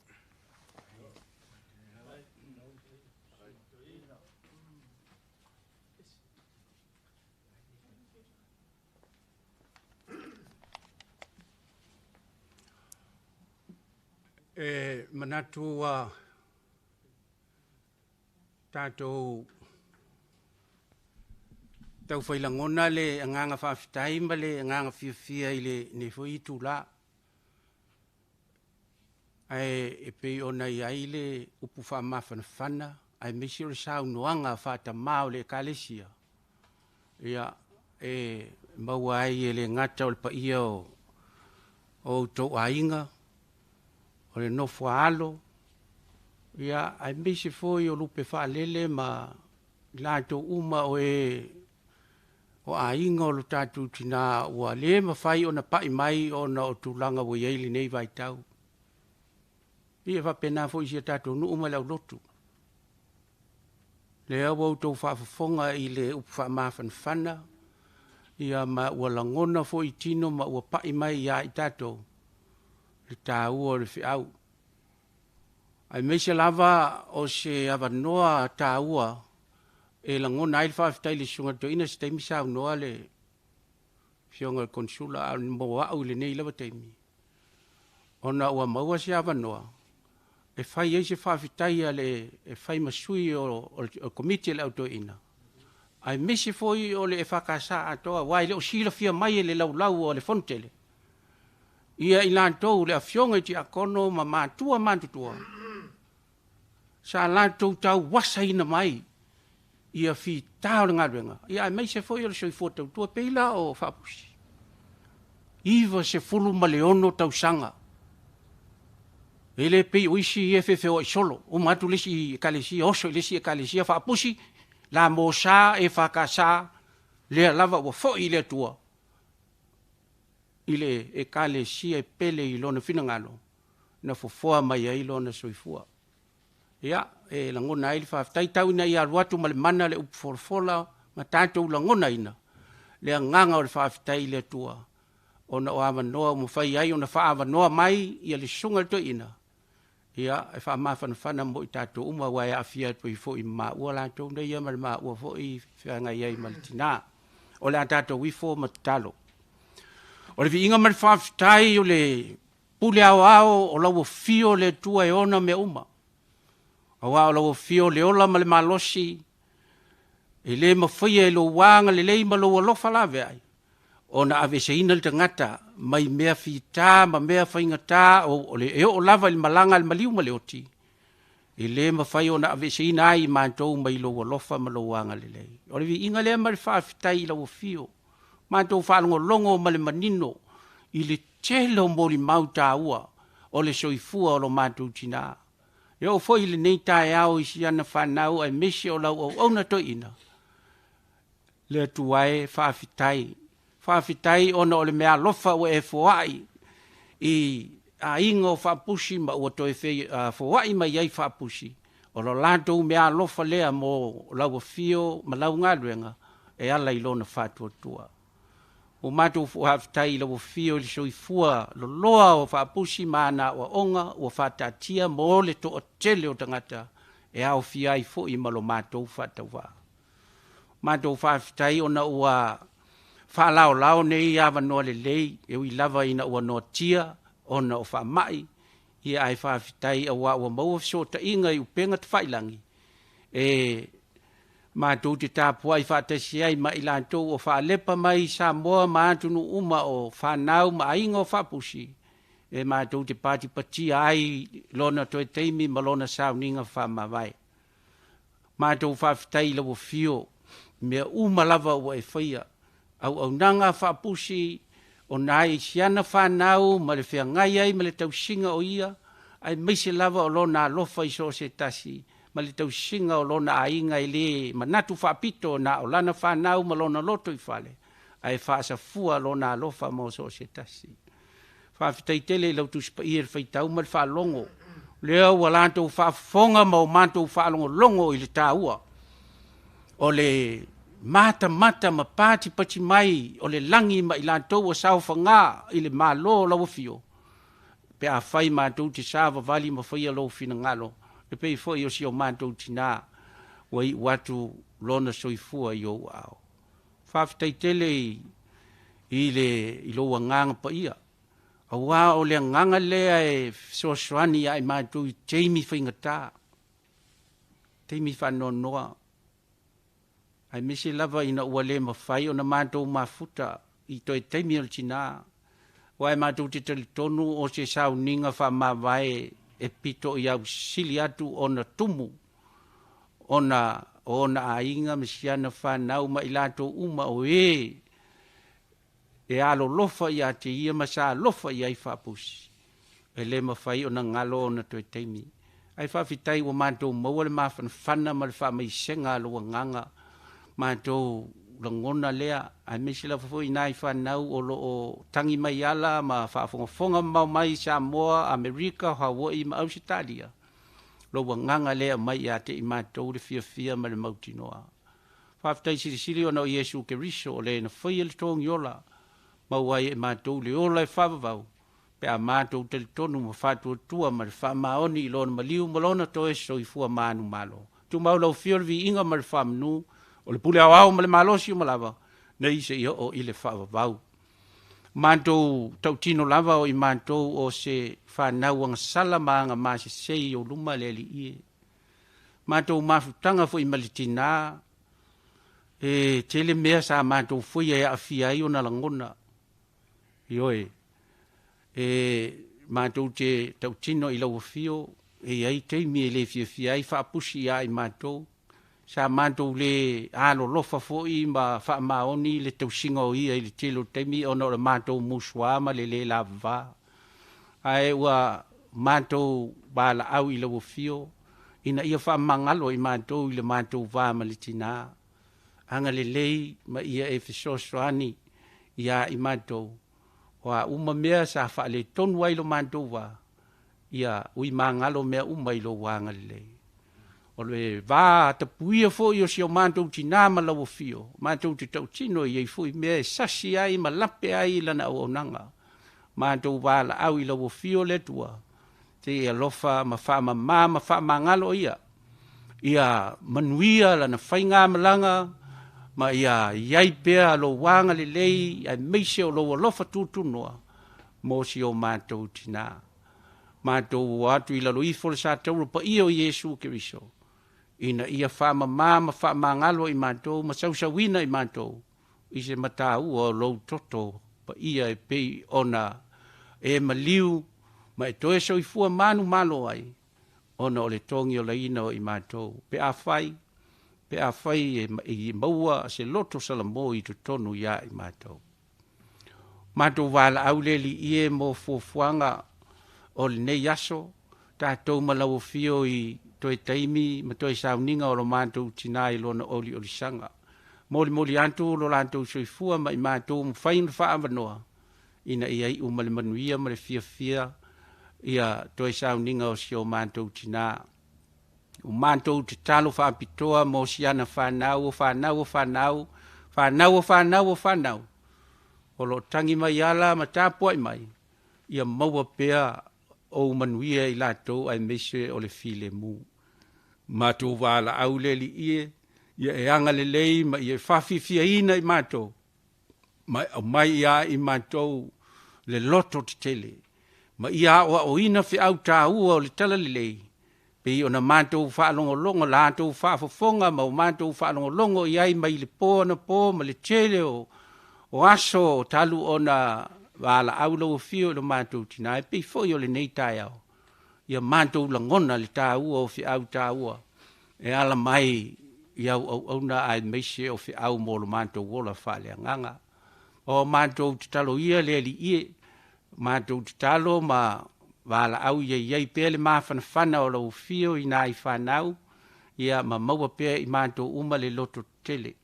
D: E manatu ua tatou taufai lagona le agaga faafetai ma le agaga fiafia i lenei foi itula. Ae e pei ona i ai le upu faamafanafana aemaise o le saunoaga faatamā o le Ekalesia, ia, e maua ai e le gata o le paia o o outou aiga, o le nofo a alo, ia, aemaise foi o lupe faalele ma i latou uma o e o aiga o lo tatou tinā ua le mafai ona pai mai ona o tulaga ua i ai lenei vaitau. Ia e faapena foi i si a tatou nuu ma le aulotu. Lea ua outou faafofoga i le upu faamafanafana, ia ma ua lagona foi i tino ma ua pai mai ia i tatou le taua o le feau. Aemaise lava o se avanoa taua e lagona ai le faafetai i le Susuga i le Toeaina se taimi saunoa le Afioga i le Konesula a mo au i lenei lava taimi ona ua maua se avanoa e fai ai se faafetai a le e fai ma sui o le Komiti a le Au Toeaina aemaise foi o le EFKS atoa aua e le o silafia mai e le laulau a le Fonotele ia i latou le afioga i tiakono ma matua matutua sa latou tauasaina mai ia fita o le galuega, ia aemaise foi o le soifua tautua pei la o Faapusi. 96 tausaga. E le pei o isi ia e feofeoai solo, uma atu le isi ekalesia, oso i le isi ekalesia, Faapusi, la mosa EFKS, lea lava ua foi i le Atua i le ekalesia e pele i lona finagalo, na fofoa mai ai lona soifua. Ia, e lagona ai le faafetai tau ina ia alu atu ma le mana le upu folafola ma tatou lagonaina le agaga o le faafetai i le Atua ona o avanoa ua mafai ai ona faaavanoa mai ia le Susuga i le Toeaina, ia, e faamafanafana mo i tatou uma aua e aafia atu ai foi ma maua latou nei ma le maua foi feagai ai ma le tinā. O le a tatou ifo ma tatalo. O le viiga ma le faafetai o le Pule aoao o lau afio le Atua e ona mea uma. Aua o lau afio le ola ma le malosi, e le mafaia e lou agalelei ma lou alofa laveai, ona aveeseina le tagata mai mea fita ma mea faigata o le, e oo lava i le malaga a le maliu ma le oti, e le mafai ona aveeseina ai i matou mai lou alofa ma lou agalelei. O le viiga lea ma le faafetai i lau afio, matou faalogologo ma le manino i le tele o molimau taua o le soifua o lo matou tinā. E oo foi i lenei taeao i si ana fanau aemaise o lau auauna toeaina, le Atua e, faafetai. Faafetai ona o le meaalofa ua e foai i aiga o Faapusi ma ua toe foai mai ai Faapusi, o lo latou meaalofa lea mo lau afio ma lau galuega e ala i lona faatuatua. Ua matou faafetai i lau afio i le soifua loloa o Faapusi ma ana aoaoga ua faataatia mo le toatele o tagata e aofia ai foi ma lo matou faatauvaa. Matou faafetai ona ua faalaolao nei avanoa lelei e ui lava ina ua noatia ona o faamai, ia ae faafetai aua ua maua fesootaiga i upega tafailagi e matou te tapuai faatasi ai ma i latou o faalepa mai i Samoa ma atunuu uma o fanau ma aiga o Faapusi, e matou te patipatia ai lona toe taimi ma lona sauniga faamavae. Matou faafetai i lau afio, mea uma lava ua e faia, auaunaga a Faapusi o nai siana fanau ma le feagai ai ma le tausiga o ia, aemaise lava o lona alofa i so o se tasi ma le tausiga o lona aiga e le manatu faapito na o lana fanau ma lona loto i fale, ae faasafua lona alofa mo so o se tasi. Faafetai tele i lau Tusi Paia i le faitau ma le faalogo, lea ua latou faafofoga ma o matou faalogologo i le taua o le matamata ma patipati mai o le lagi ma i latou ua saofaga i le Malo o lau afio, pe afai matou te savavali ma faia lou finagalo, e pei foi o si o matou tinā ua iu atu lona soifua i ou aao. Faafetai tele i le i lou agaga paia, aua o le agaga lea e fesoasoani ia i matou i taimi faigata, taimi faanoanoa, aemaise lava ina ua le mafai ona matou mafuta i toe taimi o le tinā, aua e matou te talitonu o se sauniga faamavae e pito i ausili atu ona tumu ona o ona aiga ma si ana fanau ma i latou uma o e e alolofa ia te ia ma sa alofa i ai Faapusi. E le mafai ona galo ona toe taimi. Ae faafetai ua matou maua le mafanafana ma le faamaisega a lou agaga, matou lagona lea, aemaise lava foi nai fanau o lo o tagi mai ala ma faafogafoga mamao mai i Samoa, Amerika, Hawaii ma Ausetalia, lou agaga lea e aumai ia te i matou le fiafia ma le mautinoa. Faafetai silisili ona o Iesu Keriso o le na faia le togiola, maua ai e matou le ola e faavavau, pe a matou talitonu ma faatuatua ma le faamaoni i Lona maliu ma Lona toe soifua manumalo. Tumau lau Afio le viiga ma le faamanu o le pule aoao ma le malosi uma lava, nei seia oo i le faavavau. Matou tautino lava o i matou o se fanau agasala ma agamasese i ou luma le Alii e. Matou mafutaga foi ma le tinā, e tele mea sa matou foia e aafia ai ona lagona. Ioe, e matou te tautino i lau afio, e i ai taimi e le fiafia ai faapusi ia i matou, sa matou le alolofa foi ma faamaoni le tausiga o ia i le tele o taimi ona o le matou musuā ma le le lavava. Ae ua matou valaau i lau afio ina ia faamagalo i matou i le matou va ma le tinā. Agalelei ma ia e fesoasoani ia i matou, o a uma mea sa faaletonu ai lo matou va, ia ui magalo mea uma i lou agalelei. O le va tapuia foi o si o matou tinā ma lau afio, matou te tautino i ai foi mea e sasi ai ma lape ai lana auaunaga. Matou valaau i lau afio le Atua, te i alofa ma faamama ma faamagalo ia, ia manuia lana faigamalaga ma ia i ai pea lou agalelei aemaise o lou alofa tutunoa mo si o matou tinā. Matou o atu i lalo ifo le satauro paia o Iesu Keriso, ina ia faamama ma faamagalo i matou ma sausauina i matou i se mataua o lou toto paia e pei ona e maliu ma e toe soifua manumalo ai, ona o le togiolaina o i matou, pe afai, pe afai e maua se loto salamo i totonu ia i matou. Matou valaau le Alii e mo fuafuaga o lenei aso, tatou ma lau afio i toe taimi ma toe sauniga o lo matou tinā i lona oliolisaga. Molimoli atu lo latou soifua ma i matou mafai ona faaavanoa, ina ia iu ma le manuia ma le fiafia ia toe sauniga o si o matou tinā. O matou tatalo faapitoa mo siana fanau o fanau o fanau, fanau o fanau o fanau, o lo o tagi mai ala ma tapuai mai, ia maua pea ou manuia i latou aemaise o le filemu. Matou valaau le Alii e, ia e agalelei ma ia e faafiafiaina i matou, ma e aumai ia i matou le loto tetele, ma ia aoaoina feau taua o le talalelei, pei ona matou faalogologo, latou faafofoga ma o matou faalogologo i ai mai le po anapo ma le tele o aso o talu ona valaau lau afio i lo matou tinā, e pei foi o lenei taeao, ia matou lagona le taua o feau taua e ala mai i au auauna aemaise o feau mo lo matou ola faaleagaga. O matou tatalo ia le Alii e, matou tatalo ma valaau ia i ai pea le mafanafana o lau afio i nai fanau, ia ma maua pea i matou uma le loto tetele.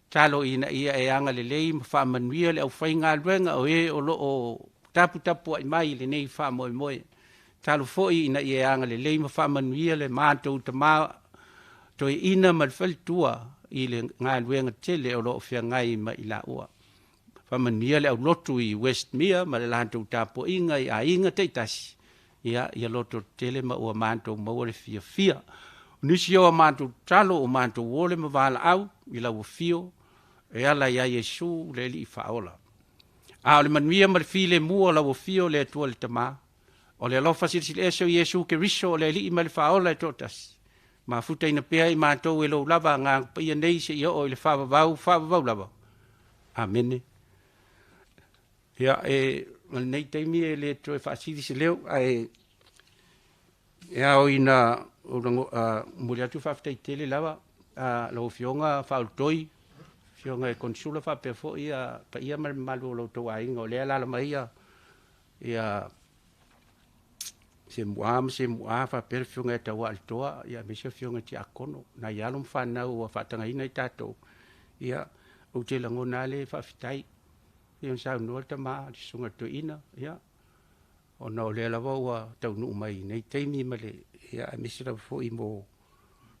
D: Tatalo ina ia e agalelei ma faamanuia le aufaigaluega o e o lo o taputapuai mai i lenei faamoemoe. Tatalo foi ina ia e agalelei ma faamanuia le matou tama toeaina ma le faletua i le galuega tele o lo o feagai ma i laua. Faamanuia le aulotu i Westmere ma le latou tapuaiga i aiga taitasi, ia, ia loto tetele ma ua matou maua le fiafia. O nisi o a matou tatalo o matou ole ma valaau i lau afio e ala ia Iesu le Alii Faaola. A o le manuia ma le filemu o lau afio le Atua le Tama, o le alofa silisili ese o Iesu Keriso o le Alii ma le Faaola e toatasi, mafutaina pea i matou e lou lava agaga paia nei seia oo i le faavavau, faavavau lava. Amene. Ia, e, ma lenei taimi e le toe faasili se leo, ae e ao ina momoli atu faafetai tele lava lau Afioga Faaulutoi, Afioga i Konesula faapea foi ia paia ma le mamalu o lo outou aiga o lea e alaala mai ia Semu'a ma Semu'a faapea le Afioga ia Tauaaletoa, aemaise Afioga i Tiakono, nai alo ma fanau ua faatagaina i tatou. Ia, ou te lagona lava le faafetai. Pei ona saunoa le tama le Susuga i le Toeaina, ia, ona o lea lava ua taunuu mai i nei taimi ma le, ia, aemaise lava foi mo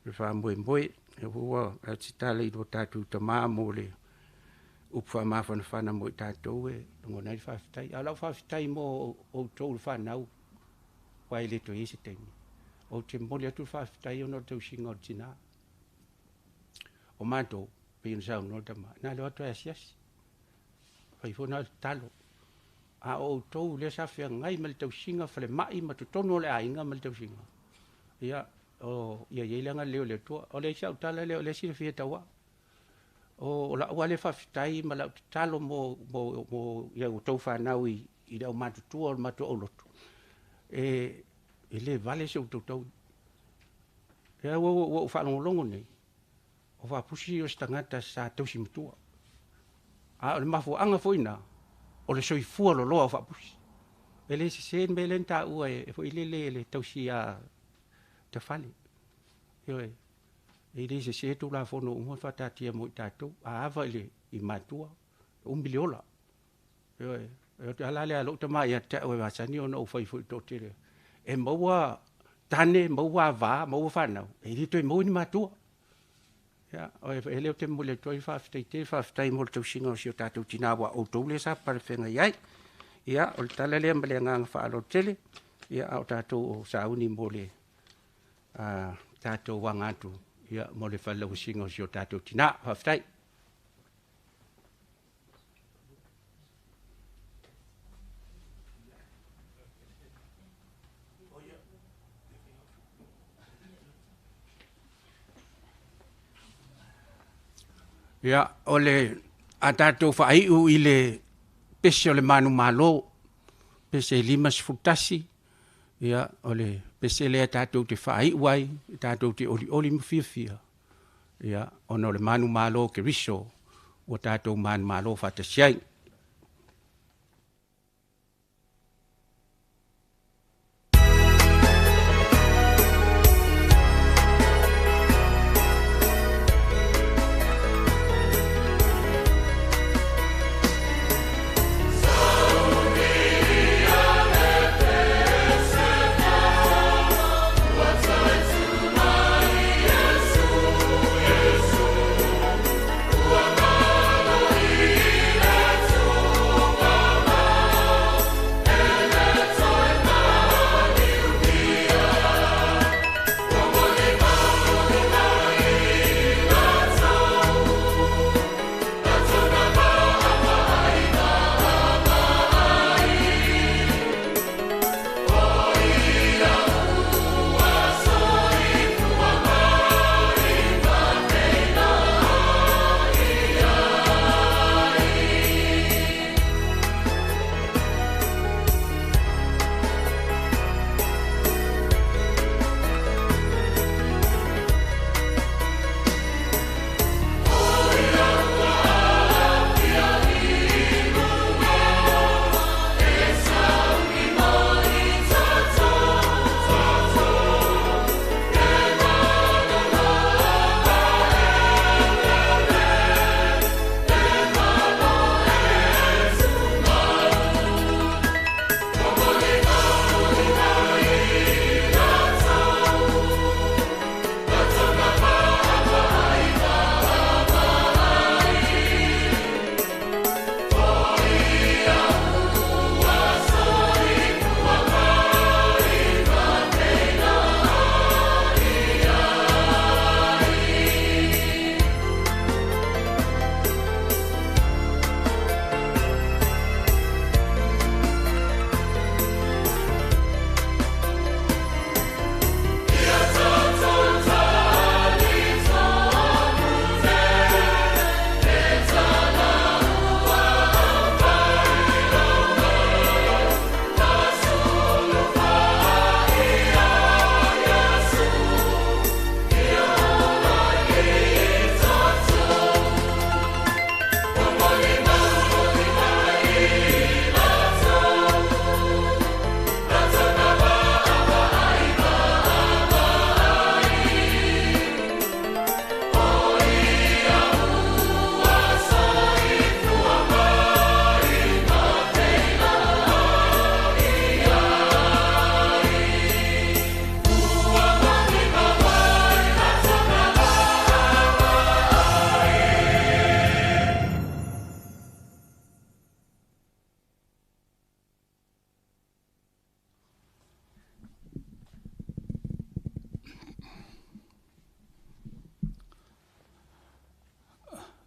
D: le faamoemoe. Lea foi ua avatu se tala i lo tatou tama mo le upu faamafanafana mo i tatou e lagona ai le faafetai. A o lau faafetai mo outou le fanau, aua e le toe i ai se taimi, ou te momoli atu le faafetai ona o le tausiga o le tina. O matou, pei ona saunoa le tama, na o le o atu lava e asiasi, fai foi na o le tatalo. A o outou lea sa feagai ma le tausiga falemai ma totonu o le aiga ma le tausiga, ia, o, ia i ai le agalelei o le Atua. O le isi au tala lea o lea e silafia e Tauaa, o lau lava lea faafetai ma lau tatalo mo ia outou fanau i le aumatutua o le matou aulotu, e le vale se outou taui. Ua ou faalogologo nei, o Faapusi o se tagata sa tausi matua. A o le mafuaaga foi lena, o le soifua loloa o Faapusi. E le sese le mea lea na taua e foi lele le tausi ia Tafale. Ioe, e le sese Tulafono uma na faataatia mo i tatou. A ava i matua, e umi le ola. Ioe, o le ala lea a lou tama ia te au e masani ona ou fai foi i le toatele. E maua tane, maua ava, maua fanau, e le toe maua ni matua. Ia, e lea ou te momoli atu ai faafetai tele, faafetai mo le tausiga o si o tatou tina aua o outou lea sa palefeagai ai. Ia, o le tala lea ma le agaga faaaloalo tele, ia, a o tatou o sauni mo le tatou aga atu, ia, mo le falelauasiga o si o tatou tina. Faafetai. Ia, o le a tatou faaiu i le pese o le manumalo, pese 51, ia, o le pese lea tatou te faaiu ai, tatou te olioli ma fiafia, ia, ona o le manumalo o Keriso ua tatou manumalo faatasi ai.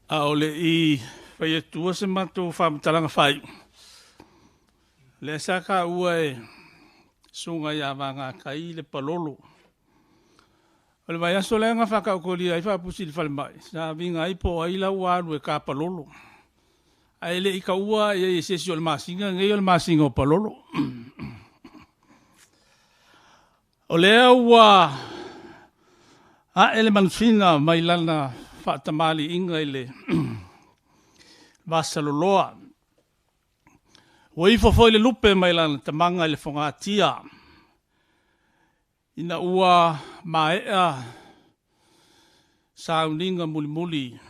H: A o le i fai atua se matou faamatalaga faaiu, lea sa taua e Susuga ia Vagatai le palolo. O le vaiaso lea na faataotolia ai Faapusi i le falemai, sa viga ai po o ai la ua alu e tapalolo. Ae le i taua i ai e se isi o le masina lenei o le masina o palolo. O lea ua ae le manufina mai lana faatamaliiga i le vasaloloa. Ua ifo foi le lupe mai lana tamaga i le fogatia ina ua maea sauniga mulimuli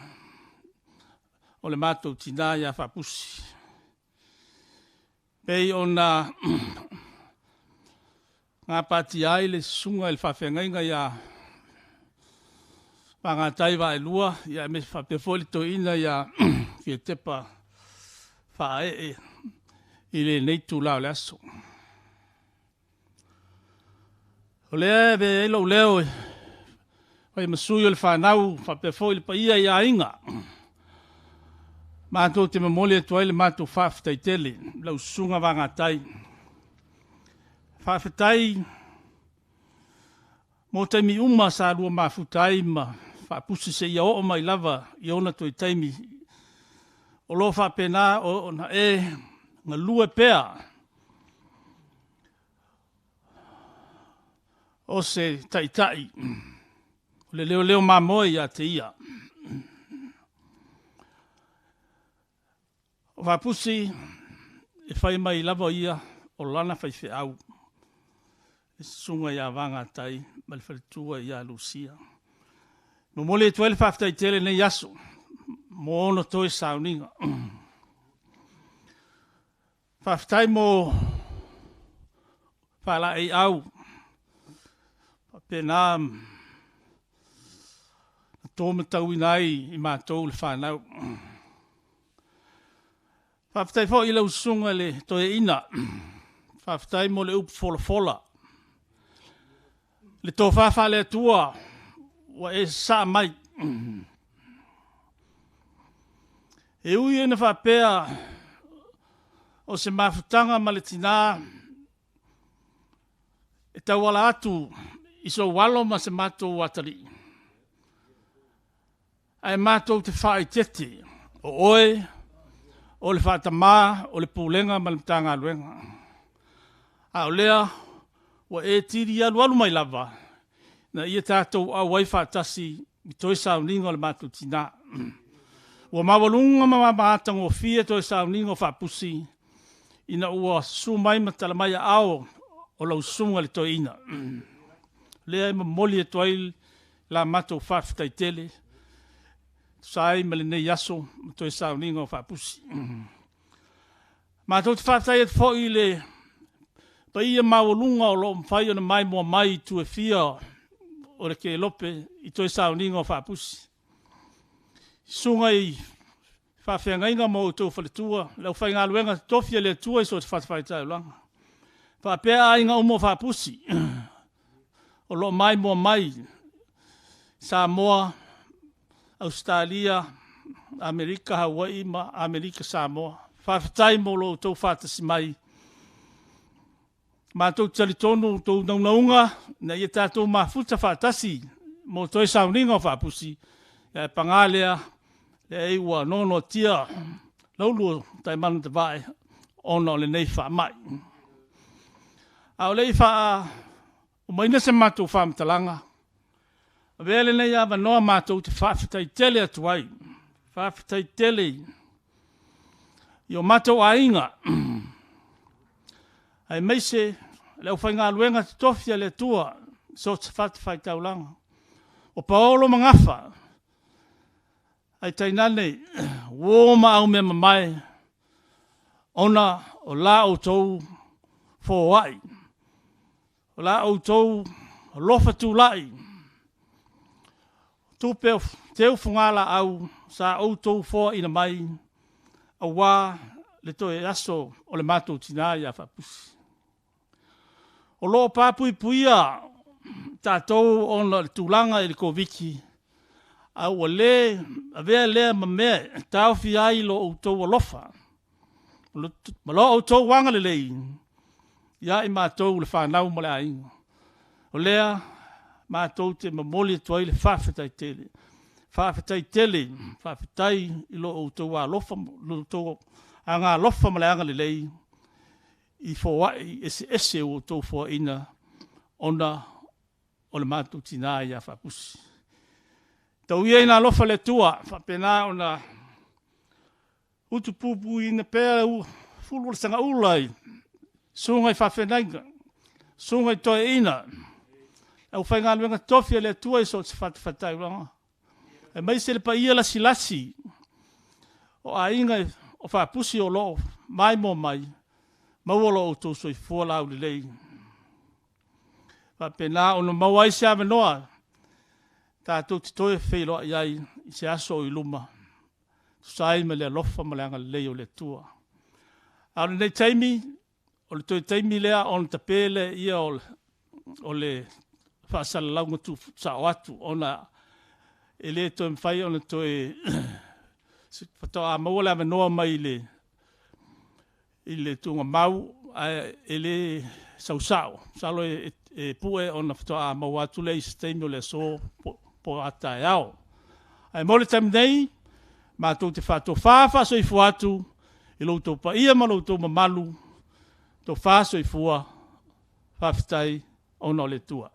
H: o le matou tina ia Faapusi. E pei ona gapatia ai le susuga i le faafeagaiga ia Vagatai Vaaelua, aemaise faapea foi le toeaina ia Fiatepa Faaee i lenei itula o le aso. O lea e avea ai lou leo e fai ma sui o le fanau faapea foi le paia i aiga, matou te momoli atu ai le matou faafetai tele i lau Susuga Vagatai. Faafetai mo taimi uma sa lua mafuta ai ma Faapusi seia oo mai lava i ona toe taimi o lo o faapena ona e galue pea o se Taitai o le leoleo mamoe ia te Ia. O Faapusi, e fai mai lava ia o lana faifeau, le susuga ia Vagatai ma le faletua ia Lucia. E momoli atu ai le faafetai tele i lenei aso mo ona toe sauniga. Faafetai mo faalaeiau faapena ona to matauina ai i matou le fanau. Faafetai foi i lau Susuga i le Toeaina, faafetai mo le upu folafola, le tofa faale-Atua ua e sasaa mai. E ui ina faapea o se mafutaga ma le tina e tauala atu i sou alo ma se matou atalii, ae matou te faaeteete, o oe o le faatama o le Pulega ma le Matagaluega. A o lea ua e tili alualu mai lava ina ia tatou auai faatasi i toe sauniga o le matou tina. Ua maualuga ma matagofie toe sauniga o Faapusi ina ua susu mai ma tala mai aao o lau susuga i le Toeaina. O lea e momoli atu ai la matou faafetai tele e tusa ai ma lenei aso ma toe sauniga o Faapusi. Matou te faafetai atu foi i le paia maualuga o lo o mafai ona maimoa mai i itu e fia o le kelope i toe sauniga o Faapusi. Susuga i faafeagaiga ma outou faletua, le aufaigaluega totofi a le Atua i so o se fatafaitaulaga, faapea aiga uma o Faapusi o lo o maimoa mai i Samoa, Ausetalia, Amerika Hawaii ma Amerika Samoa. Faafetai mo lo outou faatasi mai. Matou te talitonu o outou naunauga ina ia tatou mafuta faatasi mo toe sauniga o Faapusi, ae paga lea, leai ua noanoatia laulu o Taemana Tavae ona o lenei faamai. A o le i faaumaina se matou faamatalaga, avea lenei avanoa matou te faafetai tele atu ai, faafetai tele i o matou aiga, aemaise le aufaigaluega totofi a le Atua i so o se fatafaitaulaga. O paolo ma gafa, ae tainane uo ma aumeamamae ona o la outou foai, o la outou alofa tulai, o tupe teu fugalaau sa outou foaina mai aua le toe aso o le matou tina ia Faapusi. O lo o pa puipuia tatou ona o le tulaga i le Koviti, A ua lē avea lea ma mea e taofia ai lo outou alofa ma lo outou agalelei ia i matou le fanau ma le aiga. O lea matou te momoli atu ai le faafetai tele, faafetai tele, faafetai i lo outou alofa lo outou agaalofa ma le agalelei i foai eseese ua outou foaina ona o le matou tina ia Faapusi. Tau ia ina alofa le Atua faapena ona utupupuina pea le fulu o le segaula i susuga i faafeagaiga, susuga i toeaiina, le aufaigaluega totofi a le Atua i so o se fatafaitaulaga, aemaise le paia lasilasi o aiga o Faapusi o lo o maimoa mai, maua lo outou soifua laulelei faapena ona maua ai se avanoa tatou te toe feiloai ai i se aso o i luma e tusa ai ma le alofa ma le agalelei o le Atua. A o lenei taimi, o le toe taimi lea ona tape lea o le faasalalauga tuusao atu ona e le toe mafai ona toe faatoa maua le avanoa mai i le tuugamau ae e le sau sao, masalo e pue ona faatoa maua atu lea i se taimi o le aso po o a taeao. Ae mo le taimi nei, matou te faatofa faasoifua atu i lo outou paia ma lo outou mamalu, tofa soifua, faafetai ona o le Atua.